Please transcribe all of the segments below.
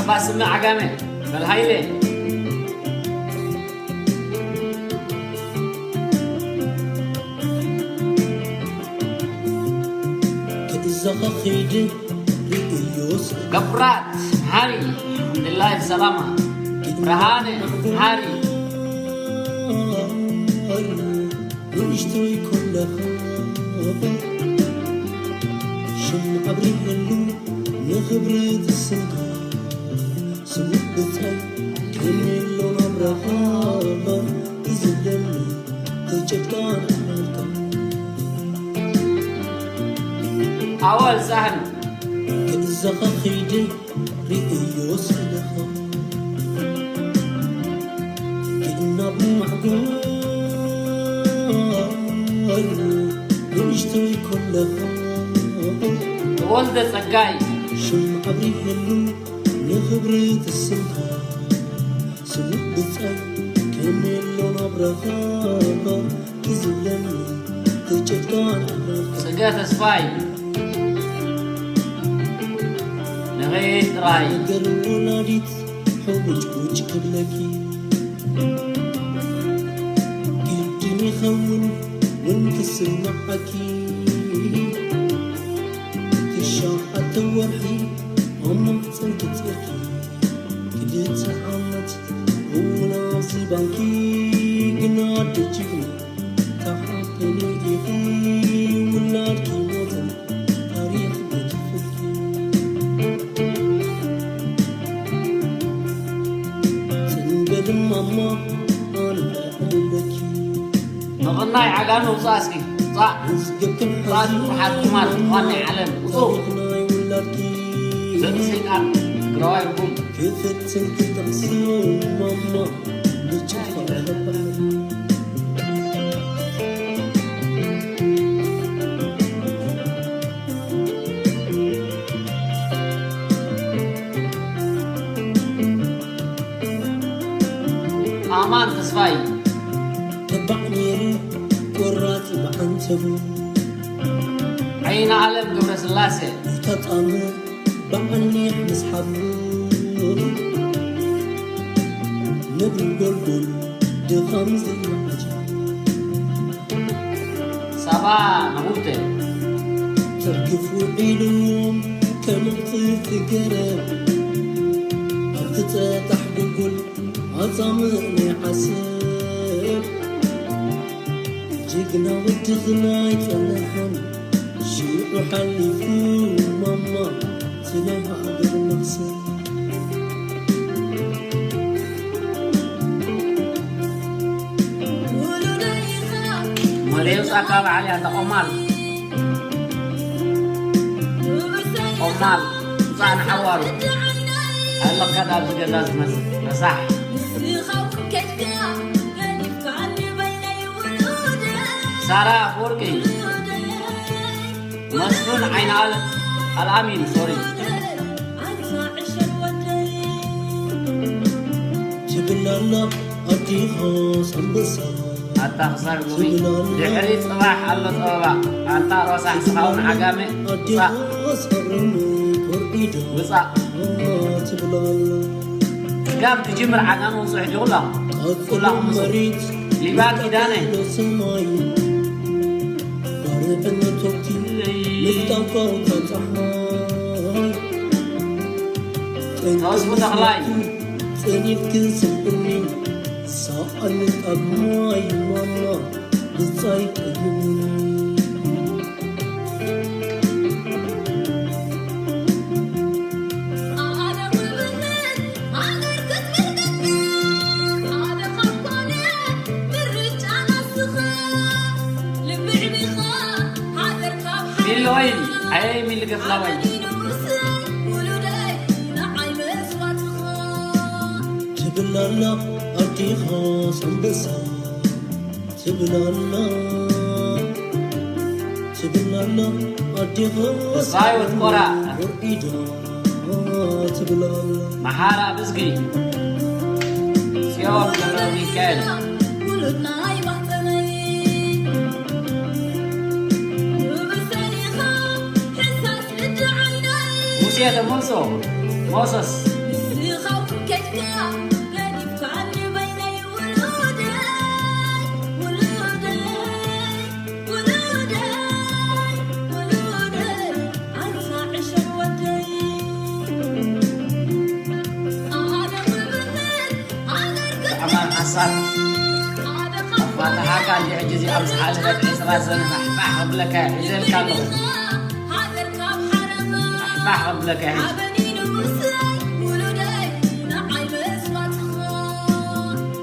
ባስመ ዓጋመ በል ሃይለ። ክእዘኸ ኸይደ ርእዮ ስእለ። ገብራት ሃሪ፣ ኣልሓምዱሊላህ ብሰላማ። ብርሃነ ሃሪ። ንእሽቶይ ከለኻ ሽም ኣብሪሀሉ ንኽብሪ ትስንካ ስሙ ብጻይ ከመሎ ናብራኻ ትዝለኒ ተጨቃ ናልካ ኣወል ሳህል ክእዘኻ ኸይደ ርእዮ ስእለኻ ክእናብ ማዕጎል ንእሽቶይ ከለኻ ተወልደ ጸጋይ ሽም ኣብሪሀሉ ንኽብሪ ትስንካ ስሙ ብጻይ ከመሎ ናብራኻ ትዝለኒ ተጨቃ ናብራኻ ጽገ ተስፋይ ንኸይ ጥራይ ነገር ወላዲት ሕውጭውጭ ክብለኪ ግድን ይኸውን ውን ክስምዓኪ ትሽዓተ ወርሒ ኣብ ማሕፀን ክፅእኪ ክልተ ዓመት እውን ኣብዚ ባንኪ ግና ደጅግኒ ተሓተኒ ኢኺ ውላድኪ ሞተን ታሪኽ ገዲፉልኪ ጽንበል ማማ ኣነ ኣለኪ መቐናይ ዓጋመ ውፃእ እስኪ ውፃእ ውፃእ ዝብሓት ቁማር ዋናይ ዓለም ውፁ ታሪኽ ናይ ውላድኪ ዘርኢ ሰይጣን ትግራዋይ ርጉም ክፍትን ክጠቕሱ ማማ ብጭፋ ኣማን ተስፋይ ተባዕ ነይሩ ቆራፂ ብዓንተቡ ዓይኒ ኣለም ገብረስላሴ ተጣሙ ብዓኒሕ ምስሓቡ ነብሪ ጎልጎል ድኻም ዘይመዓጃ ሳባ ነቡተ ትርግፍ ውዒሉ ከም ዕፅፍቲ ገረብ ኣብቲ ፀጣሕ ጎልጎል ኣፃምእ ናይ ዓሰብ ጅግና ወድኽና ኣይፀንሐን ሽዑ ሓሊፉ ማማ እቲ ናይ ሃገር መኽሰብ ወለዶ ኢኻ መለዮስ ኣካል ዓሊ ኣንታ ቆማል ቆማል ውፃእ ንሓዋሩ ኣለካ ዳብዚ ገዛ ዝመፅእ ረሳሕ ሳራ ኣፈወርቂ መስፍን ዓይኒ ኣል ኣልኣሚን ሶሪ ትብል ኣላ ኣዴኻ ኣንበሳ ኣታ ክሳብ ሎሚ ድሕሪ ጽባሕ ኣሎ ጸበባ ኣንታ ሮሳ ስኻውን ዓጋመ ውጻእ ውጻእ ጋብ ትጅምር ዓጋመ ውጹሕ ዲኹላ ኩላኹም መሬት ሊባ ኪዳነ ሰማይ ባርዕነቶኪ ምፍታው ከውታ ጸሓይ ተወስቡ ተኽላይ ጸኒፍክን ስምዕኒ ሰኣኒ ኣብ ማይ ማማ ብጻይ ቀይሙኒ ሚሊ ወይን ኣየ ሚሊ ገፍላ ወይን ትብላላ ኣዴኻ ኣንበሳ ትብላላ ትብላላ ኣዴኻ ተስፋይ ወትቆራ ወርዒዳ ትብላላ መሓራ ብዝጊ ጽዮን ገብረ ሚካኤል ሙሴ ተመልሶ ሞሰስ ኣፋታሓካ እንዲ ሕጂ እዚኣ ምስ ሓለፈት ዕስራ ሰነ ፋሕፋሕ ከብለካ እየ ሒዘልካ ኣለኹ። ፋሕፋሕ ከብለካ እየ ሕጂ።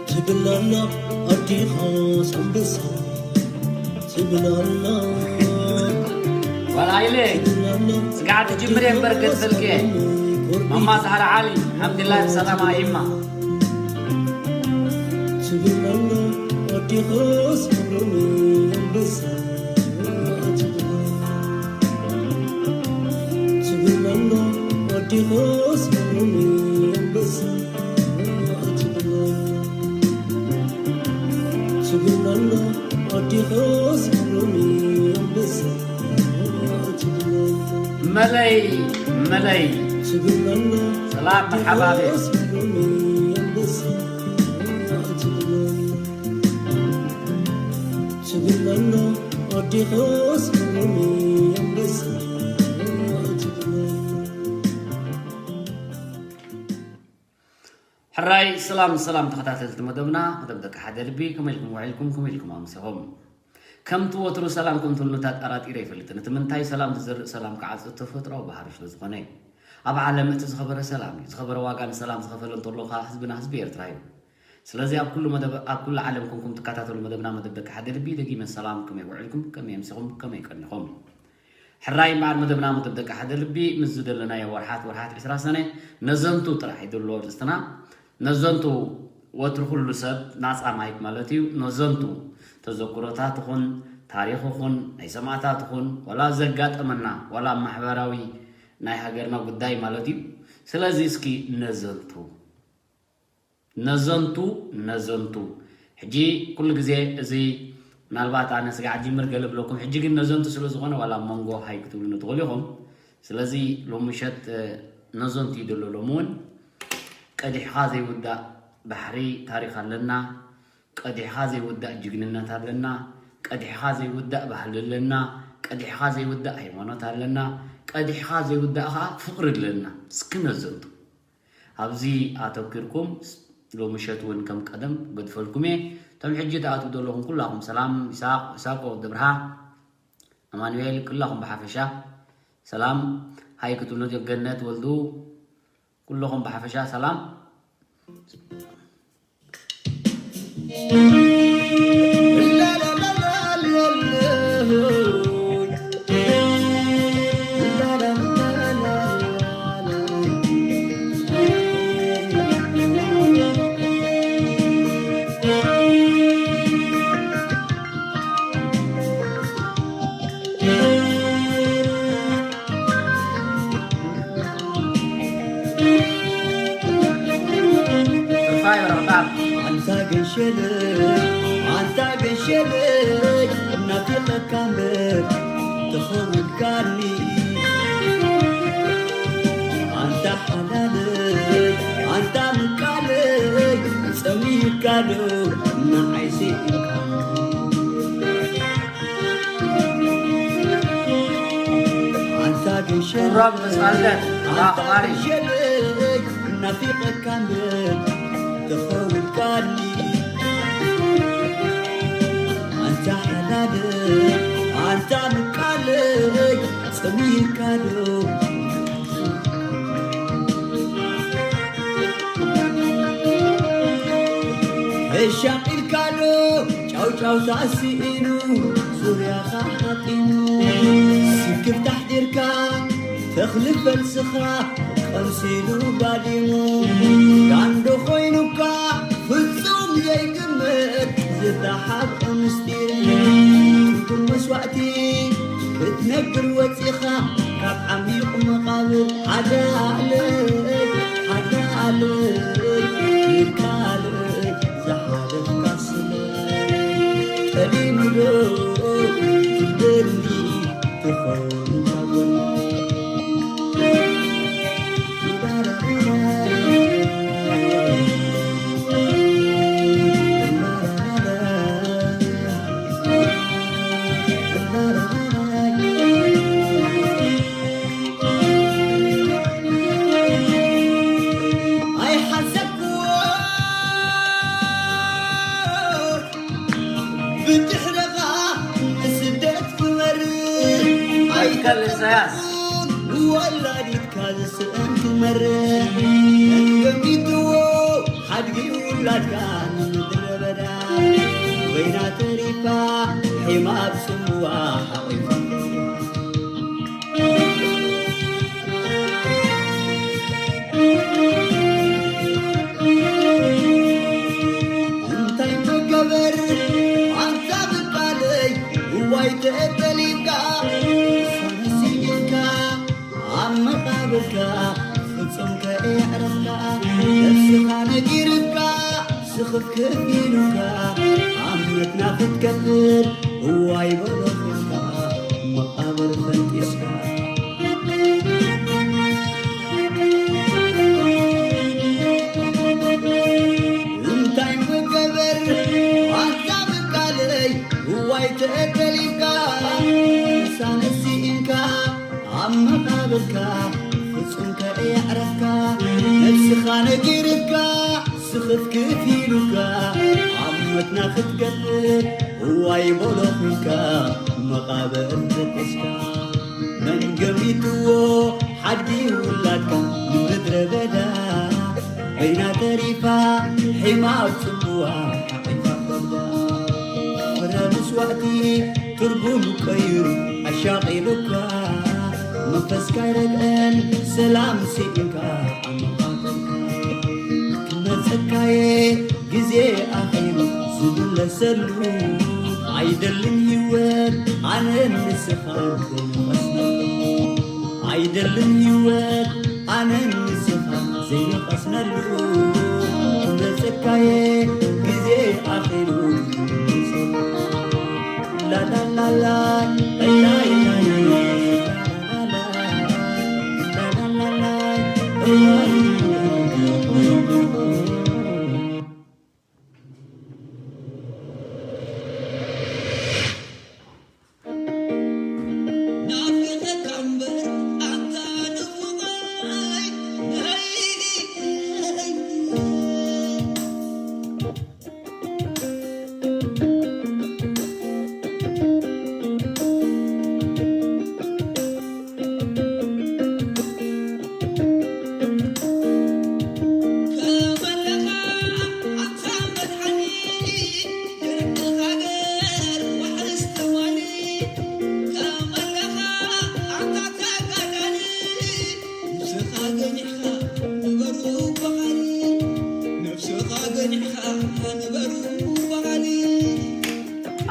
ትብላላ ኣዴኻ ኣንበሳ ትብላላ። ዋላ ኢለ ስጋዕ ትጅምር እየ እምበር ገድፈልክ እየ። ማማ ዛህራ ዓሊ ሓምድላ ብሰላማ ይማ። ትብላላ ኣዴኻ ስብሉኒ ኣንበሳ ትብላላ። ትብላላ ኣዴኻ ስብሉኒ ኣንበሳ ትብላላ። ትብላላ ኣዴኻ ስብሉኒ ኣንበሳ ትብላላ። መለይ መለይ ትብላላ። ሰላም መርሓባ ቤት። ኣዴኻ ስብሉኒ ኣንበሳ ትብላላ። ትብላላ ኣዴኻ ስብሉኒ ኣንበሳ ትብላላ። ሕራይ ሰላም ሰላም ተኸታተልቲ መደብና፣ መደብ ደቂ ሓደ ልቢ፣ ከመይ ኢልኩም ውዒልኩም፣ ከመይ ኢልኩም ኣምሲኹም? ከምቲ ወትሩ ሰላም ከም ትብሉኒ ኣጠራጢረ ኣይፈልጥን። እቲ ምንታይ ሰላም ዝዘርእ ሰላም ክዓጽድ ተፈጥሮኣዊ ባህሪ ስለ ዝኾነ እዩ። ኣብ ዓለም እቲ ዝኸበረ ሰላም እዩ። ዝኸበረ ዋጋ ንሰላም ዝኸፈለ እንተሎ ከኣ ህዝብና ህዝቢ ኤርትራ እዩ። ስለዚ ኣብ ኩሉ መደብ፣ ኣብ ኩሉ ዓለም ኮንኩም ትከታተሉ መደብና መደብ ደቂ ሓደ ልቢ፣ ደጊመ ሰላም፣ ከመይ ውዒልኩም፣ ከመይ ኣምሲኹም፣ ከመይ ቀኒኹም? ሕራይ እምበኣር መደብና መደብ ደቂ ሓደ ልቢ ምስ ዝደለናዮ ወርሓት፣ ወርሓት ዕስራ ሰነ ነዘንቱ ጥራሕ እዩ ዘሎ ኣርእስትና። ነዘንቱ ወትሩ ኩሉ ሰብ ናጻ ማይክ ማለት እዩ። ነዘንቱ ተዘክሮታት ይኹን ታሪኽ ይኹን ናይ ሰማእታት ይኹን ዋላ ዘጋጠመና ዋላ ኣብ ማሕበራዊ ናይ ሃገርና ጉዳይ ማለት እዩ። ስለዚ እስኪ ነዘንቱ ነዘንቱ ነዘንቱ ሕጂ ኩሉ ግዜ እዚ ምናልባት ኣነ ስጋዕ ጅምር ገለ ብለኩም፣ ሕጂ ግን ነዘንቱ ስለ ዝኾነ ዋላ ኣብ መንጎ ሃይ ክትብሉኒ ትኽእሉ ኢኹም። ስለዚ ሎሚ ምሸት፣ እ፣ ነዘንቱ እዩ ዘሎ። ሎሚ እውን ቀዲሕኻ ዘይውዳእ ባሕሪ ታሪኽ ኣለና። ቀዲሕኻ ዘይውዳእ ጅግንነት ኣለና። ቀዲሕኻ ዘይውዳእ ባህሊ ኣለና። ቀዲሕኻ ዘይውዳእ ሃይማኖት ኣለና። ቀዲሕኻ ዘይውዳእ ኸዓ ፍቕሪ ኣለና። እስኪ ነዘንቱ። ኣብዚ ኣተኲርኩም ስ-፣ ሎሚ ምሸት እውን ከም ቀደም ገድፈልኩም እየ። እቶም ሕጂ ትኣትዉ ዘለኹም ኩላኹም ሰላም፣ ይስሐቅ፣ ይስሐቆ ወዲ ብርሃ፣ ኣማኑኤል፣ ኩላኹም ብሓፈሻ ሰላም። ሃይ ክትብሉ ገነት ወልዱ፣ ኩለኹም ብሓፈሻ ሰላም። ኣንታ ገሸለይ፣ ኣንታ ገሸለይ፣ ናፊቐካ እምበር ተኸዊልካኒ። ኣንታ ሓላለይ፣ ኣንታ ምቃለይ፣ ጸሚእካ ዶ ንዓይ ስኢንካ? ኣንታ ገሸለይ፣ ቁራብ ተሳልደት፣ ኣንታ ኣኽባሪ። ገሸለይ፣ ናፊቐካ እምበር ተኸዊልካኒ። ኣንታ ሓላለይ፣ ኣንታ ምቃለይ፣ ጸሚእካ ዶ? ተሻቒልካ ዶ? ጫውጫውታ ስኢኑ፣ ዙርያኻ ሓጢኑ። ስክፍታ ኣሕዲርካ፣ ተኽሊ ፈልስኻ ቀምሲሉ ባዲሙ። ጋንዶ ኮይኑካ፣ ፍጹም ዘይግመት ዝተሓብኦ ምስጢር። ትርጉም መስዋእቲ ክትነግር ወጺኻ ካብ ዓሚቕ መቓብር። ሓዳለይ፣ ሓዳለይ፣ ይካለይ ዝሓለፍካ ስለ ጠሊሙ ዶ ትደሊ ትኸውን ካብ ጎኒ? ኣይሓሰብኩዎ ብድሕረኻ ንስደት ክመርር ኣይከል ኢሳያስ። ኣይተጠበቕኩን፣ ወላዲትካ ዝስእን ክመርር ገሚትዎ ሓድጊ ውላድካ ንምድረ በዳ። በይና ተሪፋ ሒማ ኣብ ጽምዋ ሓቒፋ። እንታይ መገበር ኣንታ ብቃለይ እዋይ ተጠሊምካ፣ ሳንሲኢንካ ኣብ መቓብርካ ፍጹም ከየዕረፍካ፣ ነብስኻ ነጊርካ ስኽፍክፍ ኢሉካ፣ ኣብ መትና ክትከፍል እዋይ በሎ ኾንካ፣ መቓብር ፈንጢስካ። እንታይ ምገበር ኣንታ ምቃለይ እዋይ ተጠሊምካ፣ ሳንሲኢንካ ኣብ መቓብርካ ፍጹም ከየዕረፍካ፣ ነብስኻ ነጊርካ ስኽፍክፍ ኢሉካ፣ ኣብ መትና ክትገፍር እዋይ በሎ ኹንካ፣ መቓብር ተጠስካ። መን ገሚትዎ ሓድጊ ውላድካ ንምድረ በዳ፣ በይና ተሪፋ ሒማ ኣብ ጽምዋ ሓቒፋ ከብዳ። ፍረ መስዋእቲ ትርጉም ቀይሩ ኣሻቒሉካ፣ መንፈስካ ይረግአን ሰላም ስኢንካ ኣመኻኸልካ። ክመጸካየ ግዜ ኣኺሉ ዝምለሰሉ፣ ኣይደልን ህይወት ኣነ ንስኻ ዘይንቐስነሉ። ኣይደልን ህይወት ኣነ ንስኻ ዘይንቐስነሉ፣ ክመጸካየ ግዜ ኣኺሉ። ላላላላ፣ ላላላላ፣ ላላላላ፣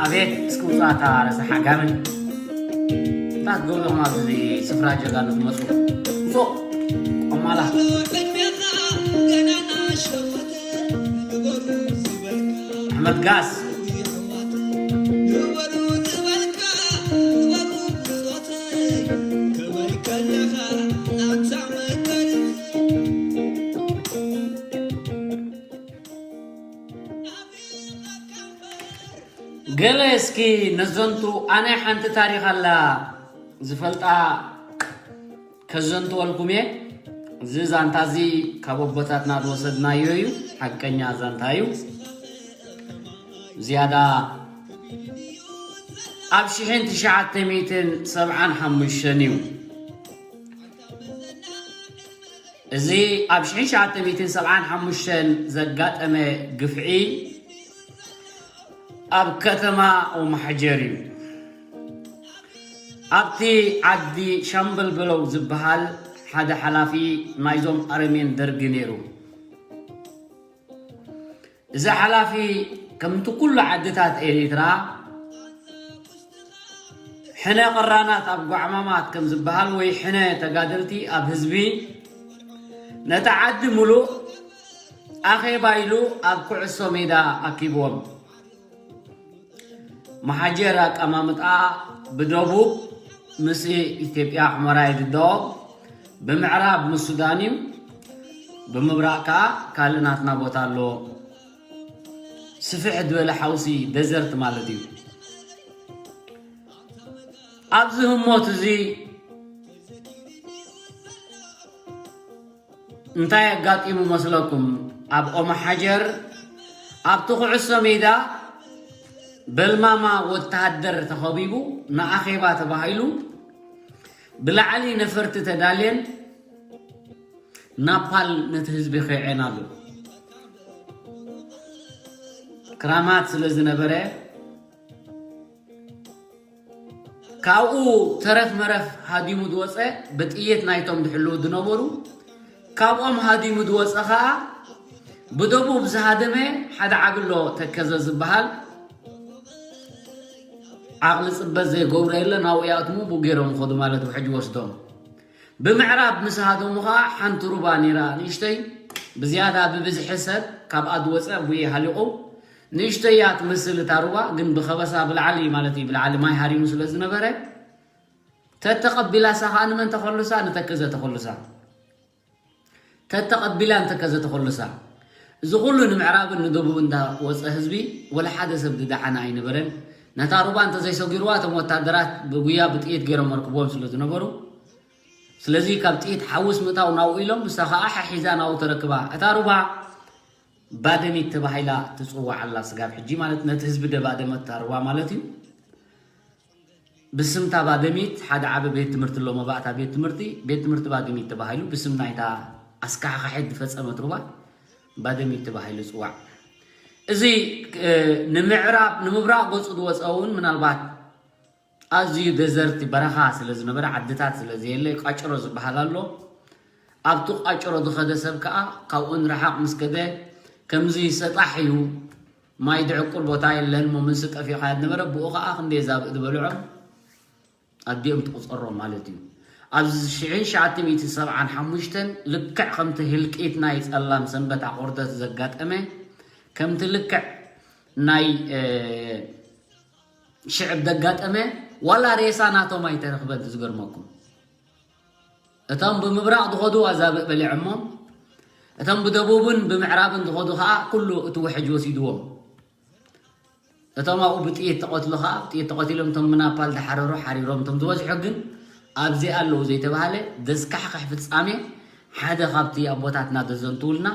ኣቤት እስኪ ውፃእታ ረሳሕ ዓጋመ። እንታይ ትገብሩ ኢኹም ኣብዚ ስፍራ ጀጋኑ ትመፁ? ውፁ ቆማላት። ኣሕመድ ጋስ። ገለ እስኪ ነዘንቱ። ኣነ ሓንቲ ታሪኽ ኣላ ዝፈልጣ ከዘንትወልኩም እየ። እዚ ዛንታ እዚ ካብ ኣቦታትና ዝወሰድናዮ እዩ። ሓቀኛ ዛንታ እዩ። ዝያዳ ኣብ ሽሕን ትሽዓተ ሚእትን ሰብዓን ሓሙሽተን እዩ። እዚ ኣብ ሽሕን ትሽዓተ ሚእትን ሰብዓን ሓሙሽተን ዘጋጠመ ግፍዒ ኣብ ከተማ ኦማሓጀር እዩ። ኣብቲ ዓዲ ሻምበል በለው ዝበሃል ሓደ ሓላፊ ናይዞም ኣረሜን ደርጊ ነይሩ። እዚ ሓላፊ ከምቲ ኩሉ ዓድታት ኤሪትራ ሕነ ቅራናት ኣብ ጓዕማማት ከም ዝበሃል ወይ ሕነ ተጋደልቲ ኣብ ህዝቢ ነቲ ዓዲ ምሉእ ኣኼባ ኢሉ ኣብ ኩዕሶ ሜዳ ኣኪብዎም። መሓጀር ኣቀማምጣ ብደቡብ ምስ ኢትዮጵያ ሑመራ ይድዳወብ፣ ብምዕራብ ምስ ሱዳን እዩ፣ ብምብራቕ ከኣ ካልእ ናትና ቦታ ኣሎ። ስፍሕ ዝበለ ሓውሲ ደዘርት ማለት እዩ። ኣብዚ ህሞት እዚ እንታይ ኣጋጢሙ መስለኩም? ኣብ ኦማሓጀር ኣብቲ ኩዕሶ ሜዳ በልማማ ወተሃደር ተኸቢቡ ንኣኼባ ተባሂሉ ብላዕሊ ነፈርቲ ተዳልየን ናፓል ነቲ ህዝቢ ከይዐን ኣሎ። ክራማት ስለ ዝነበረ ካብኡ ተረፍ መረፍ ሃዲሙ ዝወፀ ብጥይት ናይቶም ዝሕልዉ ዝነበሩ ካብኦም ሃዲሙ ዝወፀ ከዓ ብደቡብ ዝሃደመ ሓደ ዓብሎ ተከዘ ዝበሃል ዓቕሊ ፅበት ዘይገብሮ የለ ናብኡ ይኣትሙ ብኡ ገይሮም ይኸዱ ማለት እዩ ሕጂ ወስዶም። ብምዕራብ ምስ ሃደሙ ከዓ ሓንቲ ሩባ ነይራ ንእሽተይ ብዝያዳ ብብዝሒ ሰብ ካብኣ ዝወፀ ብኡ ሃሊቑ ንእሽተይ እያ ትመስል እታ ሩባ ግን ብኸበሳ ብላዕሊ ማለት እዩ ብላዕሊ ማይ ሃሪሙ ስለ ዝነበረ ተተቐቢላሳ ከዓ ንመን ተኸልሳ ንተከዘ ተኸልሳ ተተቐቢላ ንተከዘ ተኸልሳ እዚ ኩሉ ንምዕራብን ንደቡብ እንዳወፀ ህዝቢ ወላ ሓደ ሰብ ዝደዓና ኣይነበረን። ነታ ሩባ እንተዘይሰጊርዋ እቶም ወታደራት ብጉያ ብጥይት ገይሮም ኣርክቦም ስለ ዝነበሩ ስለዚ ካብ ጥይት ሓውስ ምእታው ናብኡ ኢሎም ንሳ ከዓ ሓሒዛ ናብኡ ተረክባ። እታ ሩባ ባደሚት ተባሂላ ትፅዋዕ ኣላ ስጋብ ሕጂ ማለት ነቲ ህዝቢ ደባደመት እታ ሩባ ማለት እዩ። ብስምታ ባደሚት ሓደ ዓቢ ቤት ትምህርቲ ኣሎ መባእታ ቤት ትምህርቲ ቤት ትምህርቲ ባደሚት ተባሂሉ ብስም ናይታ ኣስካሕካሒት ዝፈፀመት ሩባ ባደሚት ተባሂሉ ይፅዋዕ። እዚ ንምዕራብ ንምብራቕ ገፁ ዝወፀ እውን ምናልባት ኣዝዩ ደዘርቲ በረኻ ስለ ዝነበረ ዓድታት ስለ ዘየለ ቃጭሮ ዝበሃል ኣሎ። ኣብቲ ቃጭሮ ዝኸደ ሰብ ከዓ ካብኡ ንረሓቕ ምስ ከደ ከምዚ ሰጣሕ እዩ ማይ ድዕቁር ቦታ የለን እሞ ምንሲ ጠፊኻዮ ዝነበረ ብኡ ከዓ ክንደይ ዛብእ ዝበልዖም ኣዲኦም ትቁፀሮም ማለት እዩ። ኣብዚ ሽሕን ትሽዓተ ሚእትን ሰብዓን ሓሙሽተን ልክዕ ከምቲ ህልቂት ናይ ፀላም ሰንበት ኣቆርደት ዘጋጠመ ከምቲ ልክዕ ናይ ሽዕብ ዘጋጠመ ዋላ ሬሳ ናቶም ኣይተረኽበን ዝገርመኩም እቶም ብምብራቕ ዝኸዱ ኣዛብእ በሊዖሞም እቶም ብደቡብን ብምዕራብን ዝኸዱ ከዓ ኩሉ እቲ ውሕጅ ወሲድዎም እቶም ኣብኡ ብጥይት ተቐትሉ ከዓ ብጥይት ተቐቲሎም እቶም ብናፓል ዝሓረሩ ሓሪሮም እቶም ዝበዝሑ ግን ኣብዚ ኣለዉ ዘይተባሃለ ዘስካሕክሕ ፍጻሜ ሓደ ካብቲ ኣቦታትና ዘዘንትውልና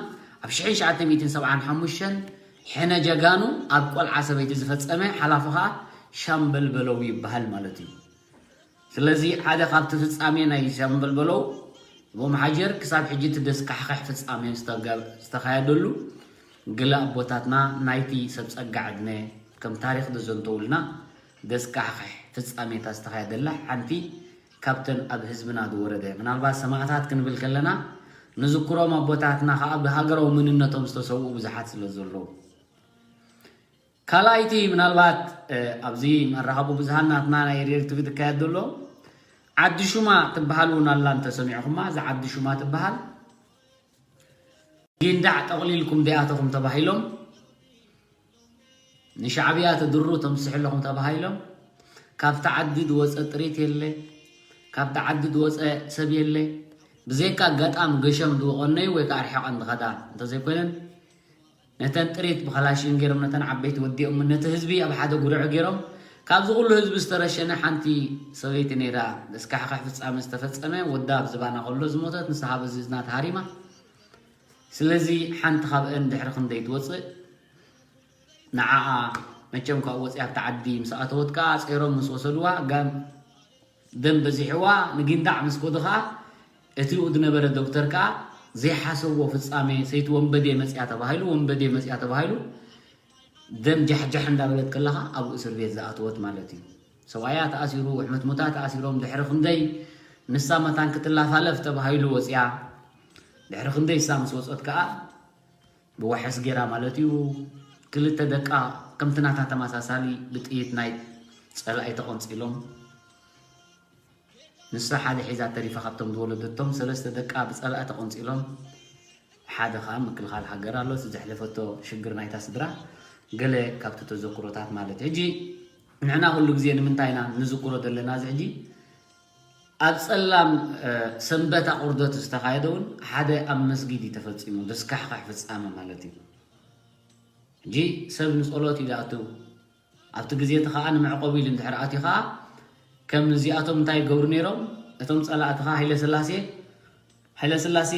ኣብ ሽሕን ትሽዓተ ሚእትን ሰብዓን ሓሙሽተን ሕነ ጀጋኑ ኣብ ቆልዓ ሰበይቲ ዝፈጸመ ሓላፊ ከዓ ሻምበል በለው ይበሃል ማለት እዩ። ስለዚ ሓደ ካብቲ ፍጻሜ ናይ ሻምበል በለው ቦምሓጀር ክሳብ ሕጂ እቲ ዘስካሕክሕ ፍጻሜ ዝተካየደሉ ገለ ኣቦታትና ናይቲ ሰብ ጸጋ ዕድመ ከም ታሪኽ ዘዘንተውልና ዘስካሕክሕ ፍጻሜታት ዝተኻየደላ ሓንቲ ካብተን ኣብ ህዝብና ዝወረደ ምናልባት ሰማእታት ክንብል ከለና ንዝክሮም ኣቦታትና ከዓ ብሃገራዊ መንነቶም ዝተሰውኡ ብዙሓት ስለ ዘለዉ ካልኣይቲ ምናልባት ኣብዚ መራኸቡ ብዙሃን ናትና ናይ ሬድዮ ቲቪ ዝካየድ ዘሎ ዓዲ ሹማ ትበሃል እውን ኣላ እንተሰሚዕኹማ እዛ ዓዲ ሹማ ትበሃል ጊንዳዕ ጠቕሊልኩም ዲኣተኹም ተባሂሎም ንሻዕብያ ትድሩ ተምስሑ ኣለኹም ተባሂሎም ካብቲ ዓዲ ዝወፀ ጥሪት የለ ካብቲ ዓዲ ዝወፀ ሰብ የለ ብዘይካ ኣጋጣሚ ገሸም ዝወቐነዩ ወይ ከዓ ርሕቐን ዝኸዳ እንተዘይኮይነን ነተን ጥሪት ብኸላሽን ገይሮም ነተን ዓበይቲ ወዲኦም ነቲ ህዝቢ ኣብ ሓደ ጉርዕ ገይሮም ካብዚ ኩሉ ህዝቢ ዝተረሸነ ሓንቲ ሰበይቲ ነይራ እስካሕካሕ ፍፃመ ዝተፈፀመ ወዳ ኣብ ዝባና ከሎ ዝሞተት ንስሓ በዚ እዝና ተሃሪማ ስለዚ ሓንቲ ካብአን ድሕሪ ክንደይ ትወፅእ ንዓኣ መቸም ካብ ወፂኣ ኣብቲ ዓዲ ምስ ኣተወት ከዓ ፀይሮም ምስ ወሰድዋ ጋም ደም በዚሕዋ ንጊንዳዕ ምስ ኮዱ ከዓ እቲኡ ዝነበረ ዶክተር ከዓ ዘይሓሰብዎ ፍፃሜ ሰይቲ ወንበዴ መፅያ ተባሂሉ ወንበዴ መፅያ ተባሂሉ ደም ጃሕጃሕ እንዳበለት ከለካ ኣብኡ እስር ቤት ዝኣተወት ማለት እዩ ሰብኣያ ተኣሲሩ ሕምትሙታ ተኣሲሮም ድሕሪ ክንደይ ንሳ መታን ክትላፋለፍ ተባሂሉ ወፅያ ድሕሪ ክንደይ እሳ ምስ ወፀት ከዓ ብዋሕስ ጌራ ማለት እዩ ክልተ ደቃ ከምቲ ናታ ተመሳሳሊ ብጥይት ናይ ፀላኢ ተቐንፂሎም ንሳ ሓደ ሒዛ ተሪፋ ካብቶም ዝወለደቶም ሰለስተ ደቃ ብፀላኢ ተቐንፂሎም ሓደ ከዓ ምክልኻል ሃገር ኣሎ እቲ ዘሕለፈቶ ሽግር ናይታ ስድራ ገለ ካብቲ ተዘክሮታት ማለት ሕጂ ንሕና ኩሉ ግዜ ንምንታይ ኢና ንዝክሮ ዘለና እዚ ሕጂ ኣብ ጸላም ሰንበት ኣቑርደት ዝተኻየደ እውን ሓደ ኣብ መስጊድ እዩ ተፈጺሙ ዘስካሕካሕ ፍጻመ ማለት እዩ ሕጂ ሰብ ንጸሎት እዩ ዝኣትው ኣብቲ ግዜ እቲ ከዓ ንመዕቆቢ ኢሉ እንድሕር ኣትዩ ከዓ ከም እዚኣቶም እንታይ ይገብሩ ነይሮም እቶም ጸላእቲ ከዓ ሃይለ ስላሴ ሃይለ ስላሴ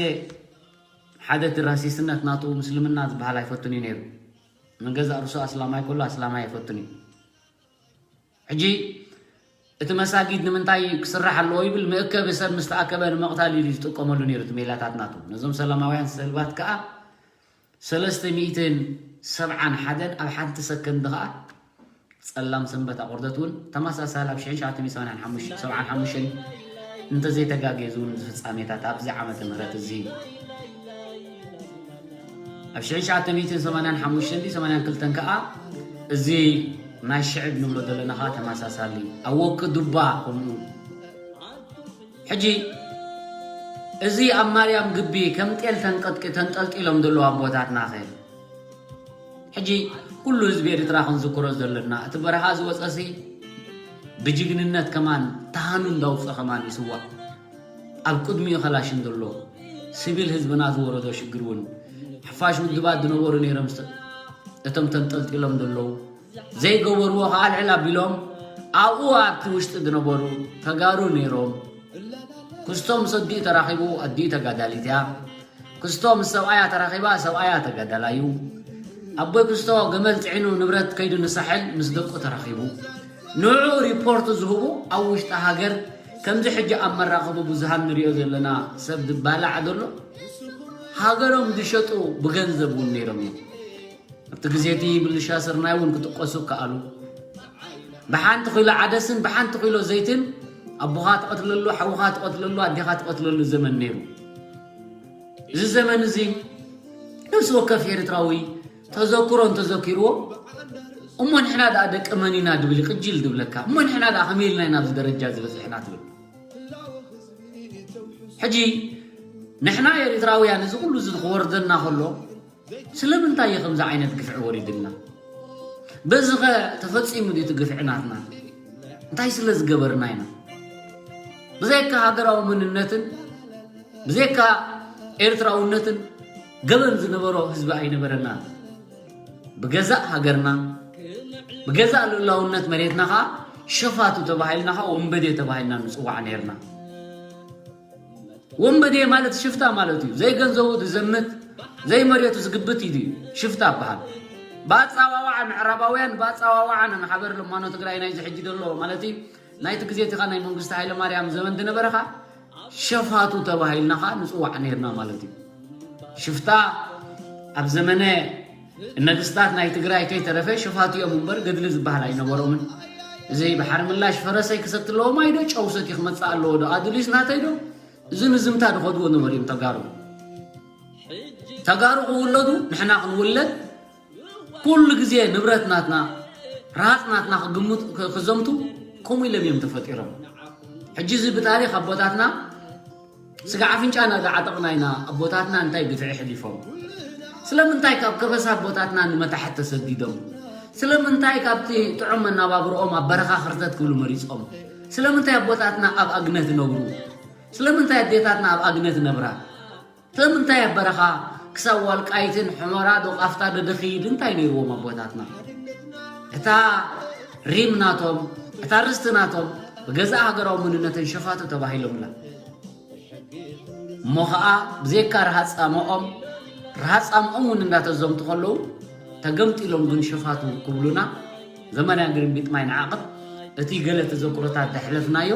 ሓደ እቲ ራሲስነት ናቱ ምስልምና ዝበሃል ኣይፈቱን እዩ ነይሩ ንገዛእ ርሱ ኣስላማይ ከሎ ኣስላማይ ኣይፈቱን እዩ ሕጂ እቲ መሳጊድ ንምንታይ ክስራሕ ኣለዎ ይብል? መእከቢ ሰብ ምስ ተኣከበ ንምቕታል እዩ ዝጥቀመሉ ነይሩ፣ እቲ ሜላታት ናቱ። ነዞም ሰላማውያን ሰልባት ከኣ ሰለስተ ሚእትን ሰብዓን ሓደን ኣብ ሓንቲ ሰከንድ ከኣ ጸላም ሰንበት ኣቑርደት እውን ተመሳሳሊ ኣብ ሽሕን ትሽዓተ ሚእትን ሰብዓን ሓሙሽተን፣ ሰብዓን ሓሙሽተን እንተዘይተጋግየ ዝውን ፍጻሜታት ኣብዚ ዓመተ ምህረት እዚ ኣብ ሽሕን ትሽዓተ ሚእትን ሰማንያን ሓሙሽተን ድዩ ሰማንያን ክልተን ከኣ እዚ ናይ ሽዕብ ንብሎ ዘለና ከኣ ተመሳሳሊ ኣብ ወኪ ዱባ ከምኡ። ሕጂ እዚ ኣብ ማርያም ግቢ ከም ጤል ተንቀጥቂ-፣ ተንጠልጢሎም ዘለዉ ኣቦታትና ኸ? ሕጂ ኩሉ ህዝቢ ኤርትራ ክንዝክሮ ዘለና፣ እቲ በረኻ ዝወጸሲ ብጅግንነት ከማን ተሃኑ እንዳውጸ ከማን ይስዋእ። ኣብ ቅድሚኡ ከላሽን ዘሎ፣ ሲቪል ህዝብና ዝወረዶ ሽግር እውን፣ ሓፋሽ ውድባት ዝነበሩ ነይሮም፣ እቶም ተንጠልጢሎም ዘለዉ፣ ዘይገበርዎ ከኣ ልዕል ኣቢሎም፣ ኣብኡ ኣብቲ ውሽጢ ዝነበሩ ተጋሩ ነይሮም። ክስቶ ምስ ኣዲኡ ተራኺቡ፣ ኣዲኡ ተጋዳሊት እያ። ክስቶ ምስ ሰብኣያ ተራኺባ፣ ሰብኣያ ተጋዳላዩ። ኣቦይ ክስቶ ገመል ጽዒኑ ንብረት ከይዱ ንሳሕል ምስ ደቁ ተራኺቡ። ንዕኡ ሪፖርት ዝህቡ ኣብ ውሽጢ ሃገር፣ ከምዚ ሕጂ ኣብ መራኸቢ ብዙሃን ንሪኦ ዘለና ሰብ ዝባላዕ ዘሎ፣ ሃገሮም ዝሸጡ ብገንዘብ እውን ነይሮም እዮም። ኣብቲ ግዜ እቲ ምልሻ ስርናይ እውን ክጥቀሱ ይከኣሉ። ብሓንቲ ኪሎ ዓደስን ብሓንቲ ኪሎ ዘይትን ኣቦኻ ትቐትለሉ፣ ሓውኻ ትቐትለሉ፣ ኣዴኻ ትቐትለሉ ዘመን ነይሩ። እዚ ዘመን እዚ ነፍሲ ወከፍ ኤርትራዊ ተዘክሮ እንተዘኪርዎ፣ እሞ ንሕና ደኣ ደቂ መን ኢና ድብል ይቕጅል ድብለካ። እሞ ንሕና ደኣ ከመይ ኢልና ኢና ኣብዚ ደረጃ ዝበጽሕና ትብል። ሕጂ ንሕና ኤርትራውያን እዚ ኩሉ እዚ ክወርደና ከሎ ስለምንታይ እዩ ከምዚ ዓይነት ግፍዒ ወሪድና? በዚ ኸ ተፈጺሙ ድዩ እቲ ግፍዒ ናትና? እንታይ ስለ ዝገበርና ኢና? ብዘይካ ሃገራዊ መንነትን ብዘይካ ኤርትራውነትን ገበን ዝነበሮ ህዝቢ ኣይነበረናን። ብገዛእ ሃገርና፣ ብገዛእ ልኡላውነት መሬትና ኸኣ ሸፋቱ ተባሂልና ኸኣ ወንበዴ ተባሂልና ንጽዋዕ ነይርና። ወንበዴ ማለት ሽፍታ ማለት እዩ። ዘይገንዘቡ ዝዘምት፣ ዘይመሬቱ ዝግብት እዩ ሽፍታ ይበሃል። ብኣጸዋውዓ ምዕራባውያን፣ ብኣጸዋውዓ ንማሕበር ለማኖ ትግራይ ናይዚ ሕጂ ዘሎ ማለት እዩ። ናይቲ ግዜ እቲ ኸኣ ናይ መንግስቲ ሃይለማርያም ዘመን ዝነበረ ኸኣ ሸፋቱ ተባሂልና ኸኣ ንጽዋዕ ነይርና ማለት እዩ። ሽፍታ ኣብ ዘመነ ነገስታት ናይ ትግራይ ከይተረፈ ሸፋቱ እዮም እምበር ገድሊ ዝበሃል ኣይነበሮምን። እዚ ባሕሪ ምላሽ ፈረሰይ ክሰቲ ኣለዎ ማይ ዶ ጨው ሰትዩ ክመጽእ ኣለዎ ዶ ኣዱሊስ ናተይ ዶ እዚ ንዝምታ ዝኸድዎ ነበሩ እዮም ተጋሩ። ተጋሩ ክውለዱ ንሕና ክንውለድ ኩሉ ግዜ ንብረት ናትና፣ ረሃጽ ናትና ክግምቱ፣ ክ-፣ ክዘምቱ ከምኡ ኢሎም እዮም ተፈጢሮም። ሕጂ እዚ ብታሪኽ ኣቦታትና ስጋ ኣፍንጫና ዝዓጠቕና ኢና። ኣቦታትና እንታይ ግፍዒ ሕሊፎም? ስለምንታይ ካብ ከበሳ ኣቦታትና ንመታሕት ተሰዲዶም? ስለምንታይ ካብቲ ጥዑም መናባብሮኦም ኣብ በረኻ ክርተት ክብሉ መሪጾም? ስለምንታይ ኣቦታትና ኣብ ኣግነት ይነብሩ? ስለምንታይ ኣዴታትና ኣብ ኣግነት ይነብራ? ስለምንታይ ኣብ በረኻ ክሳብ ዋልቃይትን ሑመራ ዶ ቃፍታ ዶ ድኺድ እንታይ ነይርዎም ኣቦታትና? እታ ሪም ናቶም፣ እታ ርስቲ ናቶም ብገዛእ ሃገራዊ መንነተን ሸፋቱ ተባሂሎምላ። እሞ ኸኣ ብዘይካ ረሃጽ ጻምኦም፣ ረሃጽ ጻምኦም እውን እንዳተዘምቱ ከለዉ ተገምጢሎም ግን ሸፋቱ ክብሉና ዘመናዊ ግርምቢጥ ማይ ንዓቕብ። እቲ ገለ ተዘክሮታት ዘሕለፍናዮ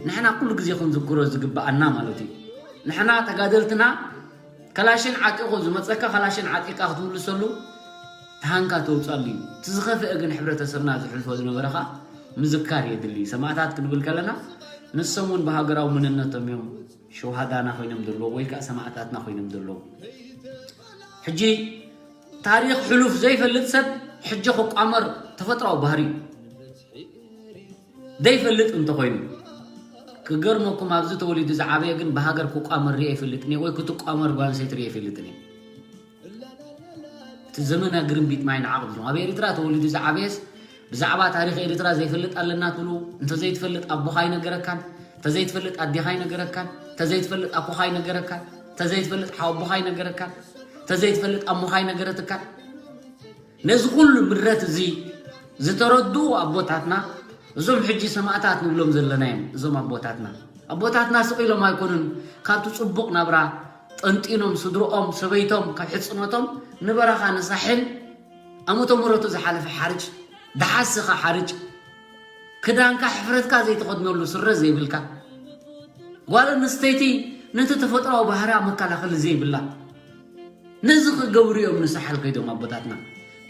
ንሕና ኩሉ ግዜ ክንዝክሮ ዝግብኣና ማለት እዩ። ንሕና ተጋደልትና ከላሽን ዓጢቑ ዝመጸካ ከላሽን ዓጢቕካ ክትምልሰሉ ተሃንካ ተውጻሉ እዩ። እቲ ዝኸፍአ ግን ሕብረተሰብና ዝሕልፎ ዝነበረ ኸኣ ምዝካር የድሊ። ሰማእታት ክንብል ከለና ንሶም እውን ብሃገራዊ መንነቶም እዮም ሸውሃዳና ኮይኖም ዘለዉ ወይ ከኣ ሰማእታትና ኮይኖም ዘለዉ። ሕጂ ታሪኽ ሕሉፍ ዘይፈልጥ ሰብ ሕጂ ክቋመር ተፈጥሮኣዊ ባህሪ እዩ። ዘይፈልጥ እንተኾይኑ፣ ክገርመኩም ኣብዚ ተወሊዱ ዝዓበየ ግን ብሃገር ክቋመር ሪኤ ኣይፈልጥን እየ ወይ ክትቋመር ጓል ኣንስተይቲ ሪኤ ኣይፈልጥን እየ። እቲ ዘመና ግርምቢጥ ማይ ንዓቕብ ዝብሎ ኣብ ኤርትራ ተወሊዱ ዝዓበየስ ብዛዕባ ታሪኽ ኤርትራ ዘይፈልጥ ኣለና ትብሉ። እንተዘይትፈልጥ ኣቦኻ ኣይነገረካን፣ እንተዘይትፈልጥ ኣዴኻ ኣይነገረካን፣ እንተዘይትፈልጥ ኣኮኻ ኣይነገረካን፣ እንተዘይትፈልጥ ሓወቦኻ ኣይነገረካን፣ እንተዘይትፈልጥ ኣሞኻ ኣይነገረትካን። ነዚ ኩሉ ምረት እዚ ዝተረድኡ ኣቦታትና፣ እዞም ሕጂ ሰማእታት ንብሎም ዘለና እዮም። እዞም ኣቦታትና፣ ኣቦታትና ስቕ ኢሎም ኣይኮኑን ካብቲ ጽቡቕ ናብራ ጠንጢኖም ስድርኦም፣ ሰበይቶም ካብ ሕጽኖቶም ንበረኻ ንሳሕል ኣመተ ምህረቱ ዝሓለፈ ሓርጭ፣ ደሓስኻ ሓርጭ፣ ክዳንካ ሕፍረትካ ዘይትኸድነሉ ስረ ዘይብልካ፣ ጓል ኣንስተይቲ ነቲ ተፈጥሮኣዊ ባህርያ መከላኸሊ ዘይብላ፣ ነዚ ክገብሩ እዮም ንሳሓል ከይዶም ኣቦታትና።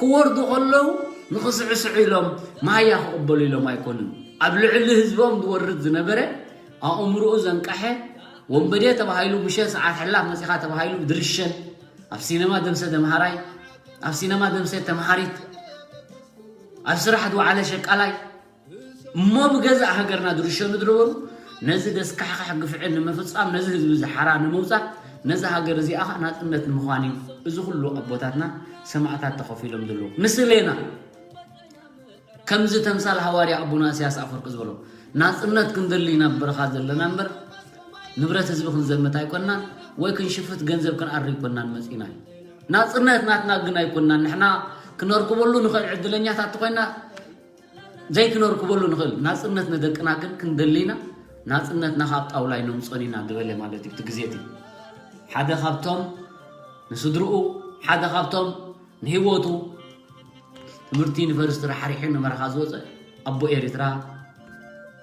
ክወርዱ ከለዉ ንኽስዕስዑ ኢሎም ማያ ክቕበሉ ኢሎም ኣይኮኑን። ኣብ ልዕሊ ህዝቦም ዝወርድ ዝነበረ ኣእምሮኡ ዘንቀሐ ወንበዴ ተባሂሉ፣ ምሸት ሰዓት ሕላፍ መጺኻ ተባሂሉ ድርሸን፣ ኣብ ሲነማ ደምሰ ደምሃራይ፣ ኣብ ሲነማ ደምሰ ተምሃሪት፣ ኣብ ስራሕ ዝወዓለ ሸቃላይ፣ እሞ ብገዛእ ሃገርና ዝርሸኑ ዝነበሩ፣ ነዚ ደስካሕካሕ ግፍዒ ንምፍጻም፣ ነዚ ህዝቢ እዚ ሓራ ንምውጻእ፣ ነዚ ሃገር እዚኣ ኸኣ ናጽነት ንምዃን እዩ። እዚ ኩሉ ኣቦታትና ሰማእታት ተኸፊሎም ዘለዉ። ንስሌና ከምዚ ተምሳል ሃዋርያ ኣቦና ኢሳያስ ኣፈወርቂ ዝበሎ፣ ናጽነት ክንደሊ ኢና ኣብ በረኻ ዘለና እምበር፣ ንብረት ህዝቢ ክንዘምት ኣይኮንናን፣ ወይ ክንሽፍት ገንዘብ ክንኣሪ ኣይኮንናን መጺእና። ናጽነት ናትና ግን ኣይኮንናን። ንሕና ክነርክበሉ ንኽእል ዕድለኛታት ተኾይና፣ ዘይክነርክበሉ ንኽእል ናጽነት ንደቅና ግን ክንደሊ ኢና። ናጽነትና ካብ ጣውላ ኣይነምጾን ኢና ዝበለ ማለት እዩ። እቲ ግዜ እቲ ሓደ ካብቶም ንስድርኡ፣ ሓደ ካብቶም ንህይወቱ ትምህርቲ ዩኒቨርሲቲ ራሕሪሑ ንበረኻ ዝወፀ ኣቦ ኤሪትራ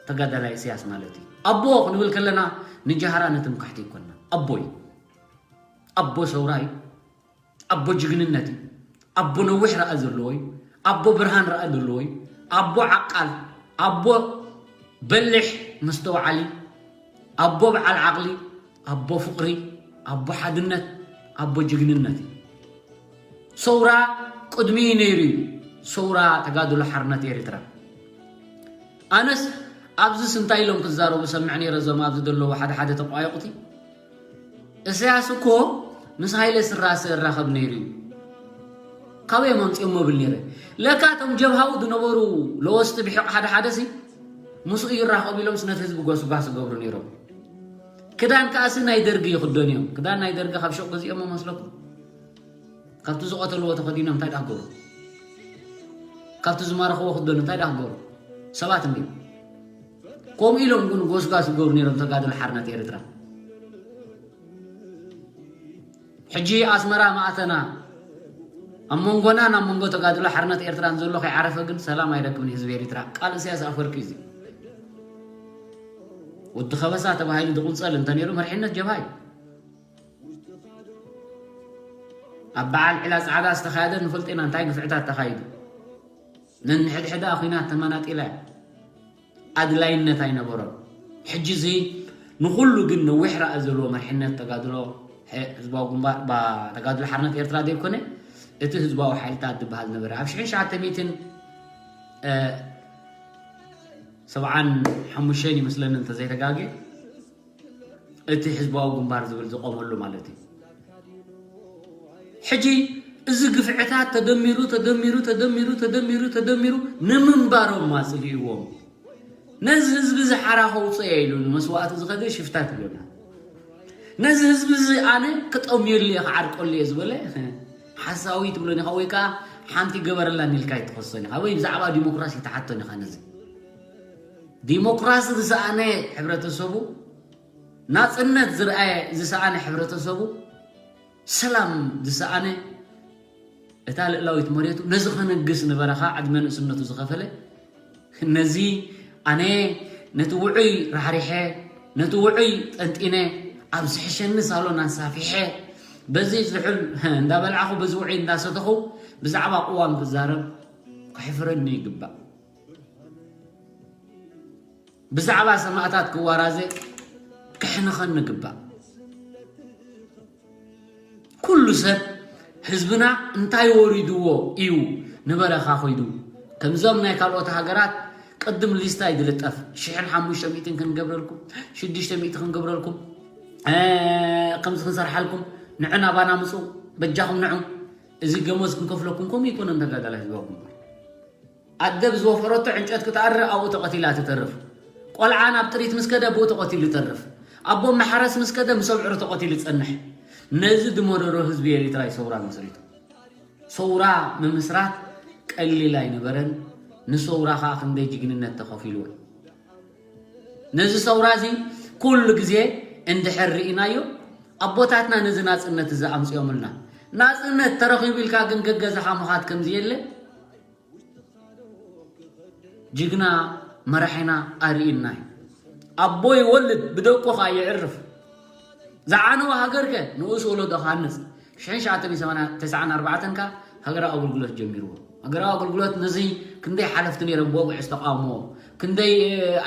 ተጋዳላይ ኢሳያስ ማለት እዩ። ኣቦ ክንብል ከለና ንጃህራ ንትምክሕቲ ይኮንና። ኣቦ እዩ። ኣቦ ሰውራ እዩ። ኣቦ ጅግንነት እዩ። ኣቦ ነዊሕ ራእይ ዘለዎ እዩ። ኣቦ ብርሃን ራእይ ዘለዎ እዩ። ኣቦ ዓቃል፣ ኣቦ በሊሕ መስተውዓሊ፣ ኣቦ በዓል ዓቕሊ፣ ኣቦ ፍቕሪ፣ ኣቦ ሓድነት፣ ኣቦ ጅግንነት እዩ። ሰውራ ቅድሚኡ ነይሩ እዩ። ሰውራ ተጋድሎ ሓርነት ኤርትራ። ኣነስ ኣብዚስ እንታይ ኢሎም ክዛረቡ ሰምዕ ነይረ፣ እዞም ኣብዚ ዘለዉ ሓደ ሓደ ተቋየቑቲ። ኢሳያስ እኮ ምስ ሃይለ ስላሰ ይራኸብ ነይሩ እዩ። ካበይ መምፂኦም መብል ነይረ? ለካ እቶም ጀብሃኡ ዝነበሩ ለወስቲ ብሒቕ ሓደ ሓደ ሲ ምስኡ ይራኸቡ ኢሎም ነቲ ህዝቢ ጎስጓስ ይገብሩ ነይሮም። ክዳን ከኣሲ ናይ ደርጊ ይኽደኑ እዮም። ክዳን ናይ ደርጊ ካብ ሹቕ ገዚኦሞ መስለኩም? ካብቲ ዝቐተልዎ ተኸዲኖም እንታይ ደኣ ክገብሩ? ካብቲ ዝማረኽዎ ክደኑ እንታይ ደኣ ክገብሩ? ሰባት እንድዮም። ከምኡ ኢሎም ግን ጎስጓስ ይገብሩ ነይሮም ተጋድሎ ሓርነት ኤርትራ። ሕጂ ኣስመራ ማእተና ኣብ መንጎናን ኣብ መንጎ ተጋድሎ ሓርነት ኤርትራን ዘሎ ከይዓረፈ ግን ሰላም ኣይረክብን ህዝቢ ኤርትራ። ቃል ኢሳያስ ኣፈወርቂ እዩ እዚ። ወዲ ከበሳ ተባሂሉ ዝቕንጸል እንተነይሩ መሪሕነት ጀብሃ እዩ። ኣብ በዓል ዒላ ጻዕዳ ዝተኻየደ ንፈልጦ ኢና እንታይ ግፍዕታት ተኻይዱ። ነንሕድሕዳ ኹናት ተመናጢላ እያ። ኣድላይነት ኣይነበሮን። ሕጂ እዚ ንኹሉ ግን ነዊሕ ራእይ ዘለዎ መሪሕነት ተጋድሎ፣ ሕ-፣ ህዝባዊ ግንባር፣ ባ-፣ ተጋድሎ ሓርነት ኤርትራ ዘይኮነ፣ እቲ ህዝባዊ ሓይልታት ዝበሃል ነበረ። ኣብ ሽሕን ትሽዓተ ሚእትን፣ እ፣ ሰብዓን ሓሙሽተን ይመስለኒ እንተዘይተጋግየ፣ እቲ ህዝባዊ ግንባር ዝብል ዝቆመሉ ማለት እዩ። ሕጂ እዚ ግፍዕታት ተደሚሩ፣ ተደሚሩ፣ ተደሚሩ፣ ተደሚሩ፣ ተደሚሩ ንምንባሮም ኣጽሊእዎም። ነዚ ህዝቢ እዚ ሓራ ከውፅኦ ኢሉ ንመስዋእቲ ዝኸደ ሽፍታ ትብለና። ነዚ ህዝቢ እዚ ኣነ ክጠምየሉ እየ፣ ክዓርቀሉ እየ ዝበለ ሓሳዊ ትብሎን ኢኻ፣ ወይ ከዓ ሓንቲ ገበረላን ኢልካ ኣይትኸሶን ኢኻ፣ ወይ ብዛዕባ ዲሞክራሲ ኣይትሓቶን ኢኻ። ነዚ ዲሞክራሲ ዝሰኣነ ሕብረተሰቡ፣ ናጽነት ዝረኣየ ዝሰኣነ ሕብረተሰቡ፣ ሰላም ዝሰኣነ፣ እታ ልእላዊት መሬቱ ነዚ ከነግስ ንበረኻ ዕድመ ንእስነቱ ዝኸፈለ፣ ነዚ ኣነ ነቲ ውዑይ ራሕሪሐ፣ ነቲ ውዑይ ጠንጢነ፣ ኣብ ዝሕሸኒ ሳሎን ኣሳፊሐ፣ በዚ ዝሑል እንዳበላዕኹ፣ በዚ ውዑይ እንዳሰተኹ፣ ብዛዕባ ቅዋም ክዛረብ ከሕፍረኒ ይግባእ። ብዛዕባ ሰማእታት ክዋራዘ ክሕንኸን ንግባእ። ኩሉ ሰብ ህዝብና እንታይ ወሪድዎ እዩ ንበረኻ ኾይዱ? ከምዞም ናይ ካልኦት ሃገራት ቅድም ሊስታ እዩ ዝልጠፍ። ሽሕን ሓሙሽተ ሚእትን ክንገብረልኩም፣ ሽዱሽተ ሚእቲ ክንገብረልኩም፣ እ፣ ከምዚ ክንሰርሓልኩም፣ ንዑ ናባና ምጹ፣ በጃኹም ንዑ፣ እዚ ገሞዝ ክንከፍለኩም፣ ከምኡ ይኮነን ተጋዳላይ ህዝባዊ ግንባር። ኣደ ብዝወፈረቶ ዕንጨት ክትኣሪ ኣብኡ ተቐቲላ ትተርፍ። ቆልዓ ናብ ጥሪት ምስ ከደ ብኡ ተቐቲሉ ይተርፍ። ኣቦ ማሕረስ ምስ ከደ ምስ ኣብዕሩ ተቐቲሉ ይጸንሕ። ነዚ ዝመረሮ ህዝቢ ኤሪትራ እዩ ሰውራ መስሪቱ። ሰውራ ምምስራት ቀሊል ኣይነበረን። ንሰውራ ኸኣ ክንደይ ጅግንነት ተኸፊልዎ እዩ። ነዚ ሰውራ እዚ ኩሉ ግዜ እንድሕር ርኢናዮ፣ ኣቦታትና ነዚ ናጽነት እዚ ኣምጺኦምልና። ናጽነት ተረኺቡ ኢልካ ግን ገገዛኻ ምኻድ ከምዚ የለ። ጅግና መራሒና ኣርእዩና እዩ። ኣቦ ይወልድ ብደቁ ኸዓ የዕርፍ። ዝዓነወ ሃገር ከ ንኡስ ወለዶ ክሃንጽ። ሽሕን ትሽዓተ ሚእትን ሰማንያን ተስዓን ኣርባዕተን ከ ሃገራዊ ኣገልግሎት ጀሚርዎ። ሃገራዊ ኣገልግሎት ነዚ ክንደይ ሓለፍቲ ነይሮም ብወግዒ ዝተቃወምዎ፣ ክንደይ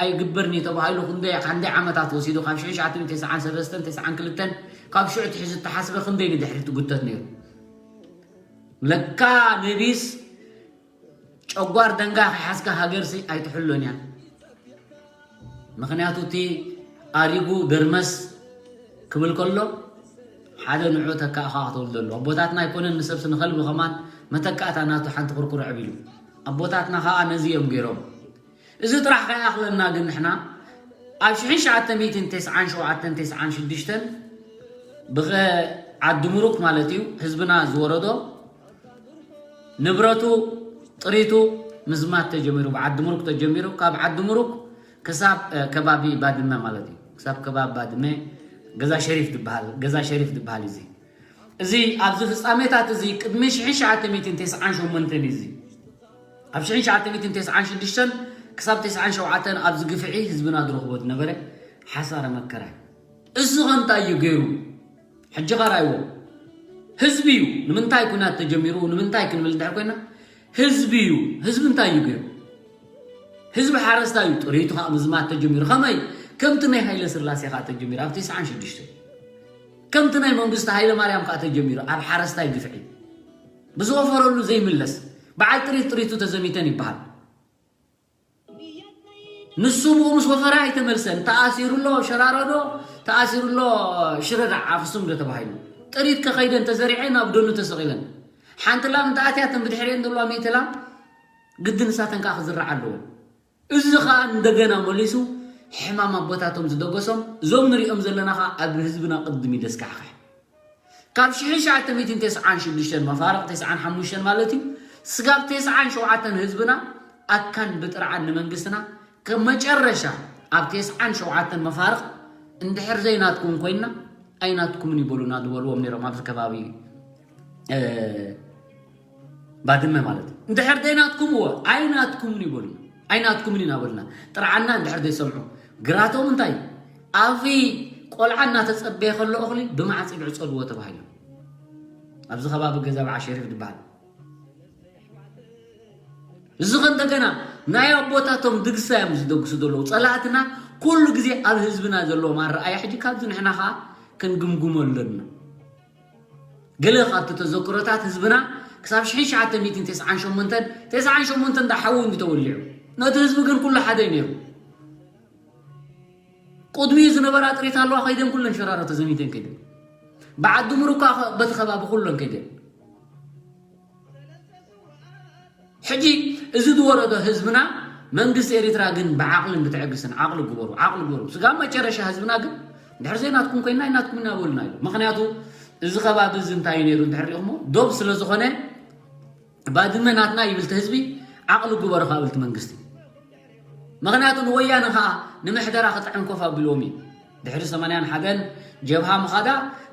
ኣይግበርን እዩ ተባሂሉ ክንደይ ክንደይ ዓመታት ወሲዱ ካብ ሽሕን ትሽዓተ ሚእትን ተስዓን ሰለስተን ተስዓን ክልተን ካብ ሽዑ ትሒዙ ዝተሓስበ ክንደይ ንድሕሪት ትጉተት ነይሩ። ለካ ነቢስ ጨጓር ደንጋ ከይሓዝካ ሃገርሲ ኣይትሕሎን እያ። ምኽንያቱ እቲ ኣሪጉ ደርመስ ክብል ከሎ ሓደ ንዑ ተካእኻ ክትወልደሉ ኣቦታትና ኣይኮነን ንሰብሲ ንኸልቢ ከማን መተካእታ ናቱ ሓንቲ ኩርኩር ዕብ ኢሉ ኣቦታትና ከዓ ነዚ እዮም ገይሮም። እዚ ጥራሕ ከይኣኽለና ግን ንሕና ኣብ ሽሕን ትሽዓተ ሚእትን ተስዓን ሸውዓተን ተስዓን ሽዱሽተን ብኸ ዓዲ ምሩክ ማለት እዩ ህዝብና ዝወረዶ ንብረቱ ጥሪቱ ምዝማት ተጀሚሩ ብዓዲ ምሩክ ተጀሚሩ ካብ ዓዲ ምሩክ ክሳብ ከባቢ ባድመ ማለት እዩ ክሳብ ከባቢ ባድመ ገዛ ሸሪፍ ዝበሃል ገዛ ሸሪፍ ዝበሃል እዚ እዚ ኣብዚ ፍጻሜታት እዚ ቅድሚ ሽሕን ትሽዓተ ሚእትን ተስዓን ሸሞንተን እዚ ኣብ ሽሕን ትሽዓተ ሚእትን ተስዓን ሽዱሽተን ክሳብ ተስዓን ሸውዓተን ኣብዚ ግፍዒ ህዝብና ዝረኽቦ ዝነበረ ሓሳረ መከራ እዚ ኸ እንታይ እዩ ገይሩ ሕጂ ኸራይዎ ህዝቢ እዩ ንምንታይ ኩናት ተጀሚሩ ንምንታይ ክንብል እንድሕር ኮይና ህዝቢ እዩ ህዝቢ እንታይ እዩ ገይሩ ህዝቢ ሓረስታይ እዩ ጥሪቱ ከዓ ምዝማት ተጀሚሩ ከመይ ከምቲ ናይ ሃይለ ስላሴ ከዓ ተጀሚሩ ኣብ ተስዓን ሽዱሽተ ከምቲ ናይ መንግስቲ ሃይለ ማርያም ከዓ ተጀሚሩ ኣብ ሓረስታይ ግፍዒ ብዝወፈረሉ ዘይምለስ በዓል ጥሪት ጥሪቱ ተዘሚተን ይበሃል ንሱ ብኡ ምስ ወፈረ ኣይተመልሰን ተኣሲሩ ኣሎ ሸራሮዶ ተኣሲሩ ኣሎ ሽረዳ ኣክሱም ዶ ተባሂሉ ጥሪት ከኸይደን ተዘሪዐ ናብ ደኑ ተሰቂለን ሓንቲ ላም እንተኣትያ ተን ብድሕሪአን ዘለዋ ሚእቲ ላም ግዲ ንሳተን ከዓ ክዝርዓ ኣለዎ እዚ ከዓ እንደገና መሊሱ ሕማም ኣቦታቶም ዝደገሶም እዞም ንሪኦም ዘለና ከዓ ኣብ ህዝብና ቅድም ይደስካሕካሕ ካብ ሽሕን ትሽዓተ ሚእትን ተስዓን ሽዱሽተን መፋርቕ ተስዓን ሓሙሽተን ማለት እዩ ስጋብ ተስዓን ሸውዓተን ህዝብና ኣካን ብጥርዓን ንመንግስትና ከም መጨረሻ ኣብ ተስዓን ሸውዓተን መፋርቕ እንድሕር ዘይናትኩም ኮይና ኣይናትኩምን ይበሉና ዝበልዎም ነይሮም ኣብዚ ከባቢ ባድመ ማለት እዩ እንድሕር ዘይናትኩም እወ ኣይናትኩምን ይበሉና ኣይናትኩምን ኢና በሉና ጥርዓና እንድሕር ዘይሰምዑ ግራቶም እንታይ ኣፊ ቆልዓ እናተፀበየ ከሎ እኽሊ ብማዕፂድ ዕፀድዎ ተባሂሉ ኣብዚ ከባቢ ገዛ በዓ ሸሪፍ ዝበሃል እዚ ከ እንደገና ናይ ኣቦታቶም ድግሳ እዮም ዝደግሱ ዘለዉ ፀላእትና ኩሉ ግዜ ኣብ ህዝብና ዘለዎም ኣረኣያ ሕጂ ካብዚ ንሕና ከዓ ክንግምግሞ ኣለና ገለ ካብቲ ተዘክሮታት ህዝብና ክሳብ ሽሕን ትሽዓተ ሚእትን ተስዓን ሸሞንተን ተስዓን ሸሞንተን ዳ ሓዊ እንዲ ተወሊዑ ነቲ ህዝቢ ግን ኩሉ ሓደ እዩ ነይሩ ቅድሚኡ ዝነበራ ጥሪት ኣለዋ ከይደን ኩለን ሸራሮ ተዘሚተን ከይደን ብዓዲ ምሩኳ በቲ ከባቢ ኩለን ከይደን ሕጂ እዚ ዝወረዶ ህዝብና መንግስቲ ኤሪትራ ግን ብዓቕልን ብትዕግስትን ዓቕሊ ግበሩ ዓቕሊ ግበሩ ስጋብ መጨረሻ ህዝብና ግን ድሕር ዘይናትኩም ኮይና ይናትኩም እናበሉና እዩ ምክንያቱ እዚ ከባቢ እዚ እንታይ እዩ ነይሩ እንድሕር ሪኢኹሞ ዶብ ስለ ዝኾነ ባድመ ናትና ይብልቲ ህዝቢ ዓቕሊ ግበሩ ካብ ብልቲ መንግስቲ ምኽንያቱ ንወያነ ኸዓ ንምሕደራ ክጥዕም ኮፍ ኣቢልዎም እዩ ድሕሪ ሰማንያን ሓደን ጀብሃ ምኻዳ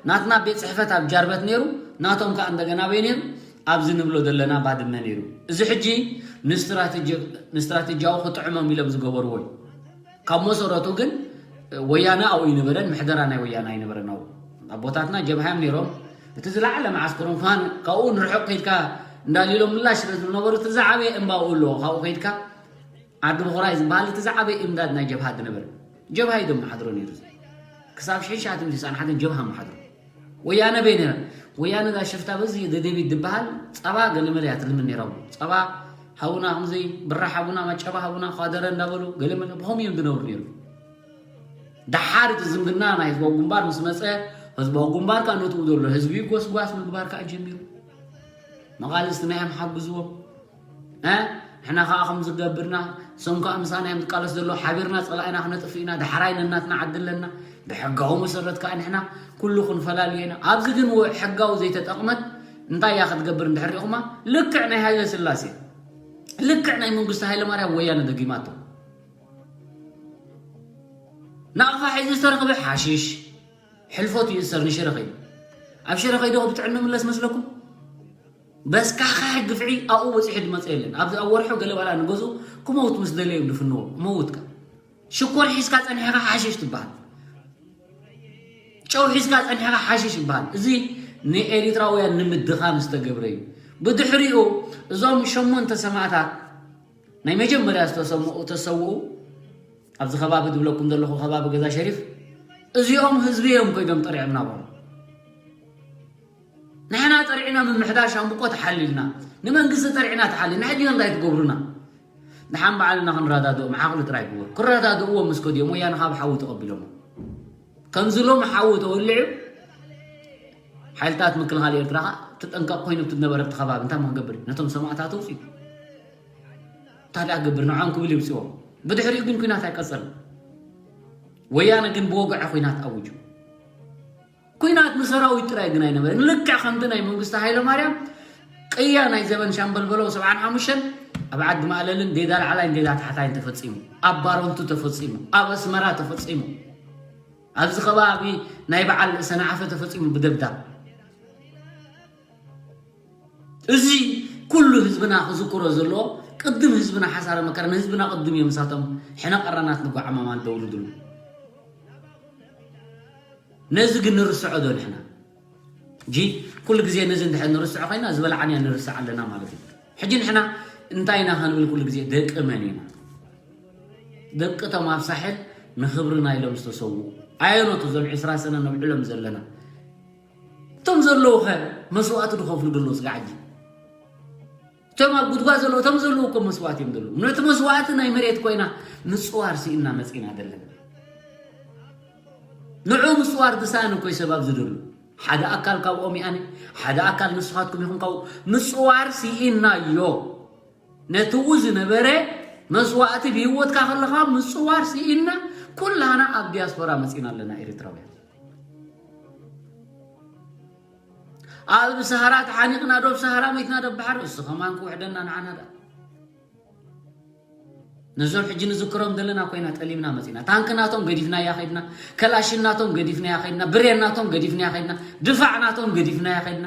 ናትና ቤት ፅሕፈት ኣብ ጃርበት ነይሩ ናቶም ከዓ እንደገና በይ ነይሩ ኣብዚ ንብሎ ዘለና ባድመ ነይሩ እዚ ሕጂ ንስትራቴጂ- ንስትራቴጂያዊ ክጥዕሞም ኢሎም ዝገበርዎ እዩ ካብ መሰረቱ ግን ወያነ ኣብኡ ይነበረን ምሕደራ ናይ ወያነ ኣይነበረን ኣብኡ ኣቦታትና ጀብሃ እዮም ነይሮም እቲ ዝለዓለ መዓስከሮም ከማን ካብኡ ንርሑቕ ከይድካ እንዳሊሎም ምላሽ ስለ ዝነበሩ እቲ ዝዓበየ እምባ ኣብኡ ኣለዎ ካብኡ ከይድካ ዓዲ ምኹራይ ዝበሃል እቲ ዝዓበየ እምዳድ ናይ ጀብሃ ዝነበረ ጀብሃ እዩ ዘመሓድሮ ነይሩ ክሳብ ሽሕን ትሽዓተ ሚእትን ተስዓን ሓደን ጀብሃ ኣመሓድሮ ወያነ በይ ነይራ ወያነ ዳ ሽፍታ በዚ ደደቢት ዝበሃል ፀባ ገለመለ እያ ትልምን ነይራ ፀባ ሃቡና ከምዚ ብራ ሃቡና ማጨባ ሃቡና ኳደረ እንዳበሉ ገለመለ ብኸምኡ እዮም ዝነብሩ ነይሩ ደሓር እቲ ዝምድና ናይ ህዝባዊ ግንባር ምስ መፀ ህዝባዊ ግንባር ከዓ ነትኡ ዘሎ ህዝቢ ጎስጓስ ምግባር ከዓ ጀሚሩ መቓልስትና እዮም ሓግዝዎም ንሕና ከዓ ከም ዝገብርና እሶም ከዓ ምሳና እዮም ዝቃለስ ዘሎ ሓቢርና ፀላኢና ክነጥፍ ኢና ዳሕራይ ነናትና ዓዲ ኣለና ብሕጋዊ መሰረት ከዓ ንሕና ኩሉ ክንፈላልዮ ኢና ኣብዚ ግን ሕጋዊ ዘይተጠቕመት እንታይ እያ ክትገብር እንድሕር ሪኹማ ልክዕ ናይ ሃይለ ስላሴ ልክዕ ናይ መንግስቲ ሃይለ ማርያም ወያነ ደጊማቶ ናቕፋ ሒዙ ዝተረኽበ ሓሽሽ ሕልፈቱ ይእሰር ንሽረ ኸይዱ ኣብ ሽረ ኸይዱ ብጥዕኑ ምለስ መስለኩም በስካሕካሕ ግፍዒ ኣብኡ በፂሑ ዝመፀ የለን። ኣብዚ ኣብ ወርሑ ገለ ባላ ንገዝኡ ክመውት ምስ ደለየ እዮም ዝፍንዎ። ክመውት ከ ሽኮር ሒዝካ ፀኒሕካ ሓሽሽ ትበሃል። ጨው ሒዝካ ጸኒሕካ ሓሽሽ ይበሃል። እዚ ንኤሪትራውያን ንምድኻም ዝተገብረ እዩ። ብድሕሪኡ እዞም ሸሞንተ ሰማእታት ናይ መጀመርያ ዝተሰምኡ ተሰውኡ ኣብዚ ከባቢ ዝብለኩም ዘለኹ ከባቢ ገዛ ሸሪፍ እዚኦም ህዝቢ እዮም ኮይዶም ጠሪዖም ናባሩ። ንሕና ጠሪዕና ምምሕዳር ሻምብቆ ተሓሊልና ንመንግስቲ ጠሪዕና ተሓሊልና ሕጂ እንታይ ትገብሩና? ንሓን ባዕልና ክንረዳድኦም ዓቕሊ ጥራይ ግበሩ። ክረዳድእዎም ምስ ከድዮም ወያነ ካብ ሓዊ ተቐቢሎሞ ከምዚ ሎም ሓዊ ተወሊዑ ሓይልታት ምክልኻል ኤርትራ ኸዓ ተጠንቀቕ ኮይኑ እቲ ዝነበረ እቲ ከባቢ እንታይ ክገብር እዩ? ነቶም ሰማእታት ኣውፅኡ እንታይ ደኣ ክገብር ንዖም ክብል ይውፅዎም። ብድሕሪኡ ግን ኩናት ኣይቀፀልን። ወያነ ግን ብወግዐ ኩናት ኣውጁ። ኩናት ንሰራዊት ጥራይ ግን ኣይነበረን። ልክዕ ከምቲ ናይ መንግስቲ ሃይለማርያም ቅያ ናይ ዘበን ሻምበል በለው ሰብዓን ሓሙሽተን ኣብ ዓዲ ማእለልን ዴዳ ላዕላይን ዴዳ ታሕታይን ተፈጺሙ፣ ኣብ ባረንቱ ተፈጺሙ፣ ኣብ ኣስመራ ተፈጺሙ፣ ኣብዚ ከባቢ ናይ በዓል ሰንዓፈ ተፈጺሙ ብደብዳብ። እዚ ኩሉ ህዝብና ክዝክሮ ዘለዎ ቅድም ህዝብና ሓሳረ መከራ ንህዝብና ቅድም እዮም እሳቶም ሕነ ቀራናት ንጓዓማማን ደውልድሉ። ነዚ ግን ንርስዖ ዶ ንሕና? እጂ ኩሉ ግዜ ነዚ እንድሕር ንርስዖ ኮይና ዝበላዓንያ ንርስዕ ኣለና ማለት እዩ። ሕጂ ንሕና እንታይ ኢና ክንብል ኩሉ ግዜ ደቂ መን ኢና? ደቂ እቶም ኣብ ሳሕል ንኽብርና ኢሎም ዝተሰውኡ ኣየኖት እዞም ዕስራ ሰነ ነብዕሎም ዘለና እቶም ዘለዉ ኸ መስዋእቲ ዝኸፍሉ ዘለዉ ስጋዕ ሕጂ እቶም ኣብ ጉድጓድ ዘለዉ እቶም ዘለዉ እኮ መስዋእቲ እዮም ዘለዉ ነቲ መስዋእቲ ናይ መሬት ኮይና ምፅዋር ስኢና መፂና ዘለና ንዑ ምፅዋር ድሳን እኮ እዩ ሰብ ኣብዚ ደሉ ሓደ ኣካል ካብኦም ይኣነ ሓደ ኣካል ንስኻትኩም ይኹን ካብኡ ምፅዋር ስኢናዮ ነትኡ ዝነበረ መስዋእቲ ብህይወትካ ከለኻ ምፅዋር ስኢና ኩላና ኣብ ዲያስፖራ መፂና ኣለና ኤርትራውያን ኣብ ሰሃራ ተሓኒቕና ዶብ ሰሃራ መይትና ዶብ ባሕሪ እሱ ከማን ክውሕደና ንዓና ዳ ነዞም ሕጂ ንዝክሮም ዘለና ኮይና ጠሊምና መፂና ታንክናቶም ገዲፍናያ ከድና ከላሽናቶም ገዲፍናያ ከድና ብሬናቶም ገዲፍናያ ከድና ድፋዕናቶም ገዲፍናያ ከድና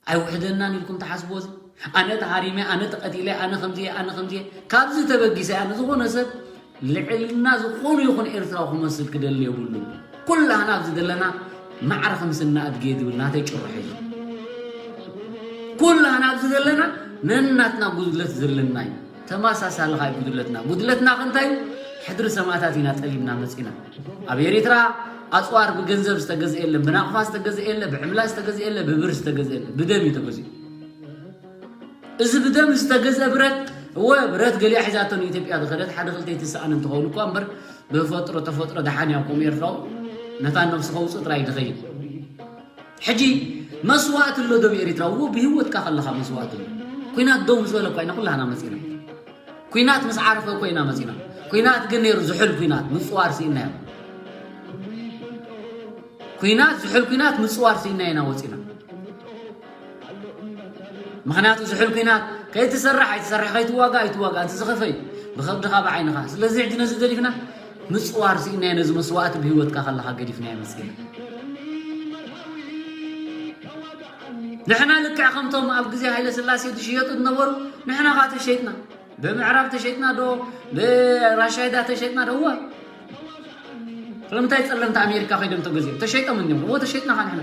ኣይውሕደናን ኢልኩም ትሓስብዎ እዚ ኣነ ተሃሪመ ኣነ ተቐቲለ ኣነ ከምዚ ኣነ ከምዚ ካብዚ ተበጊሰ ኣነ ዝኾነ ሰብ ልዕልና ዝኾኑ ይኹን ኤርትራዊ ክመስል ክደሊ የብሉ ኩላህና ኣብዚ ዘለና ማዕረ ከም ስና ኣድገ ዝብል ናተይ ጭርሖ እዩ ኩላህና ኣብዚ ዘለና ነናትና ጉድለት ዘለና እዩ ተመሳሳሊ ካይ ጉድለትና ጉድለትና ክንታይ ሕድሪ ሰማእታት ኢና ጠሊምና መፂና ኣብ ኤሪትራ ኣፅዋር ብገንዘብ ዝተገዝአ የለን ብናቕፋ ዝተገዝአ የለ ብዕምላ ዝተገዝአ የለ ብብር ዝተገዝአ የለ ብደም እዩ ተገዚኡ እዚ ብደም ዝተገዝአ ብረት እወ ብረት ገሊኣ ሒዛቶ ንኢትዮጵያ ዝኸደት ሓደ ክልተ ይትስኣን እንትኸውን እኳ እምበር ብፈጥሮ ተፈጥሮ ደሓን እያ ከምኡ ኤርትራዊ ነታ ነብሱ ከውፅእ ጥራይ ድኸይድ ሕጂ መስዋእቲ ኣሎ ዶ ብኤሪትራ እዎ ብህይወትካ ከለኻ መስዋእቲ ኣሎ ኩናት ደው ምስ በለ እኳ ኢና ኩላህና መፂና ኩናት ምስ ዓረፈ እኮ ኢና መፂና ኩናት ግን ነይሩ ዝሑል ኩናት ምፅዋር ስኢናዮ ኩናት ዝሑል ኩናት ምፅዋር ስኢና ኢና ወፂና ምኽንያቱ ዝሑል ኩናት ከይትሰርሕ ኣይትሰርሕ ከይትዋጋ ኣይትዋጋ እቲ ዝኸፈ እዩ ብኸብድኻ ብዓይንኻ ስለዚ ሕጂ ነዚ ገዲፍና ምፅዋር ስኢናዮ ነዚ መስዋእቲ ብህይወትካ ከለኻ ገዲፍናዮ መፅኢና ንሕና ልክዕ ከምቶም ኣብ ግዜ ሃይለ ስላሴ ዝሽየጡ ዝነበሩ ንሕና ኻ ተሸይጥና ብምዕራብ ተሸይጥና ዶ ብራሻይዳ ተሸይጥና ዶ እወ ስለምንታይ ጸለምቲ ኣሜሪካ ከይዶም ተገዚኦም ተሸይጦም እንዲም እወ ተሸይጥና ካ ንሕና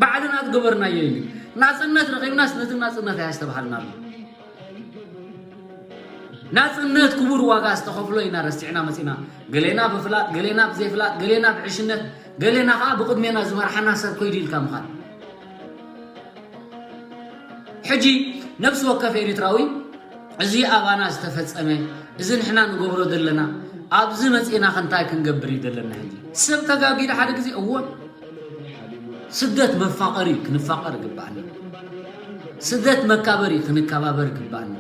ባዕልና ዝገበርናዮ እዩ ናጽነት ረኺብናስ ነቲ ናጽነት ኣያስተባሃልና ኣሎ ናጽነት ክቡር ዋጋ ዝተኸፍሎ ኢና ረሲዕና መጺና ገሌና ብፍላጥ ገሌና ብዘይፍላጥ ገሌና ብዕሽነት ገሌና ከዓ ብቕድሜና ዝመርሓና ሰብ ኮይዱ ኢልካ ምኻድ ሕጂ ነፍሲ ወከፍ ኤሪትራዊ እዚ ኣባና ዝተፈጸመ እዚ ንሕና ንገብሮ ዘለና ኣብዚ መጺእና ከንታይ ክንገብር እዩ ዘለና ሕጂ ሰብ ተጋጊዱ ሓደ ግዜ እወ ስደት መፋቐር እዩ ክንፋቐር ግባኣና ስደት መካበር እዩ ክንከባበር ግባኣና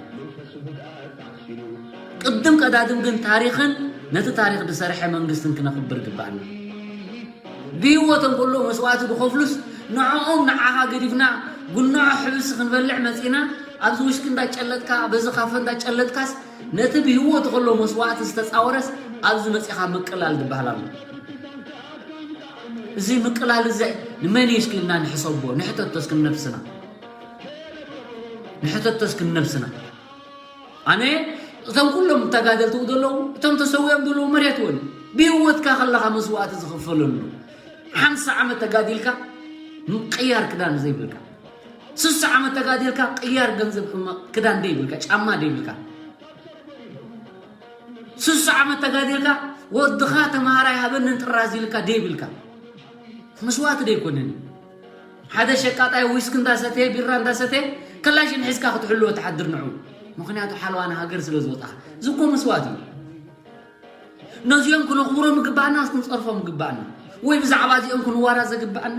ቅድም ቀዳድም ግን ታሪኽን ነቲ ታሪኽ ዝሰርሐ መንግስትን ክነኽብር ግባኣና ብህይወቶም ከሎ መስዋእቲ ዝኸፍሉስ ንዕኦም ንዓኻ ገዲፍና ጉንዖ ሕብስ ክንበልዕ መፂና ኣብዚ ውሽጢ እንዳጨለጥካ በዚ ካፈ እንዳጨለጥካስ ነቲ ብህይወቱ ከሎ መስዋእቲ ዝተፃወረስ ኣብዚ መፂኻ ምቅላል ዝበሃል ኣሎ እዚ ምቅላል እዚ ንመን እዩ እስኪ ኢልና ንሕሰቦ ንሕተቶ እስኪ ንነብስና ንሕተቶ እስኪ ንነብስና። ኣነ እቶም ኩሎም ተጋደልቲ ዘለዉ፣ እቶም ተሰዊኦም ዘለዉ መርየትዎም፣ ብህይወትካ ከለኻ መስዋእቲ ዝኽፈለሉ፣ ሓምሳ ዓመት ተጋዲልካ ቅያር ክዳን ዘይብልካ፣ ስሳ ዓመት ተጋዲልካ ቅያር ገንዘብ እማ-፣ ክዳን ደይብልካ፣ ጫማ ደይብልካ፣ ስሳ ዓመት ተጋዲልካ ወድኻ ተምሃራይ ሃበንን ጥራዝ ኢልካ ደይብልካ፣ መስዋእቲ ደይኮነን? ሓደ ሸቃጣይ ዊስኪ እንዳሰተየ፣ ቢራ እንዳሰተየ፣ ከላሽን ሒዝካ ክትሕልዎ ትሓድር ንዑ። ምኽንያቱ ሓለዋ ንሃገር ስለ ዝወጣኻ። እዚ እኮ መስዋእቲ እዩ። ነዚኦም ክነኽብሮም ይግባኣና፣ ክንጸርፎም ይግባኣና። ወይ ብዛዕባ እዚኦም ክንዋራ ዘግባኣና።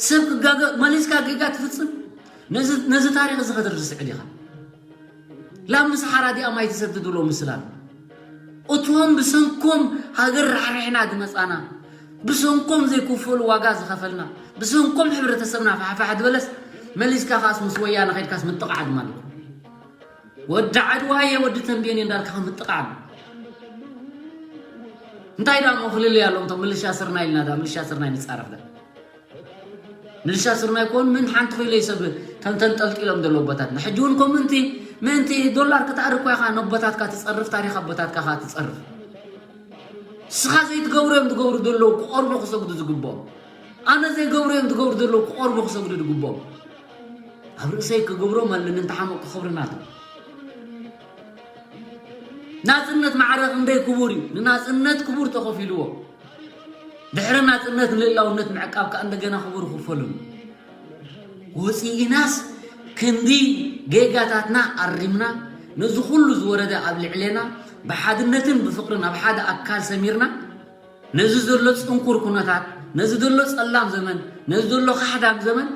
ሰብ ክጋገ-፣ መሊስካ ጌጋ ትፍጽም። ነዚ፣ ነዚ ታሪኽ እዚ ከተርስዕ ዲኻ? ላም ምስ ሓራ ዲኣ ማይ ትሰድድ ብሎ ምስላም። እቶም ብሰንኮም ሃገር ራሕሪሕና ዝመጻና፣ ብሰንኮም ዘይክፈሉ ዋጋ ዝኸፈልና፣ ብሰንኮም ሕብረተሰብና ፋሕፋሕ ዝበለስ፣ መሊስካ ኻስ ምስ ወያነ ኸይድካስ ምጥቓዕ ማለት እዩ። ወዲ ዓድዋ እየ፣ ወዲ ተንቤን እየ እንዳልካ ምጥቓዕ። እንታይ ደኣ እሞ ፍልልይ ኣለዎም እቶም ምልሻ ስርናይ ኢልና ደኣ፣ ምልሻ ስርናይ ንጻረፍ ደኣ? ምልሻ ስርናይ ኮን ምን ሓንቲ ኮይለይ ሰብ ከም ተንጠልጢሎም ዘለዉ ኣቦታትና። ሕጂ እውን ኮ ምንቲ፣ ምንቲ ዶላር ክትኣሪ እኮ ኢኻ ነቦታትካ ትጸርፍ፣ ታሪኽ ኣቦታትካ ኸኣ ትጸርፍ። ንስኻ ዘይትገብሮ እዮም ዝገብሩ ዘለዉ ክቐርቡ ክሰግዱ ዝግብኦም። ኣነ ዘይገብሮ እዮም ዝገብሩ ዘለዉ ክቐርቡ ክሰግዱ ዝግብኦም። ኣብ ርእሰይ ክገብሮም ኣለኒ እንተሓመቕኩ ክብሪ ናቶም። ናጽነት ማዕረ ክንደይ ክቡር እዩ። ንናጽነት ክቡር ተኸፊልዎ። ድሕሪ ናጽነት ንልእላውነት ምዕቃብ ከኣ እንደገና ክቡር ክፈሉን። ወጺኢናስ ክንዲ ጌጋታትና ኣሪምና፣ ነዚ ኩሉ ዝወረደ ኣብ ልዕሌና ብሓድነትን ብፍቕርን ኣብ ሓደ ኣካል ሰሚርና፣ ነዚ ዘሎ ጽንኩር ኩነታት፣ ነዚ ዘሎ ጸላም ዘመን፣ ነዚ ዘሎ ካሕዳም ዘመን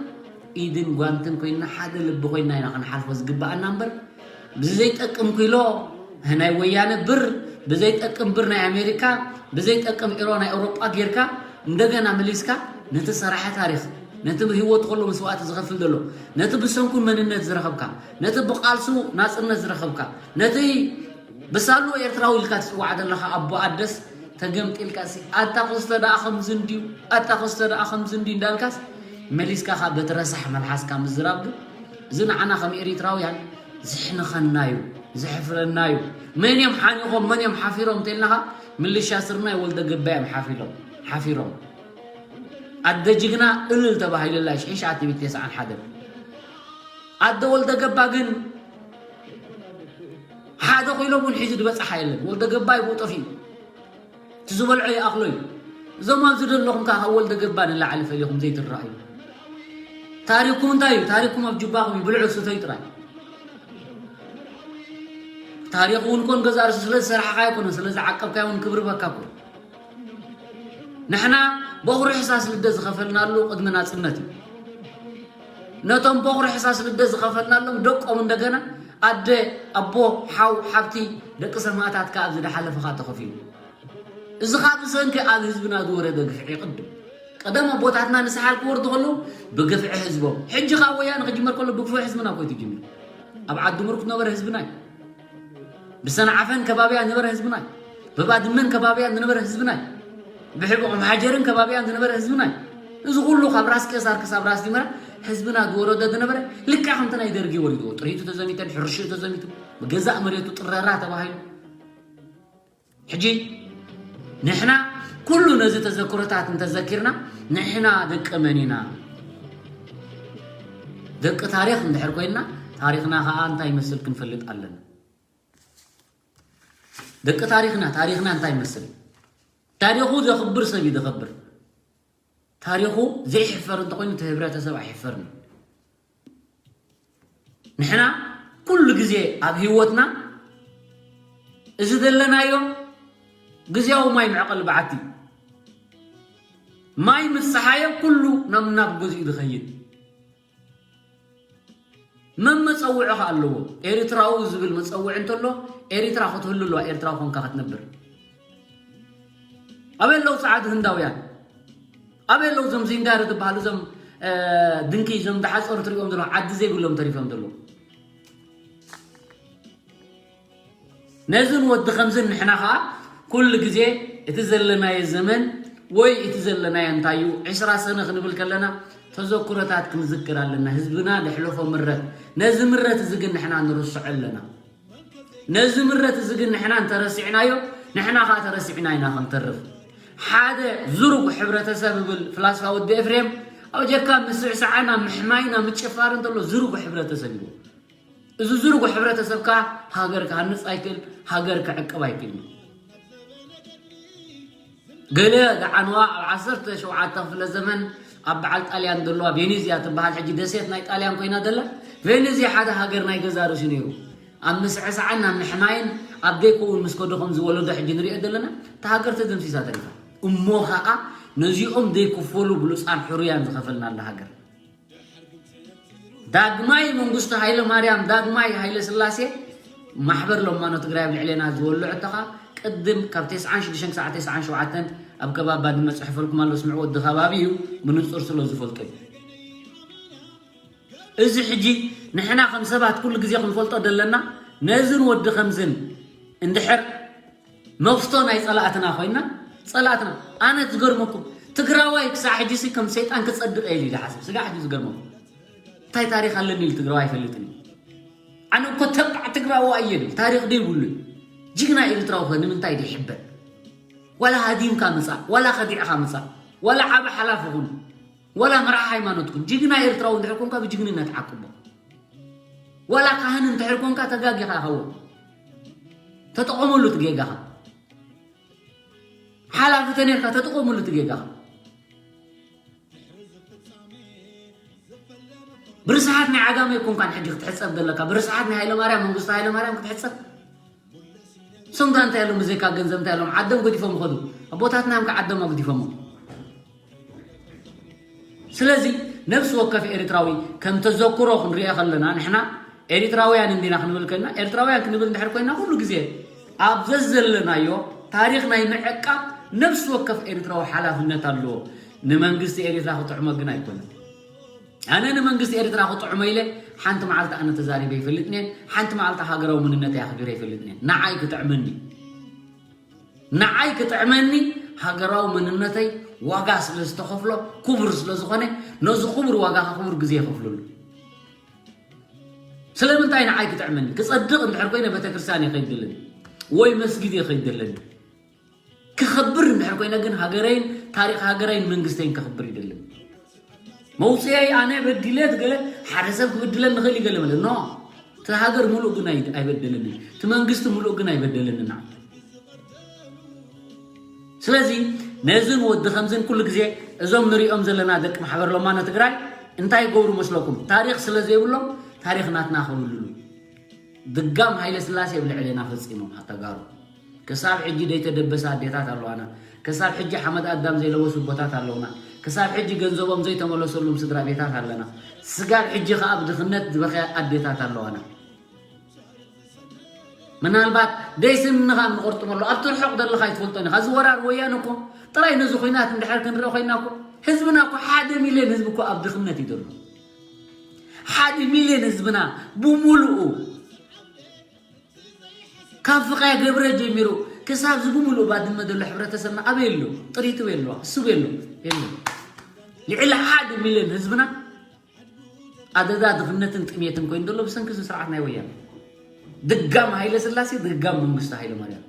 ኢድን ጓንትን ኮይና ሓደ ልቢ ኮይና ኢና ክንሓልፎ ዝግባኣና እምበር፣ ብዘይጠቅም ኪሎ ናይ ወያነ ብር፣ ብዘይጠቅም ብር ናይ ኣሜሪካ፣ ብዘይጠቅም ኤሮ ናይ ኤውሮጳ ጌርካ እንደገና መሊስካ ነቲ ሰራሐ ታሪኽ፣ ነቲ ብህይወቱ ከሎ መስዋእቲ ዝኸፍል ዘሎ፣ ነቲ ብሰንኩ መንነት ዝረኸብካ፣ ነቲ ብቃልሱ ናጽነት ዝረኸብካ፣ ነቲ ብሳሉ ኤርትራዊ ኢልካ ትጽዋዕ ዘለኻ ኣቦ ኣደስ ተገምጢልካ ሲ ኣታ ክስተ ደኣ ከምዚ እንድዩ፣ ኣታ ክስተ ደኣ ከምዚ እንድዩ እንዳልካስ መሊስካ ካብ በቲ ረሳሕ መልሓስካ ምዝራብ ግን እዚ ንዓና ከም ኤሪትራውያን ዝሕንኸና እዩ፣ ዘሕፍረና እዩ። መን እዮም ሓኒኾም፣ መን እዮም ሓፊሮም እንተልናኻ፣ ምልሻ ስርናይ ወልደ ገባይ እዮም ሓፊሎም፣ ሓፊሮም። ኣደ ጅግና እልል ተባሂሉላ ሽሒሽ ኣትቢት ተስዓን ሓደን። ኣደ ወልደ ገባ ግን ሓደ ኮይሎም እውን ሒዙ ዝበጽሓ የለን። ወልደ ገባ ይብኡ ጠፊኡ። እቲ ዝበልዖ ይኣኽሎ እዩ። እዞም ኣብዚ ዘለኹም ከኣ ካብ ወልደ ገባ ንላዕሊ ፈሊኹም ዘይትረኣዩ። ታሪኽኩም እንታይ እዩ? ታሪኽኩም ኣብ ጁባኹም እዩ። ብልዑ ስተዩ ጥራይ። ታሪኽ እውን ኮን ገዛ ርእሱ ስለ ዝሰራሕኻ ኣይኮነን፣ ስለ ዝዓቀብካዮ እውን ክብሪ በካ እኮ። ንሕና በኹሪ ሕሳስ ልደ ዝኸፈልናሉ ቅድሚ ናጽነት እዩ። ነቶም በኹሪ ሕሳስ ልደ ዝኸፈልናሎም ደቆም እንደገና ኣደ፣ ኣቦ፣ ሓው፣ ሓብቲ፣ ደቂ ሰማእታት ከኣ ኣብዚ ዝሓለፈ ከኣ ተኸፊሉ። እዚ ኸኣ ብሰንኪ ኣብ ህዝብና ዝወረደ ግፍዒ ቅድም። ቀደም ኣቦታትና ንስሓል ክወርዱ ከለዉ ብግፍዒ ህዝቦም። ሕጂ ኸኣ ወያነ ክጅመር ከሎ ብግፍዒ ህዝብና እኮ እዩ ትጅምር። ኣብ ዓዲ ምሩክ ዝነበረ ህዝብና እዩ። ብሰንዓፈን ከባቢያን ዝነበረ ህዝብና እዩ። ብባድመን ከባቢያን ዝነበረ ህዝብና እዩ። ብሕቡቕ ምሓጀርን ከባቢያን ዝነበረ ህዝብና እዩ። እዚ ኩሉ ካብ ራስ ቄሳር ክሳብ ራስ ዲመራ ህዝብና ዝወረዶ ዝነበረ ልክዕ ከምቲ ናይ ደርጊ ወሪድዎ። ጥሪቱ ተዘሚተን፣ ሕርሽኡ ተዘሚቱ፣ ብገዛእ መሬቱ ጥረራ ተባሂሉ። ሕጂ ንሕና ኩሉ ነዚ ተዘክሮታት እንተዘኪርና፣ ንሕና ደቂ መን ኢና? ደቂ ታሪኽ እንድሕር ኮይንና፣ ታሪኽና ኸኣ እንታይ ይመስል ክንፈልጥ ኣለና። ደቂ ታሪኽና፣ ታሪኽና እንታይ ይመስል? ታሪኹ ዘኽብር ሰብ እዩ ዘኸብር። ታሪኹ ዘይሕፈር እንተኾይኑ፣ እቲ ህብረተሰብ ኣይሕፈርን እዩ። ንሕና ኩሉ ግዜ ኣብ ህይወትና እዚ ዘለናዮ ግዝያዊ ማይ መዕቐሊ በዓቲ እዩ። ማይ ምስ ጸሓየ ኩሉ ናብ፣ ናብ ገዝኡ ዝኸይድ። መመጸውዒ ኸኣ ኣለዎ። ኤሪትራዊ ዝብል መጸውዒ እንተሎ፣ ኤሪትራ ክትህሉ ኣለዋ፣ ኤርትራዊ ኮንካ ክትነብር። ኣበይ ኣለዉ ጸዓዱ ህንዳውያን? ኣበይ ኣለዉ እዞም ዚንጋር ዝበሃሉ፣ እዞም፣ እ፣ ድንኪ፣ እዞም ዝሓጸሩ ትሪኦም ዘለኹም፣ ዓዲ ዘይብሎም ተሪፎም ዘለዉ? ነዝን ወዲ ከምዝን ንሕና ኸኣ ኩሉ ግዜ እቲ ዘለናዮ ዘመን ወይ እቲ ዘለናዮ እንታይ እዩ፣ ዕስራ ሰነ ክንብል ከለና፣ እቲ ተዘክሮታት ክንዝክር ኣለና። ህዝብና ዘሕለፎ ምረት፣ ነዚ ምረት እዚ ግን ንሕና ንርስዖ ኣለና። ነዚ ምረት እዚ ግን ንሕና እንተረሲዕናዮ፣ ንሕና ኸዓ ተረሲዕና ኢና ክንተርፍ። ሓደ ዝሩግ ሕብረተሰብ ይብል ፍላስፋ ወዲ ኤፍሬም፣ ኣብ ጀካ ምስዕሳዕን ኣብ ምሕማይን ኣብ ምጭፋርን እንተሎ ዝሩግ ሕብረተሰብ ይብል። እዚ ዝሩግ ሕብረተሰብ ከኣ ሃገር ክሃንጽ ኣይክእል፣ ሃገር ክዕቅብ ኣይክእልን። ገለ ዝዓንዋ ኣብ ዓሰርተ ሸውዓተ ክፍለ ዘመን ኣብ በዓል ጣልያን ዘለዋ ቬኔዝያ ትበሃል፣ ሕጂ ደሴት ናይ ጣልያን ኮይና ዘላ። ቬኔዝያ ሓደ ሃገር ናይ ገዛ ርእሱ ነይሩ። ኣብ ምስዕሳዕን ኣብ ምሕማይን ኣብ ዘይከውን ምስ ከደኹም ዝወለዶ ሕጂ ንሪኦ ዘለና፣ እታ ሃገር ተደምሲሳ ተሪፋ። እሞ ኸዓ ነዚኦም ዘይክፈሉ ብሉፃን ሕሩያን ዝኸፈልናላ ሃገር። ዳግማይ መንግስቱ ሃይለ ማርያም፣ ዳግማይ ሃይለ ስላሴ፣ ማሕበር ለማኖ ትግራይ ኣብ ልዕሌና ዝወልዖ እተኻ ቅድም ካብ ተስዓን ሽዱሽተን ክሳዕ ተስዓን ሸውዓተን ኣብ ከባቢ ባድመ ጽሕፈልኩም ኣሎ፣ ስምዕዎ፣ ወዲ ከባቢ እዩ፣ ብንጹር ስለ ዝፈልጦ እዩ። እዚ ሕጂ ንሕና ከም ሰባት ኩሉ ግዜ ክንፈልጦ ዘለና፣ ነዝን ወዲ ከምዝን እንድሕር መፍቶ ናይ ጸላእትና ኮይና፣ ጸላእትና፣ ኣነ ዝገርመኩም፣ ትግራዋይ ክሳዕ ሕጂ ሲ ከም ሰይጣን ክጸድቕ እየ ኢሉ ይሓስብ። ስጋ ሕጂ ዝገርመኩም፣ እንታይ ታሪኽ ኣለኒ ኢሉ ትግራዋይ ኣይፈልጥን እዩ። ኣነ እኮ ተባዕ ትግራዋይ እየ ድብል፣ ታሪኽ ደይብሉ እዩ። ጅግና ኤርትራዊ ከ ንምንታይ ድይሕበን? ዋላ ሃዲምካ ምጻእ፣ ዋላ ከዲዕካ ምጻእ፣ ዋላ ዓቢ ሓላፊ ኩን፣ ዋላ መራሒ ሃይማኖት ኩን፣ ጅግና ኤርትራዊ እንድሕር ኮንካ ብጅግንነት ዓቅቦ። ዋላ ካህን እንድሕር ኮንካ ተጋጊኻ ይኸውን። ተጠቐመሉ እቲ ጌጋኻ። ሓላፊ ተኔርካ ተጠቐመሉ እቲ ጌጋኻ። ብርስሓት ናይ ዓጋመ ኣይኮንካን ሕጂ ክትሕጸብ ዘለካ። ብርስሓት ናይ ሃይለማርያም፣ መንግስቱ ሃይለማርያም ክትሕጸብ። እሶም እንታይ ኣለዎም? ብዘይካ ገንዘብ እንታይ ኣለዎም? ዓዶም ገዲፎም ይኸዱ። ኣቦታትና እዮም ከ ዓዶም ኣግዲፎም። ስለዚ ነፍሲ ወከፍ ኤርትራዊ ከም ተዘክሮ ክንሪኦ ከለና፣ ንሕና ኤርትራውያን እንዲና ክንብል ከለና፣ ኤርትራውያን ክንብል እንድሕር ኮይና፣ ኩሉ ግዜ ኣብ ዘዘለናዮ ታሪኽ ናይ ምዕቃብ ነፍሲ ወከፍ ኤርትራዊ ሓላፍነት ኣለዎ። ንመንግስቲ ኤርትራ ክጥዕሞ ግን ኣይኮነን። ኣነ ንመንግስቲ ኤርትራ ክጥዕሞ ኢለ ሓንቲ መዓልቲ ኣነ ተዛሪበ ይፈልጥን እየ። ሓንቲ መዓልቲ ሃገራዊ መንነተይ ኣኽቢረ ይፈልጥን እየ። ንዓይ ክጥዕመኒ፣ ንዓይ ክጥዕመኒ፣ ሃገራዊ መንነተይ ዋጋ ስለ ዝተኸፍሎ፣ ክቡር ስለ ዝኾነ፣ ነዚ ክቡር ዋጋ ከኽብር ግዜ የኸፍለሉ። ስለምንታይ ንዓይ ክጥዕመኒ? ክጸድቕ እንድሕር ኮይነ ቤተክርስትያን እየ ከይድ ዘለኒ፣ ወይ መስጊድ እየ ከይድ ዘለኒ። ክኸብር እንድሕር ኮይነ ግን ሃገረይን ታሪኽ ሃገረይን መንግስተይን ከኽብር ይደልን። መውፅኤይ ኣነ በዲለ ገለ ሓደ ሰብ ክብድለን ንኽእል ይገለ መለ። ኖ፣ እቲ ሃገር ሙሉእ ግን ኣይ-፣ ኣይበደለንን። እቲ መንግስቲ ሙሉእ ግን ኣይበደለንን። ስለዚ ነዝን ወዲ ከምዝን ኩሉ ግዜ እዞም ንሪኦም ዘለና ደቂ ማሕበር ለማኖ ትግራይ እንታይ ይገብሩ መስለኩም? ታሪኽ ስለ ዘይብሎም ታሪኽ ናትና ከብልሉ። ድጋም ሃይለ ስላሴ ኣብ ልዕሌና ፈጺሞም፣ ኣተጋሩ። ክሳብ ሕጂ ዘይተደበሳ ኣዴታት ኣለዋና። ክሳብ ሕጂ ሓመድ ኣዳም ዘይለበሱ ኣቦታት ኣለውና። ክሳብ ሕጂ ገንዘቦም ዘይተመለሰሎም ስድራ ቤታት ኣለና። ስጋብ ሕጂ ከኣ ኣብ ድኽነት ዝበኽያ ኣዴታት ኣለዋና። ምናልባት ደይ ስንኻ እንቆርጥመሉ፣ ኣብቲ ርሑቕ ዘለኻ ኣይትፈልጦን ኢኻ። እዚ ወራር ወያነ እኮ ጥራይ ነዚ ኹናት እንድሕር ክንርኢ ኮይና እኮ፣ ህዝብና እኮ ሓደ ሚልዮን ህዝቢ እኮ ኣብ ድኽነት እዩ ዘሎ። ሓደ ሚልዮን ህዝብና ብሙሉኡ ካብ ፍቓይ ገብረ ጀሚሩ ክሳብ እዚ ብምሉእ ባድመ ዘሎ ሕብረተሰብና ኣበይ ኣሎ? ጥሪቱ ኣሎ? እሱ ኣሎ? የለን። ልዕሊ ሓደ ሚልዮን ህዝብና ኣደዳ ድኽነትን ጥሜትን ኮይኑ ዘሎ ብሰንኪ እዚ ስርዓት ናይ ወያነ። ድጋም ሃይለ ስላሴ፣ ድጋም መንግስቱ ሃይለ ማርያም።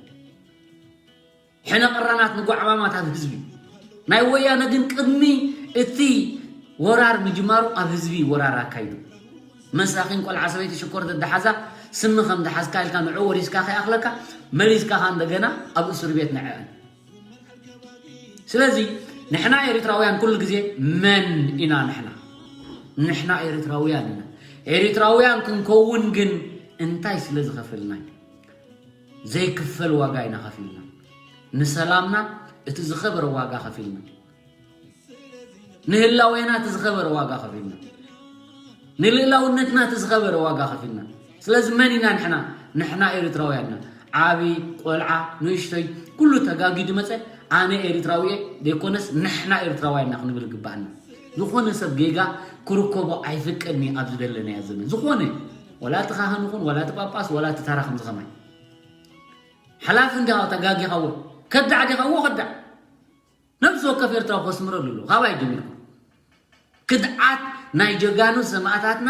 ሕነ ቀራናት ንጓዕማማት ኣብ ህዝቢ። ናይ ወያነ ግን ቅድሚ እቲ ወራር ምጅማሩ ኣብ ህዝቢ ወራር ኣካይዱ። መሳኺን ቆልዓ ሰበይቲ ሽኮር ደደሓዛ ስሚ ከም ደሓዝካ ኢልካ ንዑ ወሪስካ ከይኣኽለካ መሊስካ ከኣ እንደገና ኣብ እስር ቤት ንዐአን። ስለዚ ንሕና ኤርትራውያን ኩሉ ግዜ መን ኢና ንሕና? ንሕና ኤርትራውያን ኢና። ኤርትራውያን ክንከውን ግን እንታይ ስለ ዝኸፈልና እዩ? ዘይክፈል ዋጋ ኢና ከፊልና። ንሰላምና እቲ ዝኸበረ ዋጋ ከፊልና። ንህላዌና እቲ ዝኸበረ ዋጋ ከፊልና። ንልእላውነትና እቲ ዝኸበረ ዋጋ ከፊልና። ስለዚ መን ኢና ንሕና? ንሕና ኤርትራውያን ኢና። ዓቢ፣ ቆልዓ፣ ንእሽቶይ፣ ኩሉ ተጋጊዱ መጸ፣ ኣነ ኤርትራዊ እየ፣ ዘይኮነስ ንሕና ኤርትራውያን ኢና ክንብል ይግባኣና። ዝኾነ ሰብ ጌጋ ክርከቦ ኣይፍቀድን እየ ኣብዚ ዘለናዮ ዘመን። ዝኾነ፣ ወላ እቲ ካህን ይኹን፣ ወላ እቲ ጳጳስ፣ ወላ እቲ ተራ ከምዚ ከማይ። ሓላፊ እንዲኻ ተጋጊኻዎ፣ ከዳዕ ዲኻዎ ከዳዕ። ነብሲ ወከፍ ኤርትራዊ ከስምረሉ ኣለዎ። ካባይ ጀሚርኩም። ክድዓት ናይ ጀጋኑ ሰማእታትና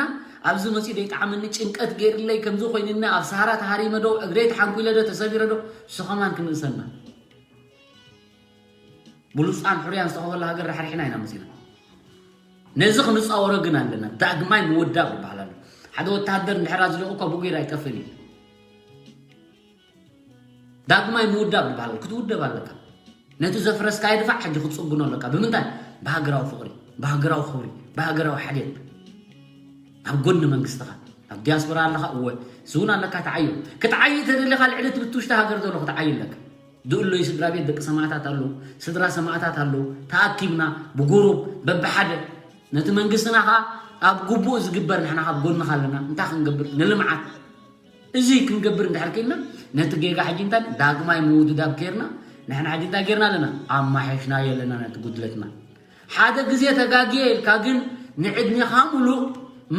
ኣብዚ መጺኡ ደይጠዓመኒ፣ ጭንቀት ገይርለይ፣ ከምዚ ኮይንና ኣብ ሰሃራ ተሃሪመ ዶ፣ እግረይ ተሓንኩለ ዶ፣ ተሰቢረ ዶ፣ እሱ ከማን ክንእሰና። ብሉጻን ሕሩያን ዝተኸፈላ ሃገር ራሕሪሕና ኢና መጺና። ነዚ ክንጻወሮ ግን ኣለና። ዳግማይ ምውዳብ ይበሃል ኣሎ። ሓደ ወተሃደር እንድሕር ኣዝሊቑ እኳ ብጉይር ኣይጠፍእን እዩ። ዳግማይ ምውዳብ ይበሃል። ክትውደብ ኣለካ። ነቲ ዘፍረስካዮ ድፋዕ ሕጂ ክትጽግኖ ኣለካ። ብምንታይ? ብሃገራዊ ፍቕሪ፣ ብሃገራዊ ክብሪ፣ ብሃገራዊ ሓልዮት። ኣብ ጎኒ መንግስትኻ፣ ኣብ ዲያስፖራ ኣለኻ፣ እወ፣ እዚ እውን ኣለካ፣ ተዓዮ። ክትዓይ ተደሊኻ ልዕሊ እቲ ብትውሽቲ ሃገር ዘሎ ክትዓይ ኣለካ። ድእሎይ ስድራ ቤት ደቂ ሰማእታት ኣለዉ፣ ስድራ ሰማእታት ኣለዉ። ተኣኪብና ብጉሩብ በብሓደ ነቲ መንግስትና ኸኣ ኣብ ግቡእ ዝግበር ንሕና ካብ ጎንኻ ኣለና። እንታይ ክንገብር? ንልምዓት። እዚ ክንገብር እንድሕር ክኢልና ነቲ ጌጋ ሕጂ እንታይ ዳግማይ ምውድዳብ ጌርና ንሕና ሕጂ እንታይ ጌርና ኣለና? ኣማሒሽናዮ ኣለና ነቲ ጉድለትና። ሓደ ግዜ ተጋግየ ኢልካ ግን ንዕድሜኻ ሙሉእ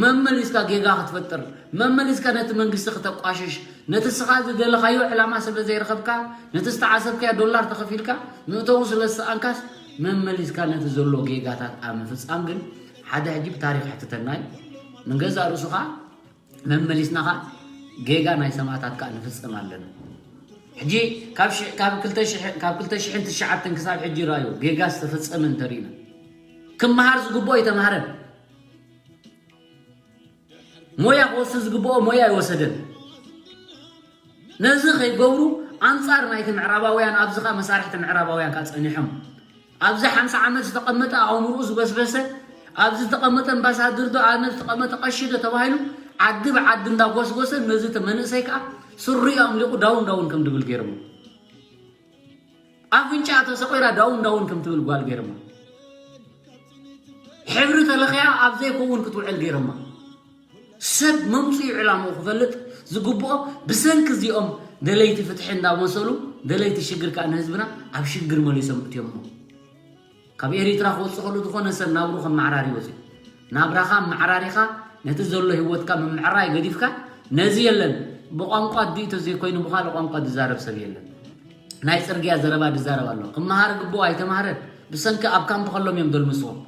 መመሊስካ ጌጋ ክትፈጥር፣ መመሊስካ ነቲ መንግስቲ ክተቋሽሽ፣ ነቲ ስኻ ዝደለኻዮ ዕላማ ስለ ዘይረኸብካ፣ ነቲ ዝተዓሰብካዮ ዶላር ተኸፊልካ ምእተዊ ስለ ዝሰኣንካስ መመሊስካ ነቲ ዘሎ ጌጋታት ኣብ ምፍጻም ግን ሓደ ሕጂ ብታሪኽ ሕትተና እዩ። ንገዛእ ርእሱ ኸኣ መመሊስና ኸኣ ጌጋ ናይ ሰማእታት ከኣ ንፍጽም ኣለና። ሕጂ ካብ ሽሕ-፣ ካብ ክልተ ሽሕ፣ ካብ ክልተ ሽሕን ትሽዓተን ክሳብ ሕጂ ራእዩ ጌጋ ዝተፈጸመ እንተሪእና ክመሃር ዝግብኦ ኣይተማህረን። ሞያ ክወስድ ዝግብኦ ሞያ ኣይወሰደን። ነዚ ከይገብሩ ኣንጻር ናይቲ ምዕራባውያን ኣብዚ ኸኣ መሳርሕቲ ምዕራባውያን ከኣ ጸኒሖም። ኣብዚ ሓምሳ ዓመት ዝተቐመጠ ኣእምርኡ ዝበስበሰ፣ ኣብዚ ዝተቐመጠ ኣምባሳደር ዶ፣ ኣብዚ ዝተቐመጠ ቀሺ ዶ ተባሂሉ ዓዲ ብዓዲ እንዳጎስጎሰ ነዚ እቲ መንእሰይ ከኣ ስሪኡ ኣምሊቑ ዳውን ዳውን ከም ድብል ገይሮሞ። ኣፍንጫ ተሰቒራ ዳውን ዳውን ከም ትብል ጓል ገይሮማ። ሕብሪ ተለኽያ ኣብ ዘይከውን ክትውዕል ገይሮማ። ሰብ መምፅኡ ዕላምኡ ክፈልጥ ዝግብኦ ብሰንኪ እዚኦም ደለይቲ ፍትሒ እንዳመሰሉ ደለይቲ ሽግር ከዓ ንህዝብና ኣብ ሽግር መሊሶም እትዮሞ። ካብ ኤሪትራ ክወፅእ ከሎ ዝኾነ ሰብ ናብሩ ከም መዕራሪ ወፂኡ ናብራኻ መዕራሪኻ ነቲ ዘሎ ህይወትካ ምምዕራይ ገዲፍካ ነዚ የለን ብቋንቋ ኣዲኡ ተዘይኮይኑ ብኻልእ ቋንቋ ዝዛረብ ሰብ የለን። ናይ ፅርግያ ዘረባ ዝዛረብ ኣሎ። ክመሃር ግብኦ ኣይተማህረን። ብሰንኪ ኣብ ካምፕ ከሎም እዮም ደልምስዎም።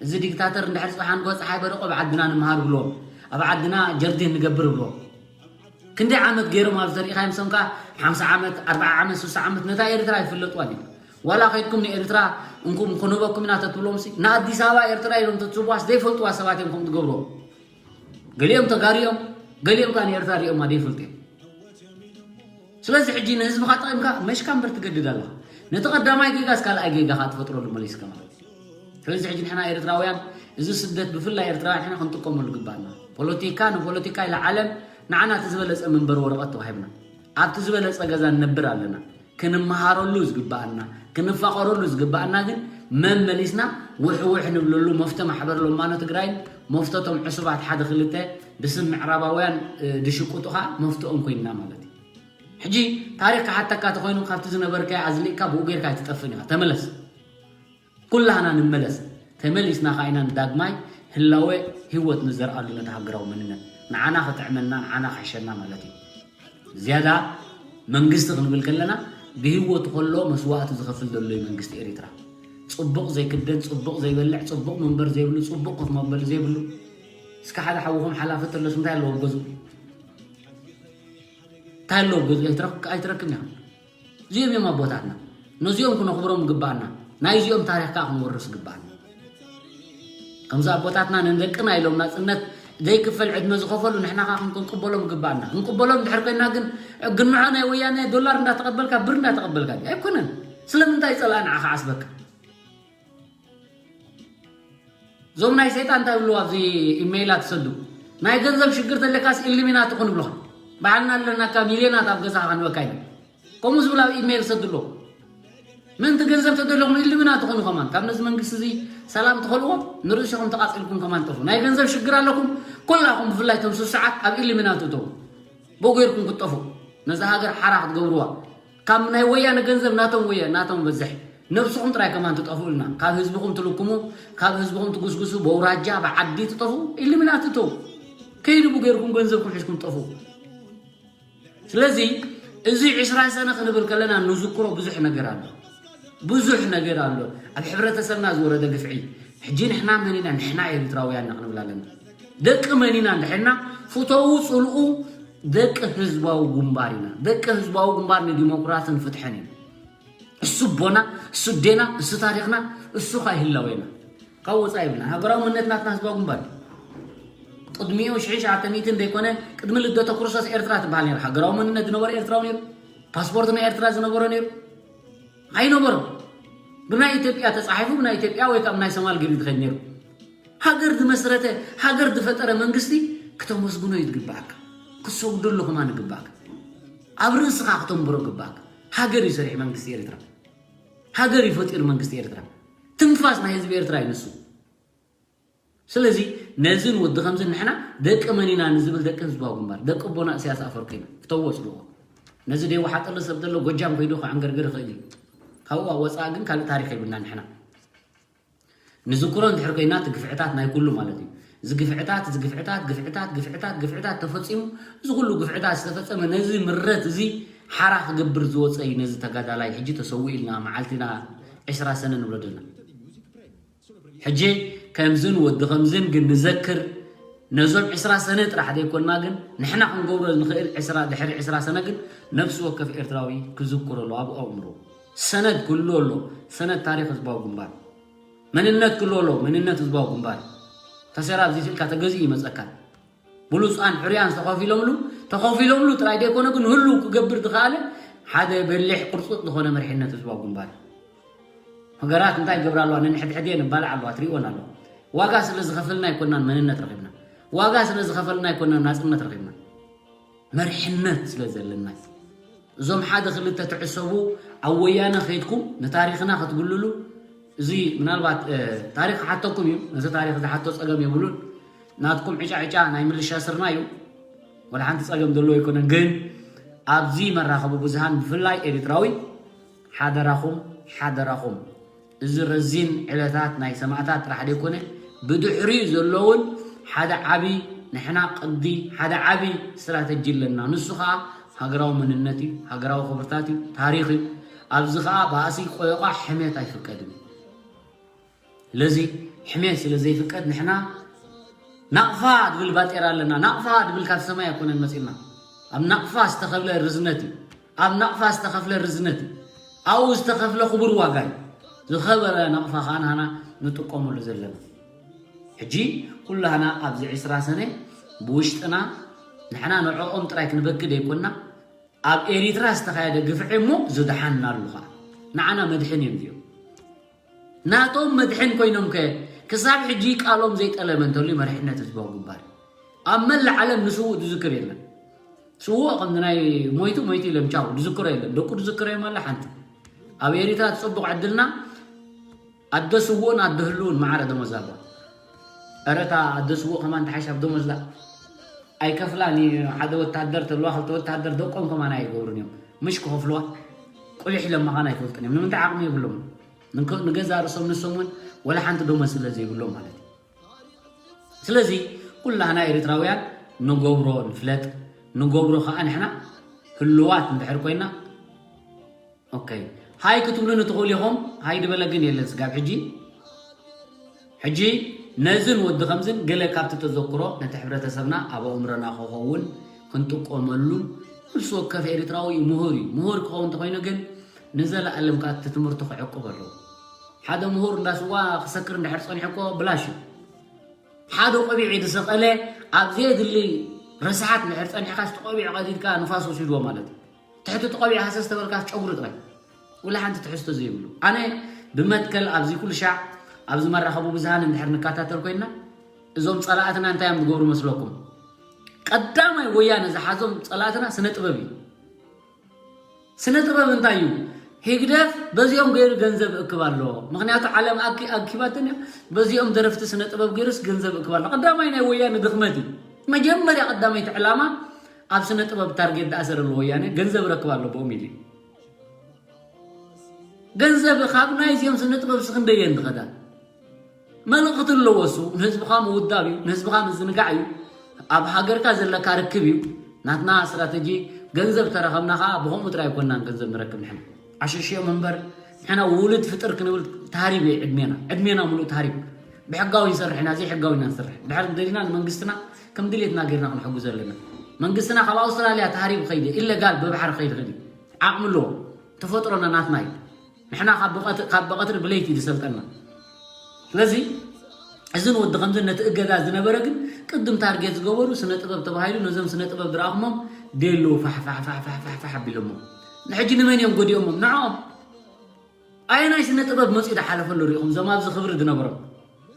እዚ ዲክታተር እንድሕር ፅባሕ ንግሆ ፀሓይ በደቆ ኣብ ዓድና ንምሃር ብልዎም። ኣብ ዓድና ጀርዲን ንገብር ብልዎም። ክንደይ ዓመት ገይሮም ኣብ ዝተሪእኻዮም ሰምካ ሓምሳ ዓመት ኣርብዓ ዓመት ሱሳ ዓመት ነታ ኤርትራ ይፍለጥዋ ድዩ? ዋላ ከይድኩም ንኤርትራ እንኩም ክንህበኩም ኢና ተትብሎም ሲ ንኣዲስ ኣበባ ኤርትራ ኢሎም ተትስብዋስ ዘይፈልጥዋ ሰባት እዮም ከም ትገብርዎም። ገሊኦም ተጋሩ እዮም፣ ገሊኦም ከዓ ንኤርትራ ሪኦማ ዘይፈልጡ እዮም። ስለዚ ሕጂ ንህዝብኻ ጠቒምካ መሽካ እምበር ትገድድ ኣለኻ። ነቲ ቀዳማይ ጌጋስ ካልኣይ ጌጋ ከዓ ትፈጥረሉ መሊስካ ማለት እዩ። ስለዚ ሕጂ ንሕና ኤርትራውያን እዚ ስደት ብፍላይ ኤርትራውያን ሕና ክንጥቀመሉ ግባእና። ፖለቲካ ንፖለቲካ ኢላ ዓለም ንዓና እቲ ዝበለጸ መንበሪ ወረቐት ተዋሂብና ኣብቲ ዝበለጸ ገዛ ንነብር ኣለና። ክንመሃረሉ ዝግባኣና ክንፋቐረሉ ዝግባኣና ግን መመሊስና ውሕውሕ ንብለሉ መፍቶ ማሕበር ለማኖ ትግራይን መፍቶቶም ዕሱባት ሓደ ክልተ ብስም ምዕራባውያን ድሽቁጡ ከዓ መፍትኦም ኮይንና ማለት እዩ። ሕጂ ታሪክ ክሓተካ ተኮይኑ ካብቲ ዝነበርካዮ ኣዝሊእካ ብኡ ጌርካ ኣይትጠፍን ኢኻ። ተመለስ። ኩላህና ንመለስ። ተመሊስና ከዓ ኢና ንዳግማይ ህላወ ህይወት ንዘርኣሉ ነቲ ሃገራዊ መንነት ንዓና ክጥዕመና ንዓና ክሕሸና ማለት እዩ። ዝያዳ መንግስቲ ክንብል ከለና ብህይወቱ ከሎ መስዋእቲ ዝኸፍል ዘሎ እዩ መንግስቲ ኤሪትራ። ጽቡቕ ዘይክደን፣ ጽቡቕ ዘይበልዕ፣ ጽቡቕ መንበር ዘይብሉ፣ ጽቡቕ ኮፍ መበሊ ዘይብሉ። እስከ ሓደ ሓውኹም ሓላፊ ተሎስ እንታይ ኣለዎ ገዙ? እንታይ ኣለዎ ገዙ? ኣይትረክ-፣ ኣይትረክም ኢኻ። እዚኦም እዮም ኣቦታትና። ነዚኦም ክነኽብሮም ግባኣና። ናይዚኦም ታሪኽ ከዓ ክንወርስ ግባኣና። ከምዚ ኣቦታትና ንደቅና ኢሎም ናጽነት ዘይክፈል ዕድመ ዝኸፈሉ ንሕና ከዓ ክንቅበሎም ግባኣና። ክንቅበሎም ድሕር ኮይና ግን ግንዖ ናይ ወያነ ዶላር እንዳተቐበልካ ብር እንዳተቐበልካ ድዩ? ኣይኮነን። ስለምንታይ ጸላእ ንዓኻ ዓስበካ? እዞም ናይ ሰይጣን እንታይ ብልዋ ኣብዚ ኢሜይላት ትሰዱ? ናይ ገንዘብ ሽግር ተለካስ ኢሉሚናቲ ኩን ብልኻ። ባዕልና ኣለናካ ሚልዮናት ኣብ ገዛኻ ክንበካ ኢና። ከምኡ ዝብል ኣብ ኢሜይል ሰዱ ኣለዉ። ምእንቲ ገንዘብ ተደለኹም ኢሉሚናቲ ኩኑ ከማን። ካብ ነዚ መንግስቲ እዚ ሰላም ትኸልዎ ንርእሲኹም ተቓጺልኩም ከማን ጠፉ። ናይ ገንዘብ ሽግር ኣለኩም ኩላኹም ብፍላይ እቶም ስሱዓት ኣብ ኢሉሚናቲ እተዉ። ብኡ ጌርኩም ክትጠፉ። ነዛ ሃገር ሓራ ክትገብርዋ። ካብ ናይ ወያነ ገንዘብ ናቶም ወያ-፣ ናቶም በዝሕ። ነብስኹም ጥራይ ከማን ትጠፍኡልና። ካብ ህዝብኹም ትልክሙ፣ ካብ ህዝብኹም ትጉስጉሱ፣ በውራጃ፣ ብዓዲ ትጠፍኡ፣ ኢሉሚናቲ እተዉ። ከይድቡ ጌርኩም ገንዘብኩም ሒዝኩም ትጠፍኡ። ስለዚ እዚ ዕስራ ሰነ ክንብል ከለና ንዝክሮ ብዙሕ ነገር ኣሎ። ብዙሕ ነገር ኣሎ። ኣብ ሕብረተሰብና ዝወረደ ግፍዒ፣ ሕጂ ንሕና መን ኢና? ንሕና ኤርትራውያን ኢና ክንብል ኣለና። ደቂ መን ኢና እንድሕና? ፍተዉ ጽልኡ፣ ደቂ ህዝባዊ ግንባር ኢና። ደቂ ህዝባዊ ግንባር ንዲሞክራስን ፍትሕን እዩ። እሱ ኣቦና፣ እሱ ኣዴና፣ እሱ ታሪኽና፣ እሱ ኸኣ ህላዌና። ካብ ወጻኢ የብልና። ሃገራዊ መንነት ናትና ህዝባዊ ግንባር እዩ። ቅድሚኡ ሽሕን ሸዓተ ሚእትን ዘይኮነ፣ ቅድሚ ልደተ ክርስቶስ ኤርትራ ትበሃል ነይራ። ሃገራዊ መንነት ዝነበረ ኤርትራዊ ነይሩ። ፓስፖርት ናይ ኤርትራ ዝነበሮ ነይሩ። ኣይነበሮም። ብናይ ኢትዮጵያ ተጻሒፉ፣ ብናይ ኢትዮጵያ ወይ ካብ ናይ ሰማል ገይሩ ዝኸድ ነይሩ። ሃገር ዝመስረተ፣ ሃገር ዝፈጠረ መንግስቲ ክተመስግኖ እዩ ዝግባኣካ። ክትሰግደሉ ከማን ይግባኣካ። ኣብ ርእስኻ ክተንብሮ ይግባኣካ። ሃገር እዩ ሰሪሕ መንግስቲ ኤርትራ። ሃገር እዩ ፈጢሩ መንግስቲ ኤርትራ። ትንፋስ ናይ ህዝቢ ኤርትራ እዩ ንሱ። ስለዚ ነዝን ወዲ ከምዝን ንሕና ደቂ መን ኢና ንዝብል ደቂ ህዝባዊ ግንባር፣ ደቂ ኣቦና ኢሳያስ ኣፈወርቂ ኢና። ፍተዎ ጽልዎ። ነዚ ደይወሓጠሉ ሰብ ዘሎ ጎጃም ከይዱ ከዓንገርግር ይኽእል እዩ። ካብኡ ኣብ ወጻኢ ግን ካልእ ታሪኽ የብልና ንሕና። ንዝክሮ እንድሕር ኮይና እቲ ግፍዕታት ናይ ኩሉ ማለት እዩ። እዚ ግፍዕታት፣ እዚ ግፍዕታት፣ ግፍዕታት፣ ግፍዕታት፣ ግፍዕታት ተፈጺሙ፣ እዚ ኩሉ ግፍዕታት ዝተፈጸመ ነዚ ምረት እዚ ሓራ ክገብር ዝወጸ እዩ። ነዚ ተጋዳላይ ሕጂ ተሰዊኡ ኢልና መዓልቲና ዕስራ ሰነ ንብሎ ዘለና። ሕጂ ከምዝን ወዲ ከምዝን ግን ንዘክር፣ ነዞም ዕስራ ሰነ ጥራሕ ዘይኮንና ግን ንሕና ክንገብሮ ንኽእል ዕስራ፣ ድሕሪ ዕስራ ሰነ ግን ነፍሲ ወከፍ ኤርትራዊ ክዝክሮ ኣለዎ ኣብ ኣእምሮ። ሰነድ ክህሉ ኣሎ፣ ሰነድ ታሪኽ ህዝባዊ ግንባር። መንነት ክህሉ ኣሎ፣ መንነት ህዝባዊ ግንባር። ተሰራ ኣብዚ ስልካ ተገዚኡ ይመጸካ። ብሉጻን ሕሩያን ዝተኸፊሎምሉ፣ ተኸፊሎምሉ ጥራይ ዘይኮነ ግን ህሉ ክገብር ዝኸኣለ ሓደ በሊሕ ቅርጹጥ ዝኾነ መሪሕነት ህዝባዊ ግንባር። ሃገራት እንታይ ይገብራ ኣለዋ? ነንሕድሕደን ይባላዕ ኣለዋ፣ ትሪእወን ኣለዋ። ዋጋ ስለ ዝኸፈልና ኣይኮናን መንነት ረኺብና። ዋጋ ስለ ዝኸፈልና ኣይኮናን ናጽነት ረኺብና። መሪሕነት ስለ ዘለና እዩ። እዞም ሓደ ክልተ ትዕሰቡ ኣብ ወያነ ከይድኩም ንታሪኽና ክትግልሉ፣ እዚ ምናልባት፣ እ፣ ታሪኽ ክሓተኩም እዩ። ነዚ ታሪኽ ዝሓቶ ጸገም የብሉን። ናትኩም ዕጫ ዕጫ ናይ ምልሻ ስርና እዩ። ወላ ሓንቲ ጸገም ዘለዎ ኣይኮነን። ግን ኣብዚ መራኸቢ ብዙሃን ብፍላይ ኤርትራዊ ሓደራኹም፣ ሓደራኹም። እዚ ረዚን ዕለታት ናይ ሰማእታት ጥራሕ ዘይኮነ፣ ብድሕሪኡ ዘሎ እውን ሓደ ዓቢ ንሕና ቅዲ፣ ሓደ ዓቢ ስትራተጂ ኣለና። ንሱ ኸኣ ሃገራዊ መንነት እዩ፣ ሃገራዊ ክብርታት እዩ፣ ታሪኽ እዩ። ኣብዚ ኸኣ ባእሲ፣ ቆዮቓ፣ ሕሜት ኣይፍቀድን እዩ። ስለዚ ሕሜት ስለ ዘይፍቀድ ንሕና ናቕፋ ድብል ባጤራ ኣለና። ናቕፋ ድብል ካብ ሰማይ ኣይኮነን መጺእና። ኣብ ናቕፋ ዝተኸፍለ ርዝነት እዩ። ኣብ ናቕፋ ዝተኸፍለ ርዝነት እዩ። ኣብኡ ዝተኸፍለ ክቡር ዋጋ እዩ። ዝኸበረ ናቕፋ ኸኣ ንሃና ንጥቀመሉ ዘለና። ሕጂ ኩላህና ኣብዚ ዕስራ ሰነ ብውሽጥና ንሕና ንዕኦም ጥራይ ክንበኪ ደይኮንና፣ ኣብ ኤሪትራ ዝተኻየደ ግፍዒ እሞ ዝደሓንናሉ ኸኣ ንዓና መድሕን እዮም እዚኦም። ናቶም መድሕን ኮይኖም ከ ክሳብ ሕጂ ቃሎም ዘይጠለመ እንተልዩ መሪሕነት ህዝባዊ ግንባር እዩ። ኣብ መላእ ዓለም ንስዉእ ዝዝክር የለን። ስዉእ ከም ናይ ሞይቱ ሞይቱ ኢሎም ቻው ዝዝክሮ የለን። ደቁ ዝዝክሮ እዮም ኣላ ሓንቲ። ኣብ ኤሪትራ እቲ ጽቡቕ ዕድልና ኣደ ስዉእን ኣደ ህልውን ማዕረ ደሞዝ ኣለዋ። ኧረ እታ ኣደ ስዉእ ከማን ተሓይሽ ኣብ ደሞዝ ላ ኣይከፍላን እዩ። ሓደ ወታደር ተልዋ ክልተ ወታደር ደቆም ከማን ኣይገብሩን እዮም። ምሽ ክኸፍልዋ ቁሊሕ ኢሎም ምዃን ኣይፈልጡን እዮም። ንምንታይ ዓቕሚ የብሎም። ንገዛ ርእሶም ንሶም እውን ወላ ሓንቲ ደሞዝ ስለ ዘይብሎም ማለት እዩ። ስለዚ ኩላህና ኤርትራውያን ንገብሮ ንፍለጥ፣ ንገብሮ ከዓ ንሕና ህልዋት እንድሕር ኮይና ኦኬ ሃይ ክትብሉኒ ትኽእሉ ኢኹም። ሃይ ዝበለ ግን የለን ስጋብ ሕጂ። ሕጂ ነዝን ወዲ ከምዝን ገለ ካብቲ ተዘክሮ ነቲ ሕብረተሰብና ኣብ ኣእምሮና ክኸውን ክንጥቀመሉን፣ ነፍሲ ወከፍ ኤርትራዊ እዩ፣ ምሁር እዩ። ምሁር ክኸውን እንተኾይኑ ግን ንዘለኣለም ከኣ እቲ ትምህርቱ ክዕቅብ ኣለዎ። ሓደ ምሁር እንዳ ስዋ ክሰክር እንድሕር ጸኒሑ እኮ ብላሽ እዩ። ሓደ ቆቢዕ ዝሰቐለ ኣብ ዘየድሊ ረስሓት እንድሕር ጸኒሕካ፣ እቲ ቆቢዕ ቀዲድካ ንፋስ ወሲድዎ ማለት እዩ። ትሕቲ እቲ ቆቢዕ ሃሰስ ተበልካ ጨጉሪ ጥራይ፣ ወላ ሓንቲ ትሕዝቶ ዘይብሉ። ኣነ ብመትከል ኣብዚ ኩሉ ሻዕ ኣብዚ መራኸቢ ብዙሃን እንድሕር ንከታተል ኮይና፣ እዞም ጸላእትና እንታይ እዮም ዝገብሩ መስለኩም? ቀዳማይ ወያነ ዝሓዞም ጸላእትና ስነ ጥበብ እዩ። ስነ ጥበብ እንታይ እዩ? ህግደፍ በዚኦም ገይሩ ገንዘብ እክብ ኣሎ። ምኽንያቱ ዓለም ኣኪ-፣ ኣኪባትን እያ። በዚኦም ደረፍቲ ስነ ጥበብ ገይሩስ ገንዘብ እክብ ኣሎ። ቀዳማይ ናይ ወያነ ድኽመት እዩ። መጀመርያ ቀዳመይቲ ዕላማ ኣብ ስነ ጥበብ ታርጌት ዝኣሰረሉ ወያነ ገንዘብ ረክብ ኣሎ ብኦም ኢሉ እዩ። ገንዘብ ካብ ናይ እዚኦም ስነ ጥበብ ስኽንደየን ዝኸዳ? መልእኽቲ ኣለዎ እሱ። ንህዝብኻ ምውዳብ እዩ፣ ንህዝብኻ ምዝንጋዕ እዩ። ኣብ ሃገርካ ዘለካ ርክብ እዩ። ናትና ስትራተጂ ገንዘብ ተረኸብና ኸዓ ብኸምኡ ጥራይ ኣይኮንናን ገንዘብ ንረክብ ንሕና። ዓሸሽኦም እምበር ንሕና ውሉድ ፍጥር ክንብል ተሃሪብ እዩ ዕድሜና። ዕድሜና ሙሉእ ተሃሪብ። ብሕጋዊ ንሰርሕ ኢና፣ ዘይሕጋዊ ኢና ንሰርሕ። ድሕር ደሊና ንመንግስትና ከም ድሌትና ጌርና ክንሕጉዞ ኣለና። መንግስትና ካብ ኣውስትራልያ ተሃሪቡ ከይደ፣ ኢለጋል ብባሕሪ ከይደ ክእል እዩ። ዓቕሚ ኣለዎ። ተፈጥሮና ናትና እዩ። ንሕና ካብ ብቐት-፣ ካብ ብቐትሪ ብለይቲ እዩ ዝሰልጠና። ስለዚ እዚ ንወዲ ከምዚ ነቲ እገዛ ዝነበረ ግን ቅድም ታርጌት ዝገበሩ ስነ ጥበብ ተባሂሉ ነዞም ስነ ጥበብ ዝረኣኹሞም ደሎ ፋሕ ፋሕ ፋሕ ፋሕ ፋሕ ፋሕ ኣቢሎሞም። ንሕጂ ንመን እዮም ጎዲኦሞም? ንዕኦም። ኣየናይ ስነ ጥበብ መፂኡ ዝሓለፈሉ ሪኢኹም? እዞም ኣብዚ ክብሪ ዝነበሮም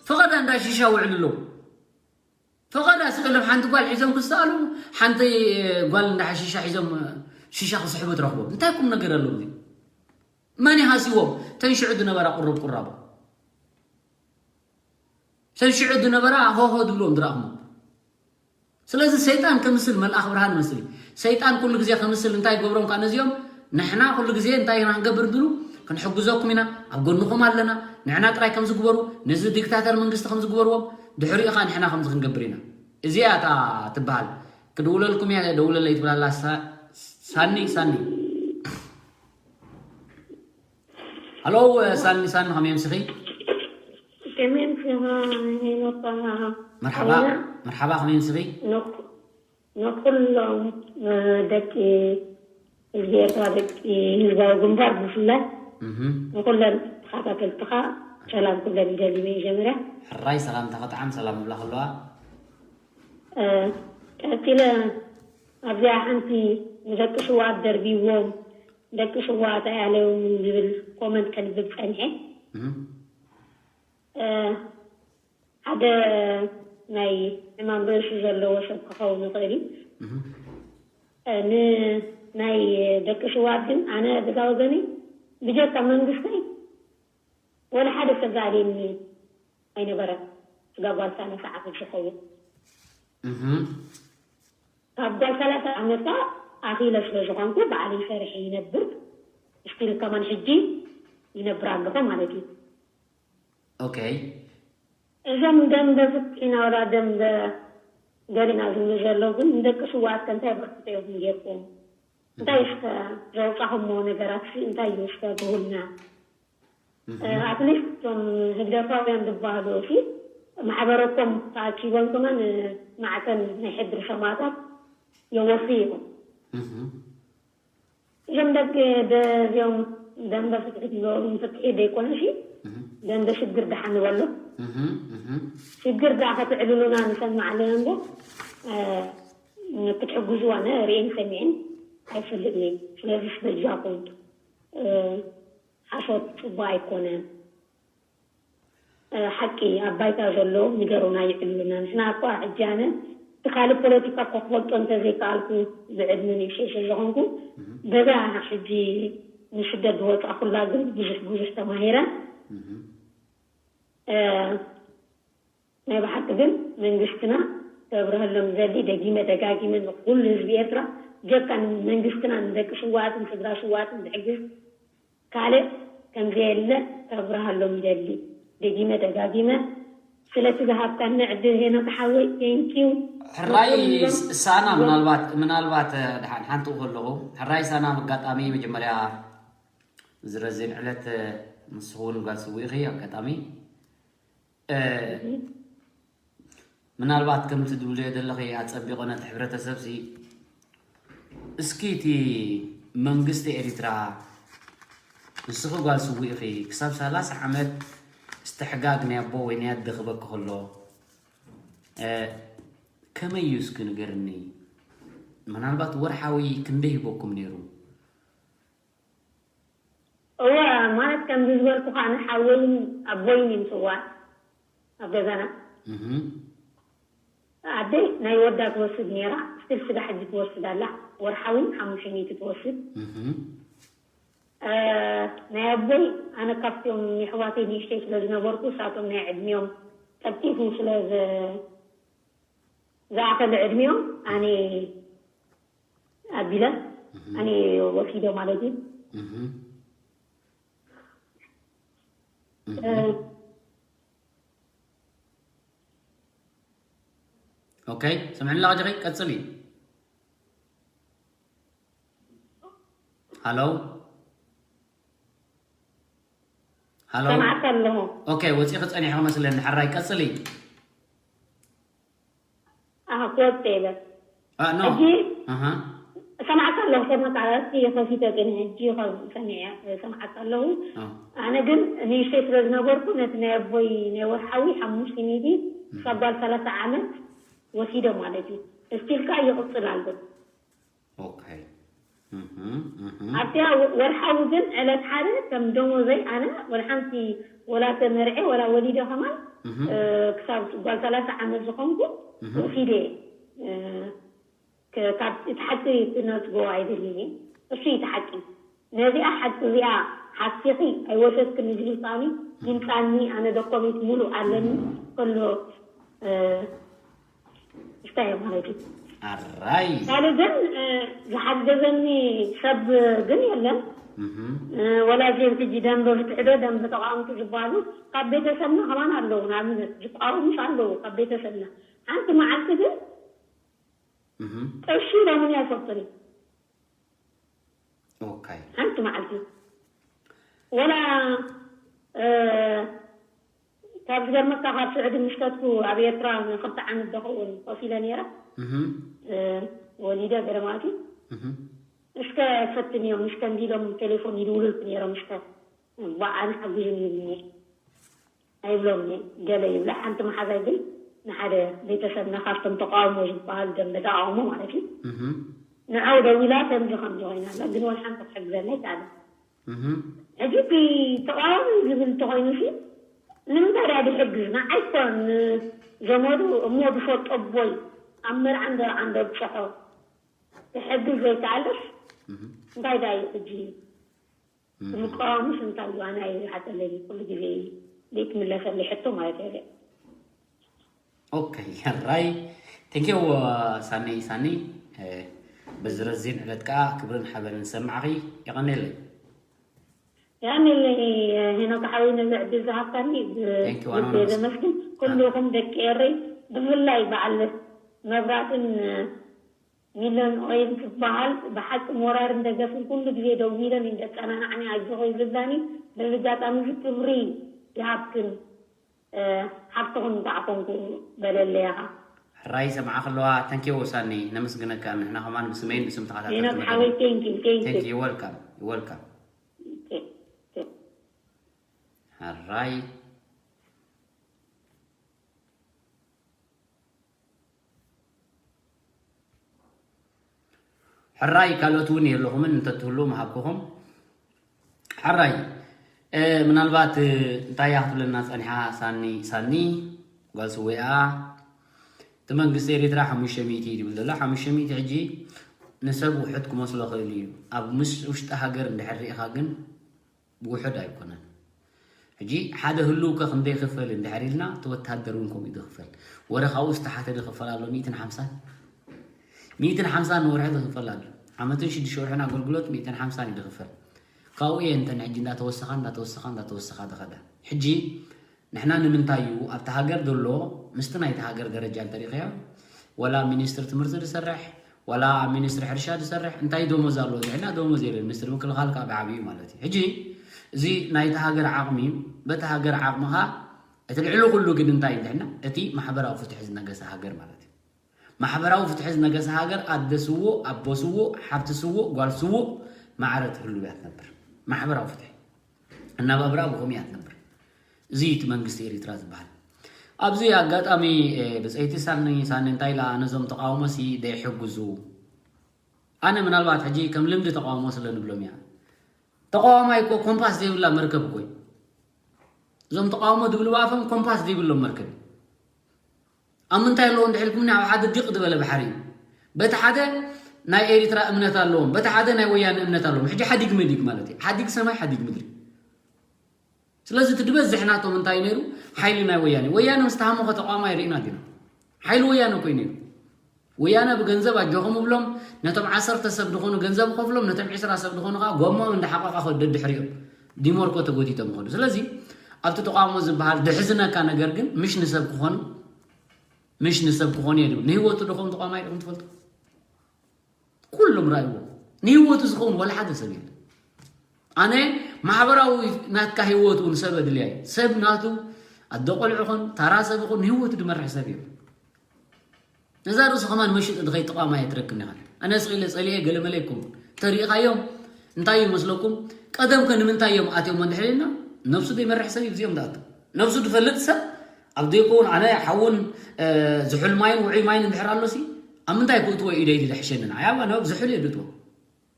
ፈቐዳ እንዳ ሺሻ ውዕሉ ኣለዉ። ፈቐዳ ስቅልም ሓንቲ ጓል ሒዞም ክሰኣሉ፣ ሓንቲ ጓል እንዳ ሺሻ ሒዞም ሺሻ ክስሕቡ ትረኽቦም። እንታይ ቁም ነገር ኣለዎ እዚ? መን ይሃስዎም? ተንሽዑ ዝነበራ ቁሩብ ቁራቦ። ተንሽዑ ዝነበራ ሆሆ ዝብሎም ዝረኣኹሞ። ስለዚ ሰይጣን ከምስል መልኣኽ ብርሃን መስል እዩ። ሰይጣን ኩሉ ግዜ ከምስል እንታይ ይገብሮም? ካብ ነዚኦም ንሕና ኩሉ ግዜ እንታይ ኢና ክንገብር? ድሉ ክንሕግዘኩም ኢና፣ ኣብ ጎንኹም ኣለና፣ ንሕና ጥራይ ከምዚ ግበሩ፣ ነዚ ዲክታተር መንግስቲ ከምዚ ግበርዎም፣ ድሕሪኡ ኸኣ ንሕና ከምዚ ክንገብር ኢና። እዚኣ እታ ትበሃል። ክድውለልኩም እየ፣ ደውለለይ ትብላላ ሳ-፣ ሳኒ፣ ሳኒ። ሃሎ፣ ሳኒ፣ ሳኒ፣ ከመይ ኣምሲኺ? ከመይ ኣምሲኻ፣ ሄኖካ? መርሓባ፣ ሓውና? መርሓባ፣ ከመይ ኣምሲኺ? ንኹ-፣ ንኹሎም፣ እ፣ ደቂ ህዝቢ ኤርትራ፣ ደቂ ህዝባዊ ግንባር ብፍላይ፣ እህ። ንኹለን ተኸታተልትኻ ሰላም ክብለን ይደሊ። መጀመርያ ሕራይ ሰላምታ ክጥዓም፣ ሰላም እብላ ከለዋ። እ፣ ቀጺለ ኣብዚኣ ሓንቲ ንደቂ ስውኣት ደርቢዎም፣ ደቂ ስውኣት ኣያለዮምን ዝብል ኮመንት ከንብብ ጸኒሐ። እህ። እ፣ ሓደ ናይ ሕማም ርእሲ ዘለዎ ሰብ ክኸውን ይኽእል እዩ። እህ። እ፣ ን-፣ ናይ ደቂ ስውኣት ግን ኣነ ብዛ ወገነይ ብጀካ መንግስተይ ወላ ሓደ ሰብ ዝኣልየኒ ኣይነበረን። ስጋ ጓል ሰላሳ ዓመት ዝኸውን። እህ። ካብ ጓል ሰላሳ ዓመት ከዓ ኣኺለ ስለ ዝኾንኩ ባዕለይ ሰሪሐ ይነብር። ስቲል ከማን ሕጂ ይነብር ኣለኹ ማለት እዩ። ኦኬ። እዞም ደንበ ፍትሒና ወላ ደንበ ገሊና ዝብሉ ዘለዉ ግን ንደቂ ስውኣት ከ እንታይ በርክቶ ኢኹም ጌርኩም? እንታይ እስከ ዘውጻኹሞ ነገራት ሲ እንታይ እዩ እስከ ብሁልና? እህ። ኣትሊስት እቶም ህግደፋውያን ዝበሃሉ ሲ ማሕበረኮም ተኣኪቦም ከማን ማዕተብ ናይ ሕድሪ ሰማእታት የወፍዩ እዮም። እህ። እዞም ደቂ ደ-፣ እዚኦም ደንበ ፍትሒ ትገብሩ ፍትሒ ዘይኮነ ሲ እህ። ደንበ ሽግር ደሓን ንበሎ። እህ፣ እህ። ሽግር ደኣ ከተዕልሉና ንሰምዕ ኣለና እምበር፣ እ፣ ክትሕግዙ ኣነ ርእየን ሰሚዐን ኣይፈልጥን እየ። ስለዚ በጃኹም፣ እ፣ ሓሶት ጽቡቕ ኣይኮነን። እ፣ ሓቂ ኣብ ባይታ ዘሎ ንገሩና፣ ይዕልሉና። ንሕና እኳ ሕጂ ኣነ እቲ ካልእ ፖለቲካ እኳ ክፈልጦ እንተዘይከኣልኩ፣ ብዕድመ ንእሽተይ ስለ ዝኾንኩ፣ እህ። በዛ ሕጂ ንስደት ዝወጻኹላ ግን ብዙሕ ብዙሕ ተማሂረ። እህ። እ፣ ናይ ብሓቂ ግን መንግስትና ከብርሀሎም ዘሊ ደጊመ ደጋጊመ ንኩሉ ህዝቢ ኤርትራ፣ ጀካ ንመንግስትና ንደቂ ስውኣትን ስድራ ስውኣትን ዝሕግዝ ካልእ ከምዘየለ ከብርሃሎም ይደሊ። ደጊመ ደጋጊመ ስለቲ ዝሃብካኒ ዕድል ሄኖክ ሓወይ፣ ቴንኪዩ። ሕራይ ንኹሎም ስ-፣ ሳና፣ ዞም- ምናልባት፣ ምናልባት፣ እ፣ ድሓን ሓንቲ ከለኹ፣ ሕራይ ሳና፣ ኣጋጣሚ መጀመርያ ዝረዝን ዕለት፣ እ፣ ንስኹ እውን ጓል ስውእ ኢኺ፣ ኣጋጣሚ፣ እ፣ ምናልባት ከምቲ ትብልዮ ዘለኺ ኣጸቢቑ ነቲ ሕብረተሰብሲ፣ እስኪ እቲ መንግስቲ ኤሪትራ፣ ንስኺ ጓል ስውእ ኢኺ፣ ክሳብ ሰላሳ ዓመት እስትሕጋግ ናይ ኣቦ ወይ ናይ ኣደ ክበኪ ከሎ፣ እ፣ ከመይ እዩ እስኪ ንገርኒ? ምናልባት ወርሓዊ ክንደይ ሂበኩም ነይሩ? እወ፣ ማለት ከምዚ ዝበልኩኻ፣ ኣነ ሓወይን ኣቦይን እዮም ስውኣት ኣብ ገዛና። እህ። ኣደይ ናይ ወዳ ትወስድ ነይራ፣ ስቲል ስጋ ሕጂ ትወስድ ኣላ። ወርሓዊ ሓሙሽተ ሚእቲ ትወስድ። እህ። እ፣ ናይ ኣቦይ፣ ኣነ ካብቶም የሕዋተይ ንእሽተይ ስለ ዝነበርኩ፣ እሳቶም ናይ ዕድሚኦም ቀልጢፉ ስለ ዘ-፣ ዝኣኸለ ዕድሚኦም ኣነ ኣቢለ፣ እህ። ኣነ ወሲደ ማለት እዩ። እህ። እህ። እ፣ ኦኬ፣ ስምዕኒ ኣለኻ ጀኺ፣ ቀጽሊ። ሃሎ? ሃሎ። ሰማዕካ ኣለኹ። ኦኬ፣ ወፂኺ ፀኒሕኺ መስለኒ። ሕራይ ቀፅሊ። ኣህ ክወፅእ ኢለ። አ፣ ኖ። ሕጂ ኣሃ። ሰማዕካ ኣለኹ። ሰማዕካ እስኪ ከፊተ ግን ሕጂ ከም ሰሚዐ ሰማዕካ ኣለኹ። አ። ኣነ ግን ንእሽተይ ስለ ዝነበርኩ ነቲ ናይ ኣቦይ ናይ ወርሓዊ ሓሙሽተ ሚእቲ ክሳብ ጓል ሰላሳ ዓመት ወሲደ ማለት እዩ። እስቲልካ ይቕፅል ኣሎ። ኦኬ። እህ፣ እህ። ኣብቲያ ወርሓዊ ግን ዕለት ሓደ ከም ደሞዘይ ኣነ ወላ ሓንቲ ወላ ተመርዐ ወላ ወሊደ ከማን እህ። እ፣ ክሳብ ጓል ሰላሳ ዓመት ዝኾንኩ እህ። ወሲደ እ፣ ከ- ካብ እቲ ሓቂ ክነጽጎ ኣይደልን እየ። እሱ እዩ እቲ ሓቂ። ነዚኣ ሓቂ እዚኣ ሓሲኺ ኣይወሰድክን ንዝብል ቃኒ ይምጻኒ። ኣነ ዶኮሜንት ሙሉእ ኣለኒ ከሎ እ፣ እንታይ ማለት እዩ? ኣራይ። ካልእ ግን እ፣ ዝሓገዘኒ ሰብ ግን የለን። እህ። እ፣ ወላ እዚኦም ሕጂ ደንበ ፍትሒ ዶ ደንበ ተቃወምቲ ዝበሃሉ ካብ ቤተሰብና ከማን ኣለዉ። ንኣብነት ዝቃወሙስ ኣለዉ ካብ ቤተሰብና። ሓንቲ መዓልቲ ግን እህ። ቅርሺ ኢሎምኒ ኣይፈልጡን እዩ። ኦኬ። ሓንቲ መዓልቲ ወላ እ፣ ካብ ዝገርመካ ካብ ስዑዲ ምሽከትኩ ኣብ ኤርትራ ንክልተ ዓመት ዝኸውን ኮፍ ኢለ ነይረ። እህ። እ፣ ወሊደ ገለ ማለት እዩ። እህ። እስከ ፈትንዮም እስከ እንዲሎም ቴሌፎን ይድውሉልክ ነይሮም። እስከ ብዓን ሓጉዝኒ ይብልኒ ኣይብሎም ገለ ይብላ። ሓንቲ መሓዛይ ግን ንሓደ ቤተሰብና ካብቶም ተቃውሞ ዝበሃል ደንበ ተቃውሞ ማለት እዩ እህ። ንዓው ደዊላ ከምዚ ከምዚ ኮይና ኣላ ግን ወላ ሓንቲ ክትሕግዘና ይከኣለ። እህ። ሕጂ እቲ ተቃዋሚ ዝብል እንተኮይኑ ሲ ንምንታይ ዳ ድሕግዝ ንዓይ እኮ ንዘመዱ እሞ ዝፈልጦ ኣቦይ ኣብ መርዓ እንደ እንደ ብፅሖ ክሕግዝ ዘይከኣለስ እህ። እንታይ ዳ እዩ ሕጂ እህ። ምቃወሙስ እንታይ እዩ ኣነ ኣይሓተለይ ኩሉ ግዜ ዘይትምለሰለይ ሕቶ ማለት እየ። ኦኬ። ሕራይ። ቴንኪው። ሳኒ ሳኒ፣ እ፣ በዚ ረዚን ዕለት ከዓ ክብርን ሓበንን ሰማዕኺ። የቐኔለይ። ያኔለይ ሄኖክ ሓወይ ነዚ ዕድል ዝሃብካኒ Thank you፣ ኣነ ብልቢ እውን ዘመስግን። ኩልኹም ደቂ ኤረይ ብፍላይ በዓል መብራትን ሚለን ኦይል ዝበሃል ብሓቂ ሞራርን ደገፍን ኩሉ ግዜ ደዊለን እንደጸናናዕኒ ኣጆኺ ይብላኒ። በዚ ኣጋጣሚ እዚ ክብሪ ይሃብክን እ፣ ሓፍትኹም እንኳዕ ኮንኩ በለለይ ኢኻ። ሕራይ ሰምዓ ከለዋ ተንኪ ወሳኒ ነመስግነካ። ንሕና ከማን ብስመይን ብስም ተኸታተልቲ ሄኖክ መደብ። ሓወይ ቴንኪ ቴንኪ Thank you፣ welcome፣ welcome። ሕራይ። ሕራይ ካልኦት እውን የለኹምን እንተትህሉ ምሃብኩኹም። ሕራይ፣ እ፣ ምናልባት፣ እ፣ እንታይ እያ ክትብለና ጸኒሓ ሳኒ፣ ሳኒ፣ ጓል ስዌኣ፣ እቲ መንግስቲ ኤሪትራ ሓሙሽተ ሚእቲ እዩ ዝብል ዘሎ። ሓሙሽተ ሚእቲ ሕጂ ንሰብ ውሑድ ክመስሎ ክእል እዩ። ኣብ ምስ ውሽጢ ሃገር እንድሕር ርኢኻ ግን ውሑድ ኣይኮነን። ሕጂ ሓደ ህልው ከ ክንደይ ክፈል እንድሕር ኢልና፣ እቲ ወታደር እውን ከምኡ እዩ ዝኽፈል። ወረ ካብኡ ዝተሓተ ዝኽፈል ኣሎ፣ ሚእትን ሓምሳን። ሚእትን ሓምሳን ንወርሒ ዝኽፈል ኣሎ። ዓመትን ሽዱሽተ ወርሕን ኣገልግሎት ሚእትን ሓምሳን እዩ ዝኽፈል። ካብኡ እየ እንተን ሕጂ እንዳተወሰኻ፣ እንዳተወሰኻ፣ እንዳተወሰኻ ዝኸዳ። ሕጂ ንሕና ንምንታይ እዩ ኣብቲ ሃገር ዘሎ፣ ምስቲ ናይቲ ሃገር ደረጃ እንተሪእኻዮ፣ ወላ ሚኒስትሪ ትምህርቲ ዝሰርሕ፣ ወላ ኣብ ሚኒስትሪ ሕርሻ ዝሰርሕ፣ እንታይ ደሞዝ ኣለዎ እንድሕና፣ ደሞዝ የለን። ሚኒስትሪ ምክልኻል ከዓ ብዓብዩ ማለት እዩ። ሕጂ እዚ ናይቲ ሃገር ዓቕሚ፣ በቲ ሃገር ዓቕሚ ኸዓ እቲ ልዕሊ ኩሉ ግን እንታይ እንድሕና፣ እቲ ማሕበራዊ ፍትሒ ዝነገሰ ሃገር ማለት እዩ። ማሕበራዊ ፍትሒ ዝነገሰ ሃገር ኣደ ስዉእ፣ ኣቦ ስዉእ፣ ሓብቲ ስዉእ፣ ጓል ስዉእ ማዕረ ትህሉ እያ ትነብር። ማሕበራዊ ፍትሒ፣ ኣነባብራ ብኸምኡ እያ ትነብር። እዚ እቲ መንግስቲ ኤሪትራ ዝበሃል። ኣብዚ ኣጋጣሚ፣ እ፣ ብጸይቲ ሳኒ፣ ሳኒ እንታይ ኢላ፣ ነዞም ተቃውሞሲ ደይሕግዙ። ኣነ ምናልባት ሕጂ ከም ልምዲ ተቃውሞ ስለ ንብሎም እያ። ተቃዋማይ እኮ ኮምፓስ ዘይብላ መርከብ እኮ እዩ። እዞም ተቃውሞ ዝብሉ ብኣፎም ኮምፓስ ዘይብሎም መርከብ እዩ። ኣብ ምንታይ ኣለዎ እንድሕር ኢልኩምኒ፣ ኣብ ሓደ ዲቕ ዝበለ ባሕሪ እዩ። በቲ ሓደ ናይ ኤሪትራ እምነት ኣለዎም፣ በቲ ሓደ ናይ ወያነ እምነት ኣለዎም። ሕጂ ሓዲግ ምዲግ ማለት እዩ። ሓዲግ ሰማይ፣ ሓዲግ ምድሪ። ስለዚ እቲ ዝበዝሕ ናቶም እንታይ ነይሩ? ሓይሊ ናይ ወያነ። ወያነ ምስ ተሃመኸ ተቃዋማይ ርኢና ዲና? ሓይሊ ወያነ እኮ እዩ ነይሩ። ወያነ ብገንዘብ ኣጆኹም እብሎም፣ ነቶም ዓሰርተ ሰብ ዝኾኑ ገንዘብ እኸፍሎም፣ ነቶም ዕስራ ሰብ ዝኾኑ ከዓ ጎማኦም እንዳሓቐቓ ከዱ ደድሕሪኦም። ዲሞርኮ ተጎቲቶም ይኸዱ። ስለዚ ኣብቲ ተቃውሞ ዝበሃል ድሕዝነካ ነገር ግን ምሽ ንሰብ ክኾኑ፣ ምሽ ንሰብ ክኾኑ እየ ዝብል። ንህይወቱ ዶ ከም ተቃዋማይ ዲኹም ትፈልጡ? ኩሉም ራእይዎ። ንህይወቱ ዝኸውን ዋላ ሓደ ሰብ የለን። ኣነ ማሕበራዊ ናትካ ህይወት እውን ሰብ ኣድልያ እዩ። ሰብ ናቱ ኣደ ቆልዑ ኹን ታራ ሰብ ኹን ህይወቱ ድመርሕ ሰብ እዩ። ነዛ ርእሱ ከማን መሽጡ ድኸይ ጥቓም ኣየ ትረክብ ኒኻ። ኣነ ስቕ ኢለ ጸሊኤ ገለ መለ ኣይኮንኩን። ተሪእኻዮም እንታይ ይመስለኩም? ቀደም ከ ንምንታይ እዮም ኣትዮም እንድሕር ኢልና፣ ነብሱ ዘይመርሕ ሰብ እዩ ብዚኦም ዝኣቱ። ነብሱ ድፈልጥ ሰብ ኣብ ዘይከውን ኣነ ሓውን ዝሑል ማይን ውዑይ ማይን እንድሕር ኣሎሲ ኣብ ምንታይ ክእትዎ ኢደ ኢለ ሕሸንን ኣያባ ናብ ዝሑል እየ ድእትዎ።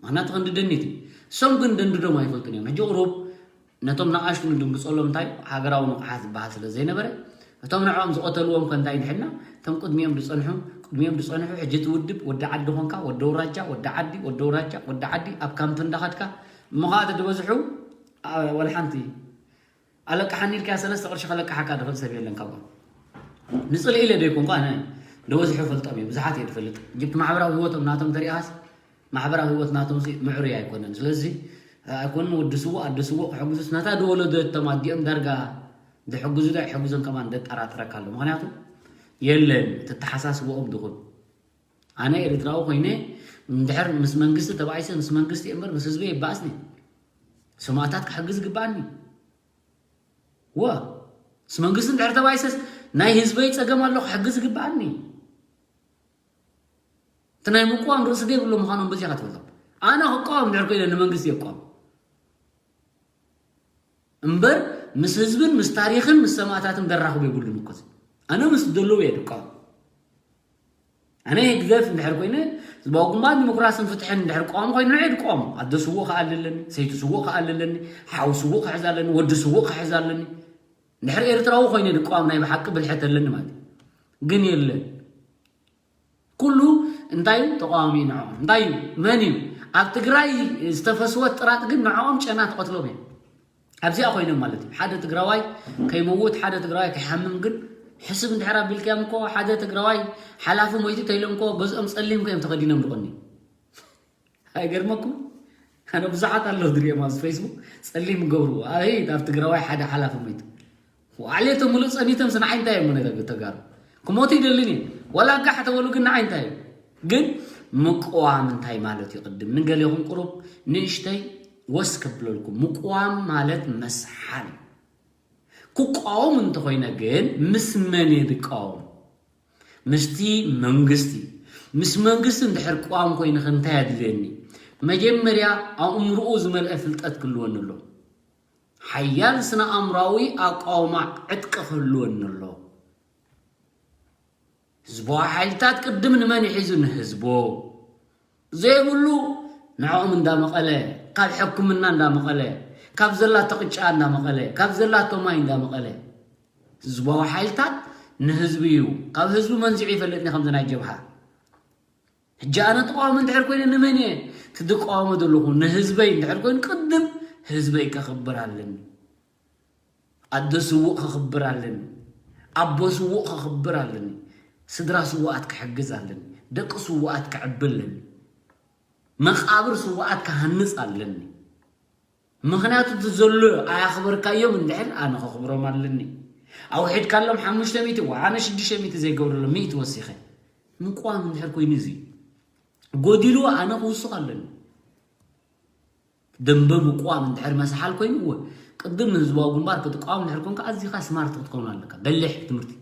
ምኽንያቱ ክንዲ ደኒት እዩ። እሶም ግን ደንድዶም ኣይፈልጡን እዮም። ሕጂ ቁሩብ ነቶም ንኣሽቱ ንድንግጸሎም እንታይ ሃገራዊ ንቕሓት ዝበሃል ስለ ዘይነበረ እቶም ንዕኦም ዝቐተልዎም ከ እንታይ ድሕና እቶም ቅድሚኦም ዝጸንሑ ቅድሚኦም ዝጸንሑ ሕጂ እቲ ውድብ ወዲ ዓዲ ኾንካ ወዲ ውራጃ ወዲ ዓዲ ወዲ ውራጃ ወዲ ዓዲ ኣብ ካምፕ እንዳኸድካ እሞ ከዓ እቲ ዝበዝሑ አ- ወላ ሓንቲ ኣለቅሓኒ ኢልካ ሰለስተ ቅርሺ ከለቅሓካ ድኽእል ሰብ የለን ካብኦም ንፅልኢ ኢለ ዶ ይኮንኩ ኣነ ዝበዝሑ ፈልጦም እየ ብዙሓት እየ ዝፈልጥ ጅብቲ ማሕበራዊ ህይወቶም ናቶም ተሪኣስ ማሕበራዊ ህይወት ናቶም ምዕሩይ ኣይኮነን ስለዚ ኣይኮንን ወዲ ስዉእ ኣደ ስዉእ ክሕግዙስ ነታ ዝወለደቶም ኣዲኦም ዳርጋ ዝሕግዙ ዶ ኣይሕግዞን ከማን ደጠራጥረካ ኣሎ ምክንያቱ የለን ተተሓሳስብኦም ድኹን ኣነ ኤርትራዊ ኮይነ እንድሕር ምስ መንግስቲ ተባኢሰ ምስ መንግስቲ እምበር ምስ ህዝቢ ይባእስኒ ሰማእታት ክሕግዝ ይግባኣኒ ወ ምስ መንግስቲ እንድሕር ተባኢሰስ ናይ ህዝበይ ፀገም ኣሎ ክሕግዝ ይግባኣኒ እቲ ናይ ምቋም ርእሲ ዘይብሎ ምዃኖም በዚኻ ትፈልጦም ኣነ ክቃወም እንድሕር ኮይነ ንመንግስቲ የቋም እምበር ምስ ህዝብን ምስ ታሪኽን ምስ ሰማእታትን ደራኽቡ የብሉን እኮ ኣነ ምስ ዘለዉ እየ ድቃወም ኣነ ህግደፍ እንድሕር ኮይነ ህዝባዊ ግንባር ዲሞክራስን ፍትሕን እንድሕር ቀዋም ኮይኑ ንዐ ድቃወም ኣደ ስዉእ ከኣሊ ኣለኒ ሰይቲ ስዉእ ከኣሊ ኣለኒ ሓው ስዉእ ክሕዝ ኣለኒ ወዲ ስዉእ ክሕዝ ኣለኒ እንድሕር ኤርትራዊ ኮይነ ድቃወም ናይ ብሓቂ ብልሐት ኣለኒ ማለት ግን የለን ኩሉ እንታይ እዩ ተቃዋሚ ንዕኦም እንታይ እዩ መን እዩ ኣብ ትግራይ ዝተፈስወት ጥራጥ ግን ንዕኦም ጨና ትቐትሎም እየ ኣብዚኣ ኮይኖም ማለት እዩ ሓደ ትግራዋይ ከይመውት ሓደ ትግራዋይ ከይሓምም ግን ሕስብ እንድሕር ኣቢልካዮም እኮ ሓደ ትግራዋይ ሓላፊ ሞይቱ ተይሎም እኮ ገዝኦም ፀሊም ከዮም ተኸዲኖም ድቆኒ ኣይገርመኩም ኣነ ብዙሓት ኣለዉ ድሪኦም ኣብዚ ፌስቡክ ፀሊም ገብርዎ ኣይ ኣብ ትግራዋይ ሓደ ሓላፊ ሞይቱ ዓሌቶም ምሉእ ጸኒቶም ስንዓይ እንታይ እዮም ተጋሩ ክሞቱ ይደልን እዩ ወላ ጋሕ ተበሉ ግን ንዓይ እንታይ እዩ ግን ምቅዋም እንታይ ማለት እዩ ቅድም ንገሌኹም ቁሩብ ንእሽተይ ወስ ከብለልኩም ምቅዋም ማለት መስሓል ክቃወም እንተኾይነ ግን ምስ መን እየ ዝቃወም ምስቲ መንግስቲ ምስ መንግስቲ እንድሕር ቅዋም ኮይነ ከ እንታይ ኣድልየኒ መጀመርያ ኣእምርኡ ዝመልአ ፍልጠት ክህልወኒ ኣሎ ሓያል ስነ ኣእምራዊ ኣቃውማ ዕጥቂ ክህልወኒ ኣሎ። ህዝባዊ ሓይልታት ቅድም ንመን ይሒዙ ንህዝቦ ዘይብሉ ንዕኦም እንዳመቐለ ካብ ሕክምና እንዳመቐለ ካብ ዘላቶ ቅጫ እንዳመቐለ ካብ ዘላቶ ማይ እንዳመቐለ ህዝባዊ ሓይልታት ንህዝቢ እዩ ካብ ህዝቢ መንዚዑ ይፈልጥኒ ከምዚ ናይ ጀብሃ ሕጂ ኣነ ተቃዋሚ እንድሕር ኮይነ ንመን እየ ትድቃወሞ ዘለኹ ንህዝበይ እንድሕር ኮይኑ ቅድም ህዝበይ ከኽብር ኣለኒ ኣደ ስዉእ ከኽብር ኣለኒ ኣቦ ስዉእ ከኽብር ኣለኒ ስድራ ስዉኣት ክሕግዝ ኣለኒ ደቂ ስዉኣት ክዕቢ ኣለኒ መቃብር ስዉኣት ክሃንፅ ኣለኒ ምኽንያቱ እቲ ዘሎ ኣያኽበርካዮም እንድሕር ኣነ ከኽብሮም ኣለኒ ኣውሒድካሎም ሓሙሽተ ሚእቲ ዋ ኣነ ሽዱሽተ ሚእቲ ዘይገብረሎም ሚእቲ ወሲኸ ምቋም እንድሕር ኮይኑ እዚ ጎዲሉ ኣነ ክውስኽ ኣለኒ ደንበ ምቋም እንድሕር መስሓል ኮይኑ እወ ቅድም ንህዝባዊ ግንባር ክትቃወም እንድሕር ኮንካ ኣዚኻ ስማርት ክትከውን ኣለካ በሊሕ ትምህርቲ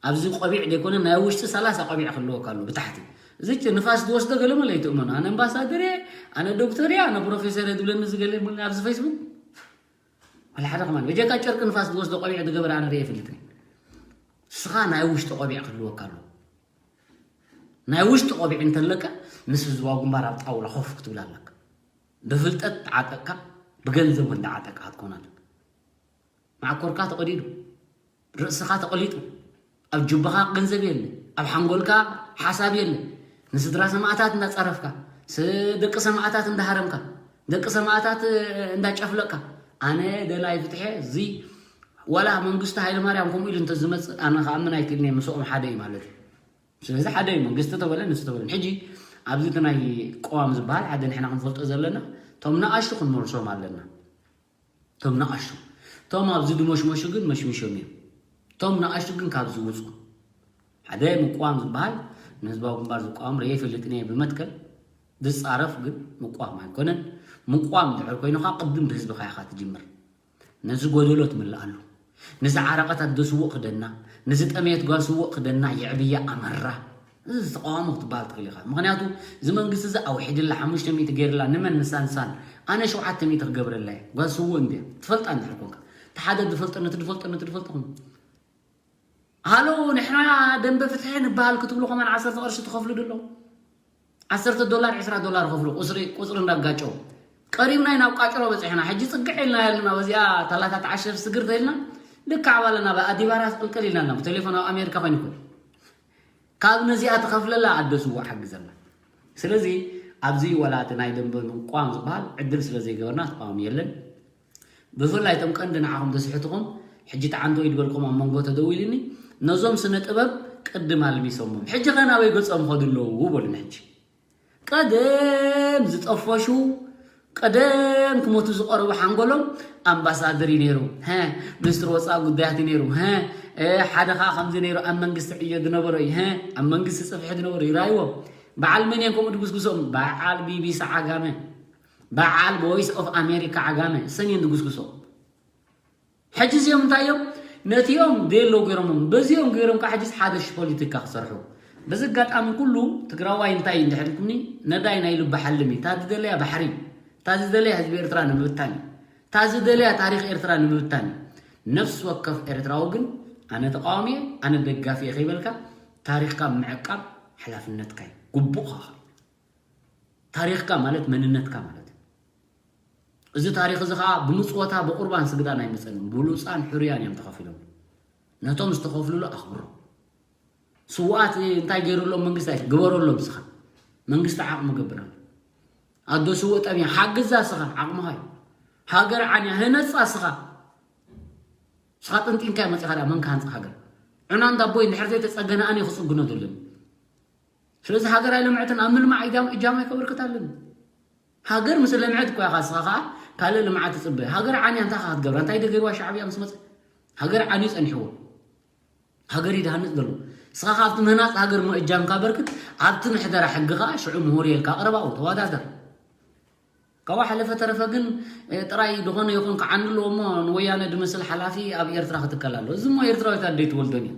ኣብዚ ቆቢዕ ዘይኮነ ናይ ውሽጢ ሰላሳ ቆቢዕ ክህልወካ ኣሎ ብታሕቲ እዚች ንፋስ ዝወስዶ ገለ መለ ይትእመኑ ኣነ ኣምባሳደር እየ ኣነ ዶክተር እየ ኣነ ፕሮፌሰር እየ ዝብለኒ ዝገለ የብሉን ኣብዚ ፌስቡክ ወላ ሓደ ከማን በጀካ ጨርቂ ንፋስ ዝወስዶ ቆቢዕ ዝገበረ ኣነ ርየ ይፈልጥ ንስኻ ናይ ውሽጢ ቆቢዕ ክህልወካ ኣሎ ናይ ውሽጢ ቆቢዕ እንተለካ ምስ ህዝባዊ ግንባር ኣብ ጣውላ ኮፍ ክትብል ኣለካ ብፍልጠት ተዓጠቅካ ብገንዘብ እንዳዓጠቅካ ክትኮን ኣለካ ማዕኮርካ ተቐዲዱ ርእስኻ ተቐሊጡ ኣብ ጅባኻ ገንዘብ የለ ኣብ ሓንጎልካ ሓሳብ የለ ንስድራ ሰማእታት እንዳፀረፍካ ደቂ ሰማእታት እንዳሃረምካ ደቂ ሰማእታት እንዳጨፍለቅካ ኣነ ደላይ ፍትሐ እዚ ዋላ መንግስቲ ሃይለማርያም ከምኡ ኢሉ እንተዝመፅእ ኣነ ክኣምን ኣይክእልን እየ ምስኦም ሓደ እዩ ማለት እዩ ስለዚ ሓደ እዩ መንግስቲ ተበለ ንሱ ተበለ ሕጂ ኣብዚ እቲ ናይ ቀዋም ዝበሃል ሓደ ንሕና ክንፈልጦ ዘለና እቶም ንኣሽቱ ክንመልሶም ኣለና እቶም ንኣሽቱ እቶም ኣብዚ ድመሽመሹ ግን መሽሚሾም እዮም እቶም ንኣሽቱ ግን ካብ ዝውፁ ሓደ ምቋም ዝበሃል ንህዝባዊ ግንባር ዝቋም ርየ ይፈልጥን እየ ብመትከል ዝፃረፍ ግን ምቋም ኣይኮነን ምቋም ድሕር ኮይኑኻ ቅድም ብህዝብኻ ኢኻ ትጅምር። ነዚ ጎደሎ ትምልኣሉ። ነዚ ዓረቐት ኣዶ ስውእ ክደና፣ ነዚ ጠመየት ጓል ስውእ ክደና የዕብያ ኣመራ። እዚ ተቃዋሞ ክትበሃል ትኽእል ኢኻ። ምኽንያቱ እዚ መንግስቲ እዚ ኣውሒድላ ሓሙሽተ ሚእቲ ገይርላ ንመን ንሳንሳን ኣነ ሸውዓተ ሚእቲ ክገብረላ እየ። ጓል ስውእ እንድያ ትፈልጣ እንድሕር ኮንካ። እቲ ሓደ ዝፈልጦ ነቲ ዝፈልጦ ነቲ ዝፈልጦ ሃሎ ንሕና ደንበ ፍትሒ ንበሃል ክትብሉ ከማን ዓሰርተ ቅርሺ ትኸፍሉ ድሎ ዓሰርተ ዶላር ዕስራ ዶላር ከፍሉ ቁፅሪ ቁፅሪ እንዳጋጨው ቀሪብና ኢና ኣብ ቃጭሮ በፂሕና ሕጂ ፅግዕ ኢልና ያለና በዚኣ ታላታት ዓሸር ስግር ተኢልና ልክዕ ኣባለ ናብ ኣዲባራ ቅልቅል ኢልና ኣለና ብቴሌፎን ኣብ ኣሜሪካ ኮይኑ ይኮን ካብ ነዚኣ ትኸፍለላ ኣደ ስዋዕ ሓግዘና ስለዚ ኣብዚ ወላ እቲ ናይ ደንበ ምቋም ዝበሃል ዕድል ስለ ዘይገበርና ተቃወም የለን ብፍላይ እቶም ቀንዲ ንዓኹም ተስሕትኹም ሕጂ ተዓንቶ ይድበልኩም ኣብ መንጎ ተደዊልኒ ነዞም ስነ ጥበብ ቅድም ኣልሚሶሞም ሕጂ ከ ናበይ ገጾም ኸዱ ኣለዉ በሉኒ ሕጂ ቀደም ዝጠፈሹ ቀደም ክሞቱ ዝቀረቡ ሓንጎሎም ኣምባሳደር እዩ ነይሩ ሀ ሚኒስትር ወፃኢ ጉዳያት እዩ ነይሩ ሀ ሓደ ከዓ ከምዚ ነይሩ ኣብ መንግስቲ ዕዮ ዝነበሮ እዩ ሀ ኣብ መንግስቲ ፅፍሒ ዝነበሩ ይራይዎም በዓል መን እዮም ከምኡ ድጉስጉሶም በዓል ቢቢሲ ዓጋመ በዓል ቮይስ ኦፍ ኣሜሪካ ዓጋመ ሰን እዮም ዝጉስጉሶም ሕጂ እዚኦም እንታይ እዮም ነቲኦም ደሎ ገይሮሞም በዚኦም ገይሮም ከዓ ሕጂስ ሓደሽ ፖለቲካ ክሰርሑ በዚ ኣጋጣሚ ኩሉ ትግራዋይ እንታይ እንድሕር ኢልኩምኒ ነዳይ ናይ ልቢ ሓልም እዩ ታዚ ደለያ ባሕሪ ታዚ ደለያ ህዝቢ ኤርትራ ንምብታን እዩ ታዚ ደለያ ታሪክ ኤርትራ ንምብታን እዩ ነፍሲ ወከፍ ኤርትራዊ ግን ኣነ ተቃዋሚ እየ ኣነ ደጋፊ እየ ከይበልካ ታሪክካ ምዕቃብ ሓላፍነትካ እዩ ግቡእ ኸዓ ታሪኽካ ማለት መንነትካ ማለት እዩ። እዚ ታሪኽ እዚ ከዓ ብምፅወታ ብቁርባን ስግዳን ኣይመፀንን። ብሉፃን ሕሩያን እዮም ተኸፊሎም። ነቶም ዝተኸፍልሉ ኣኽብሮ። ስውኣት እንታይ ገይሩሎም መንግስቲ ኣይ ግበረሎም ስኻ መንግስቲ ዓቕሚ ገብር ኣሎ። ኣዶ ስውእ ጠምያ ሓግዛ ስኻ ዓቕምኻ እዩ። ሃገር ዓንያ ህነፃ ስኻ ስኻ ጥንጢንካ መፂኻ ዳ መን ክሃንፃ ሃገር ዕናን ዳቦይ እንድሕር ዘይተፀገነ ኣነ ክፅግኖ ዘለኒ ስለዚ ሃገር ኣይለምዐትን ኣብ ምልማዕ ኢጃም ኢጃም ኣይከበርክት ኣለኒ ሃገር ምስ ለምዐት እኮ ኢኻ ስኻ ከዓ ካልእ ልምዓት ትፅበ ሃገር ዓንያ እንታይ ክትገብራ እንታይ ደገርዋ ሻዕብያ ምስ መፀ ሃገር ዓንዩ ፀኒሕዎ ሃገር ይድሃንፅ ዘሎ ስኻ ካብቲ ምህናፅ ሃገር ሞ እጃምካ በርክት ኣብቲ ምሕደራ ሕጊ ከዓ ሽዑ ምሁር የልካ ቅረባኡ ተወዳደር ካብ ሓለፈ ተረፈ ግን ጥራይ ዝኾነ ይኹን ክዓኒ ኣለዎ እሞ ንወያነ ድመስል ሓላፊ ኣብ ኤርትራ ክትከል ኣሎ እዚ እሞ ኤርትራዊት ኣደይ ትወልዶን እዩ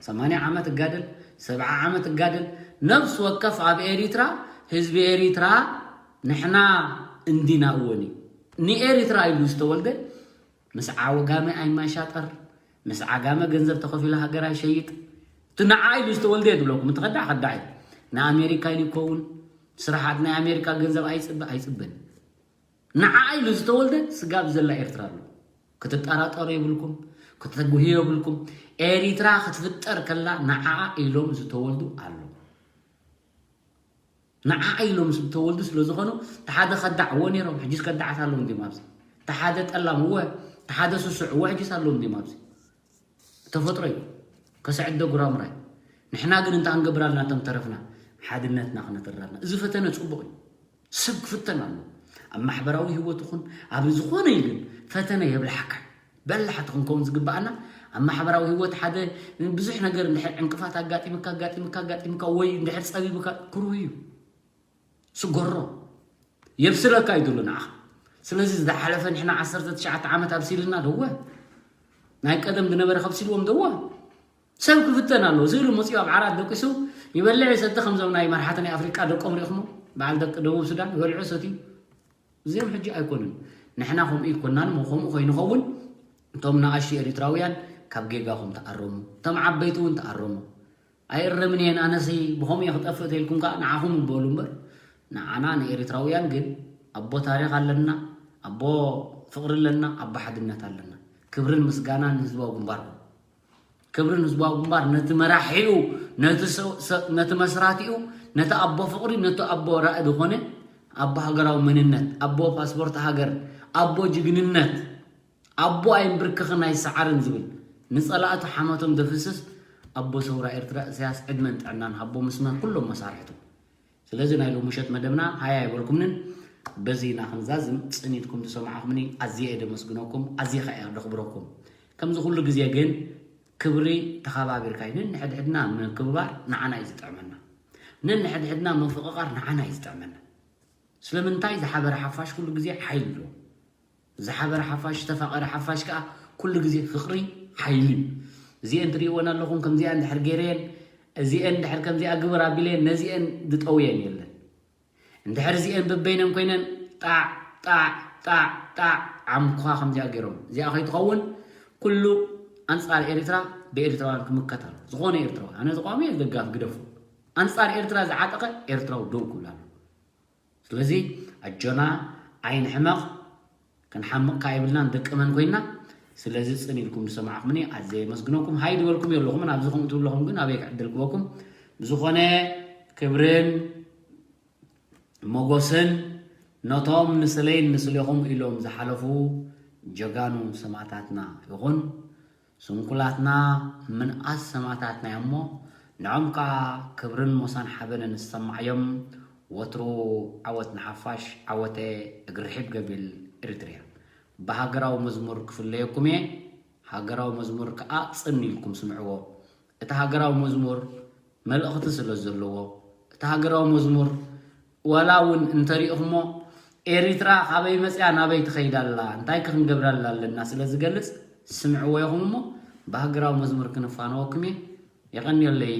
ሰማንያ ዓመት እጋደል ሰብዓ ዓመት እጋደል ነብስ ወከፍ ኣብ ኤሪትራ ህዝቢ ኤሪትራ ንሕና እንዲና እወን እዩ ንኤሪትራ ኢሉ ዝተወልደ ምስ ዓወጋመ ኣይማሻጠር ምስ ዓጋመ ገንዘብ ተኸፊሉ ሃገር ኣይሸይጥ እቲ ንዓ ኢሉ ዝተወልደ እየ ዝብለኩም እቲ ከዳዕ ከዳዕ እዩ ንኣሜሪካ ኢሉ ይከውን ስራሓት ናይ ኣሜሪካ ገንዘብ ኣይፅበ ኣይፅበን ንዓ ኢሉ ዝተወልደ ስጋብ ዘላ ኤርትራ ኣሎ ክትጠራጠሩ የብልኩም ክትተጉሂ የብልኩም ኤሪትራ ክትፍጠር ከላ ንዓ ኢሎም ዝተወልዱ ኣሎ ንዓ ኢሎም ዝተወልዱ ስለ ዝኾኑ ተሓደ ከዳዕ እወ ነይሮም ሕጂስ ከዳዓት ኣለዉ እንዲም ኣብዚ ተሓደ ጠላም እወ ተሓደ ስሱዕ እወ ሕጂስ ኣለዉ እንዲም ኣብዚ ተፈጥሮ እዩ ከስዕደ ጉራምራይ ንሕና ግን እንታይ ክንገብር ኣለና እቶም ተረፍና ሓድነትና ክነተር ኣለና እዚ ፈተነ ፅቡቅ እዩ ሰብ ክፍተን ኣሎ ኣብ ማሕበራዊ ህይወት ይኹን ኣብ ዝኾነ ይግን ፈተነ የብልሓካ በላሕቲ ክንከውን ዝግባኣና ኣብ ማሕበራዊ ህይወት ሓደ ብዙሕ ነገር እንድሕር ዕንቅፋት ኣጋጢምካ ኣጋጢምካ ኣጋጢምካ ወይ እንድሕር ፀቢብካ ክርሁ እዩ ስጎሮ የብስለካ እዩ ድሉ ንዓኻ ስለዚ ዝሓለፈ ንሕና ዓሰርተ ትሽዓተ ዓመት ኣብሲልና ደወ ናይ ቀደም ዝነበረ ከብሲልዎም ደወ ሰብ ክፍተን ኣለዎ ስእሉ መፅኡ ኣብ ዓራት ደቂሱ ይበልዕ ይሰቲ ከምዞም ናይ መርሓቲ ናይ ኣፍሪቃ ደቆም ሪኢኹሞ በዓል ደቂ ደቡብ ሱዳን ይበልዑ ሰትዩ እዚኦም ሕጂ ኣይኮኑን ንሕና ከምኡ ይኮናን ሞ ከምኡ ኮይንኸውን እቶም ንኣሽቱ ኤሪትራውያን ካብ ጌጋኹም ተኣረሙ እቶም ዓበይቲ እውን ተኣረሙ ኣይእረምን እየን ኣነሲ ብኸምኡ እየ ክጠፍእ ተይልኩም ከዓ ንዓኹም ይበሉ እምበር ንዓና ንኤሪትራውያን ግን ኣቦ ታሪክ ኣለና ኣቦ ፍቅሪ ኣለና ኣቦ ሓድነት ኣለና ክብርን ምስጋናን ንህዝባዊ ግንባርኩም ክብርን ህዝባዊ ግንባር ነቲ መራሒኡ ነቲ መስራቲኡ ነቲ ኣቦ ፍቅሪ ነቲ ኣቦ ራኢ ዝኾነ ኣቦ ሃገራዊ መንነት ኣቦ ፓስፖርት ሃገር ኣቦ ጅግንነት ኣቦ ኣይንብርክኽን ኣይሰዓርን ዝብል ንፀላእቱ ሓመቶም ዘፍስስ ኣቦ ሰውራ ኤርትራ እሳያስ ዕድመን ጥዕናን ሃቦ ምስመ ኩሎም መሳርሕቱ ስለዚ ናይ ሎምሸት መደብና ሃያ ኣይበልኩምንን በዚ ኢና ክንዛዝም ፅኒትኩም ዝሰማዕኹምኒ ኣዝየ እየ ደመስግነኩም ኣዝየ ከ እየ ደኽብረኩም ከምዚ ኩሉ ግዜ ግን ክብሪ ተኸባቢርካ እዩ ነንሕድሕድና ምክብባር ንዓና እዩ ዝጥዕመና ነንሕድሕድና ምፍቕቓር ንዓና እዩ ዝጥዕመና ስለምንታይ ዝሓበረ ሓፋሽ ኩሉ ግዜ ሓይሊ ኣለዎ። ዝሓበረ ሓፋሽ ዝተፋቐረ ሓፋሽ ከዓ ኩሉ ግዜ ፍቕሪ ሓይሊ እዩ። እዚአን ትሪእወን ኣለኹም ከምዚኣ እንድሕር ገይረየን እዚአን እንድሕር ከምዚኣ ግብር ኣቢለየን ነዚአን ዝጠውየን የለን። እንድሕር እዚአን በበይነን ኮይነን ጣዕ ጣዕ ጣዕ ጣዕ ዓምኳ ከምዚኣ ገይሮም እዚኣ ከይትኸውን ኩሉ ኣንፃር ኤርትራ ብኤርትራውያን ክምከት ኣሎ። ዝኾነ ኤርትራዊ ኣነ ተቋሚ ደጋፍ ግደፉ ኣንፃር ኤርትራ ዝዓጠቐ ኤርትራዊ ደው ክብል ኣሎ። ስለዚ ኣጆና ኣይንሕመቕ ክንሓምቕ ከ የብልናን ደቂ መን ኮይና። ስለዚ ፅን ኢልኩም ዝሰማዕኩምኒ ኣዘ የመስግነኩም ሃይ ዝበልኩም የለኹምን ኣብዚ ከምኡ ትብለኹም ግን ኣበይ ክዕድል ክበኩም። ብዝኾነ ክብርን ሞጎስን ነቶም ንስለይን ንስሌኹም ኢሎም ዝሓለፉ ጀጋኑ ሰማእታትና ይኹን ስንኩላትና ምንኣስ ሰማእታትና እዮም እሞ ንዖም ከዓ ክብርን ሞሳን ሓበንን ዝሰማዕዮም። ወትሩ ዓወት ንሓፋሽ ዓወተ እግርሒብ ገቢል ኤሪትርያ። ብሃገራዊ መዝሙር ክፍለየኩም እየ። ሃገራዊ መዝሙር ከዓ ፅን ኢልኩም ስምዕዎ። እቲ ሃገራዊ መዝሙር መልእኽቲ ስለ ዘለዎ እቲ ሃገራዊ መዝሙር ዋላ እውን እንተሪእኹሞ ኤሪትራ ካበይ መፅያ ናበይ ትኸይድ ኣላ እንታይ ክንገብረላ ኣለና ስለ ዝገልፅ ስምዕዎ ኢኹም እሞ ብሃገራዊ መዝሙር ክንፋነወኩም እየ። የቐንየለይ።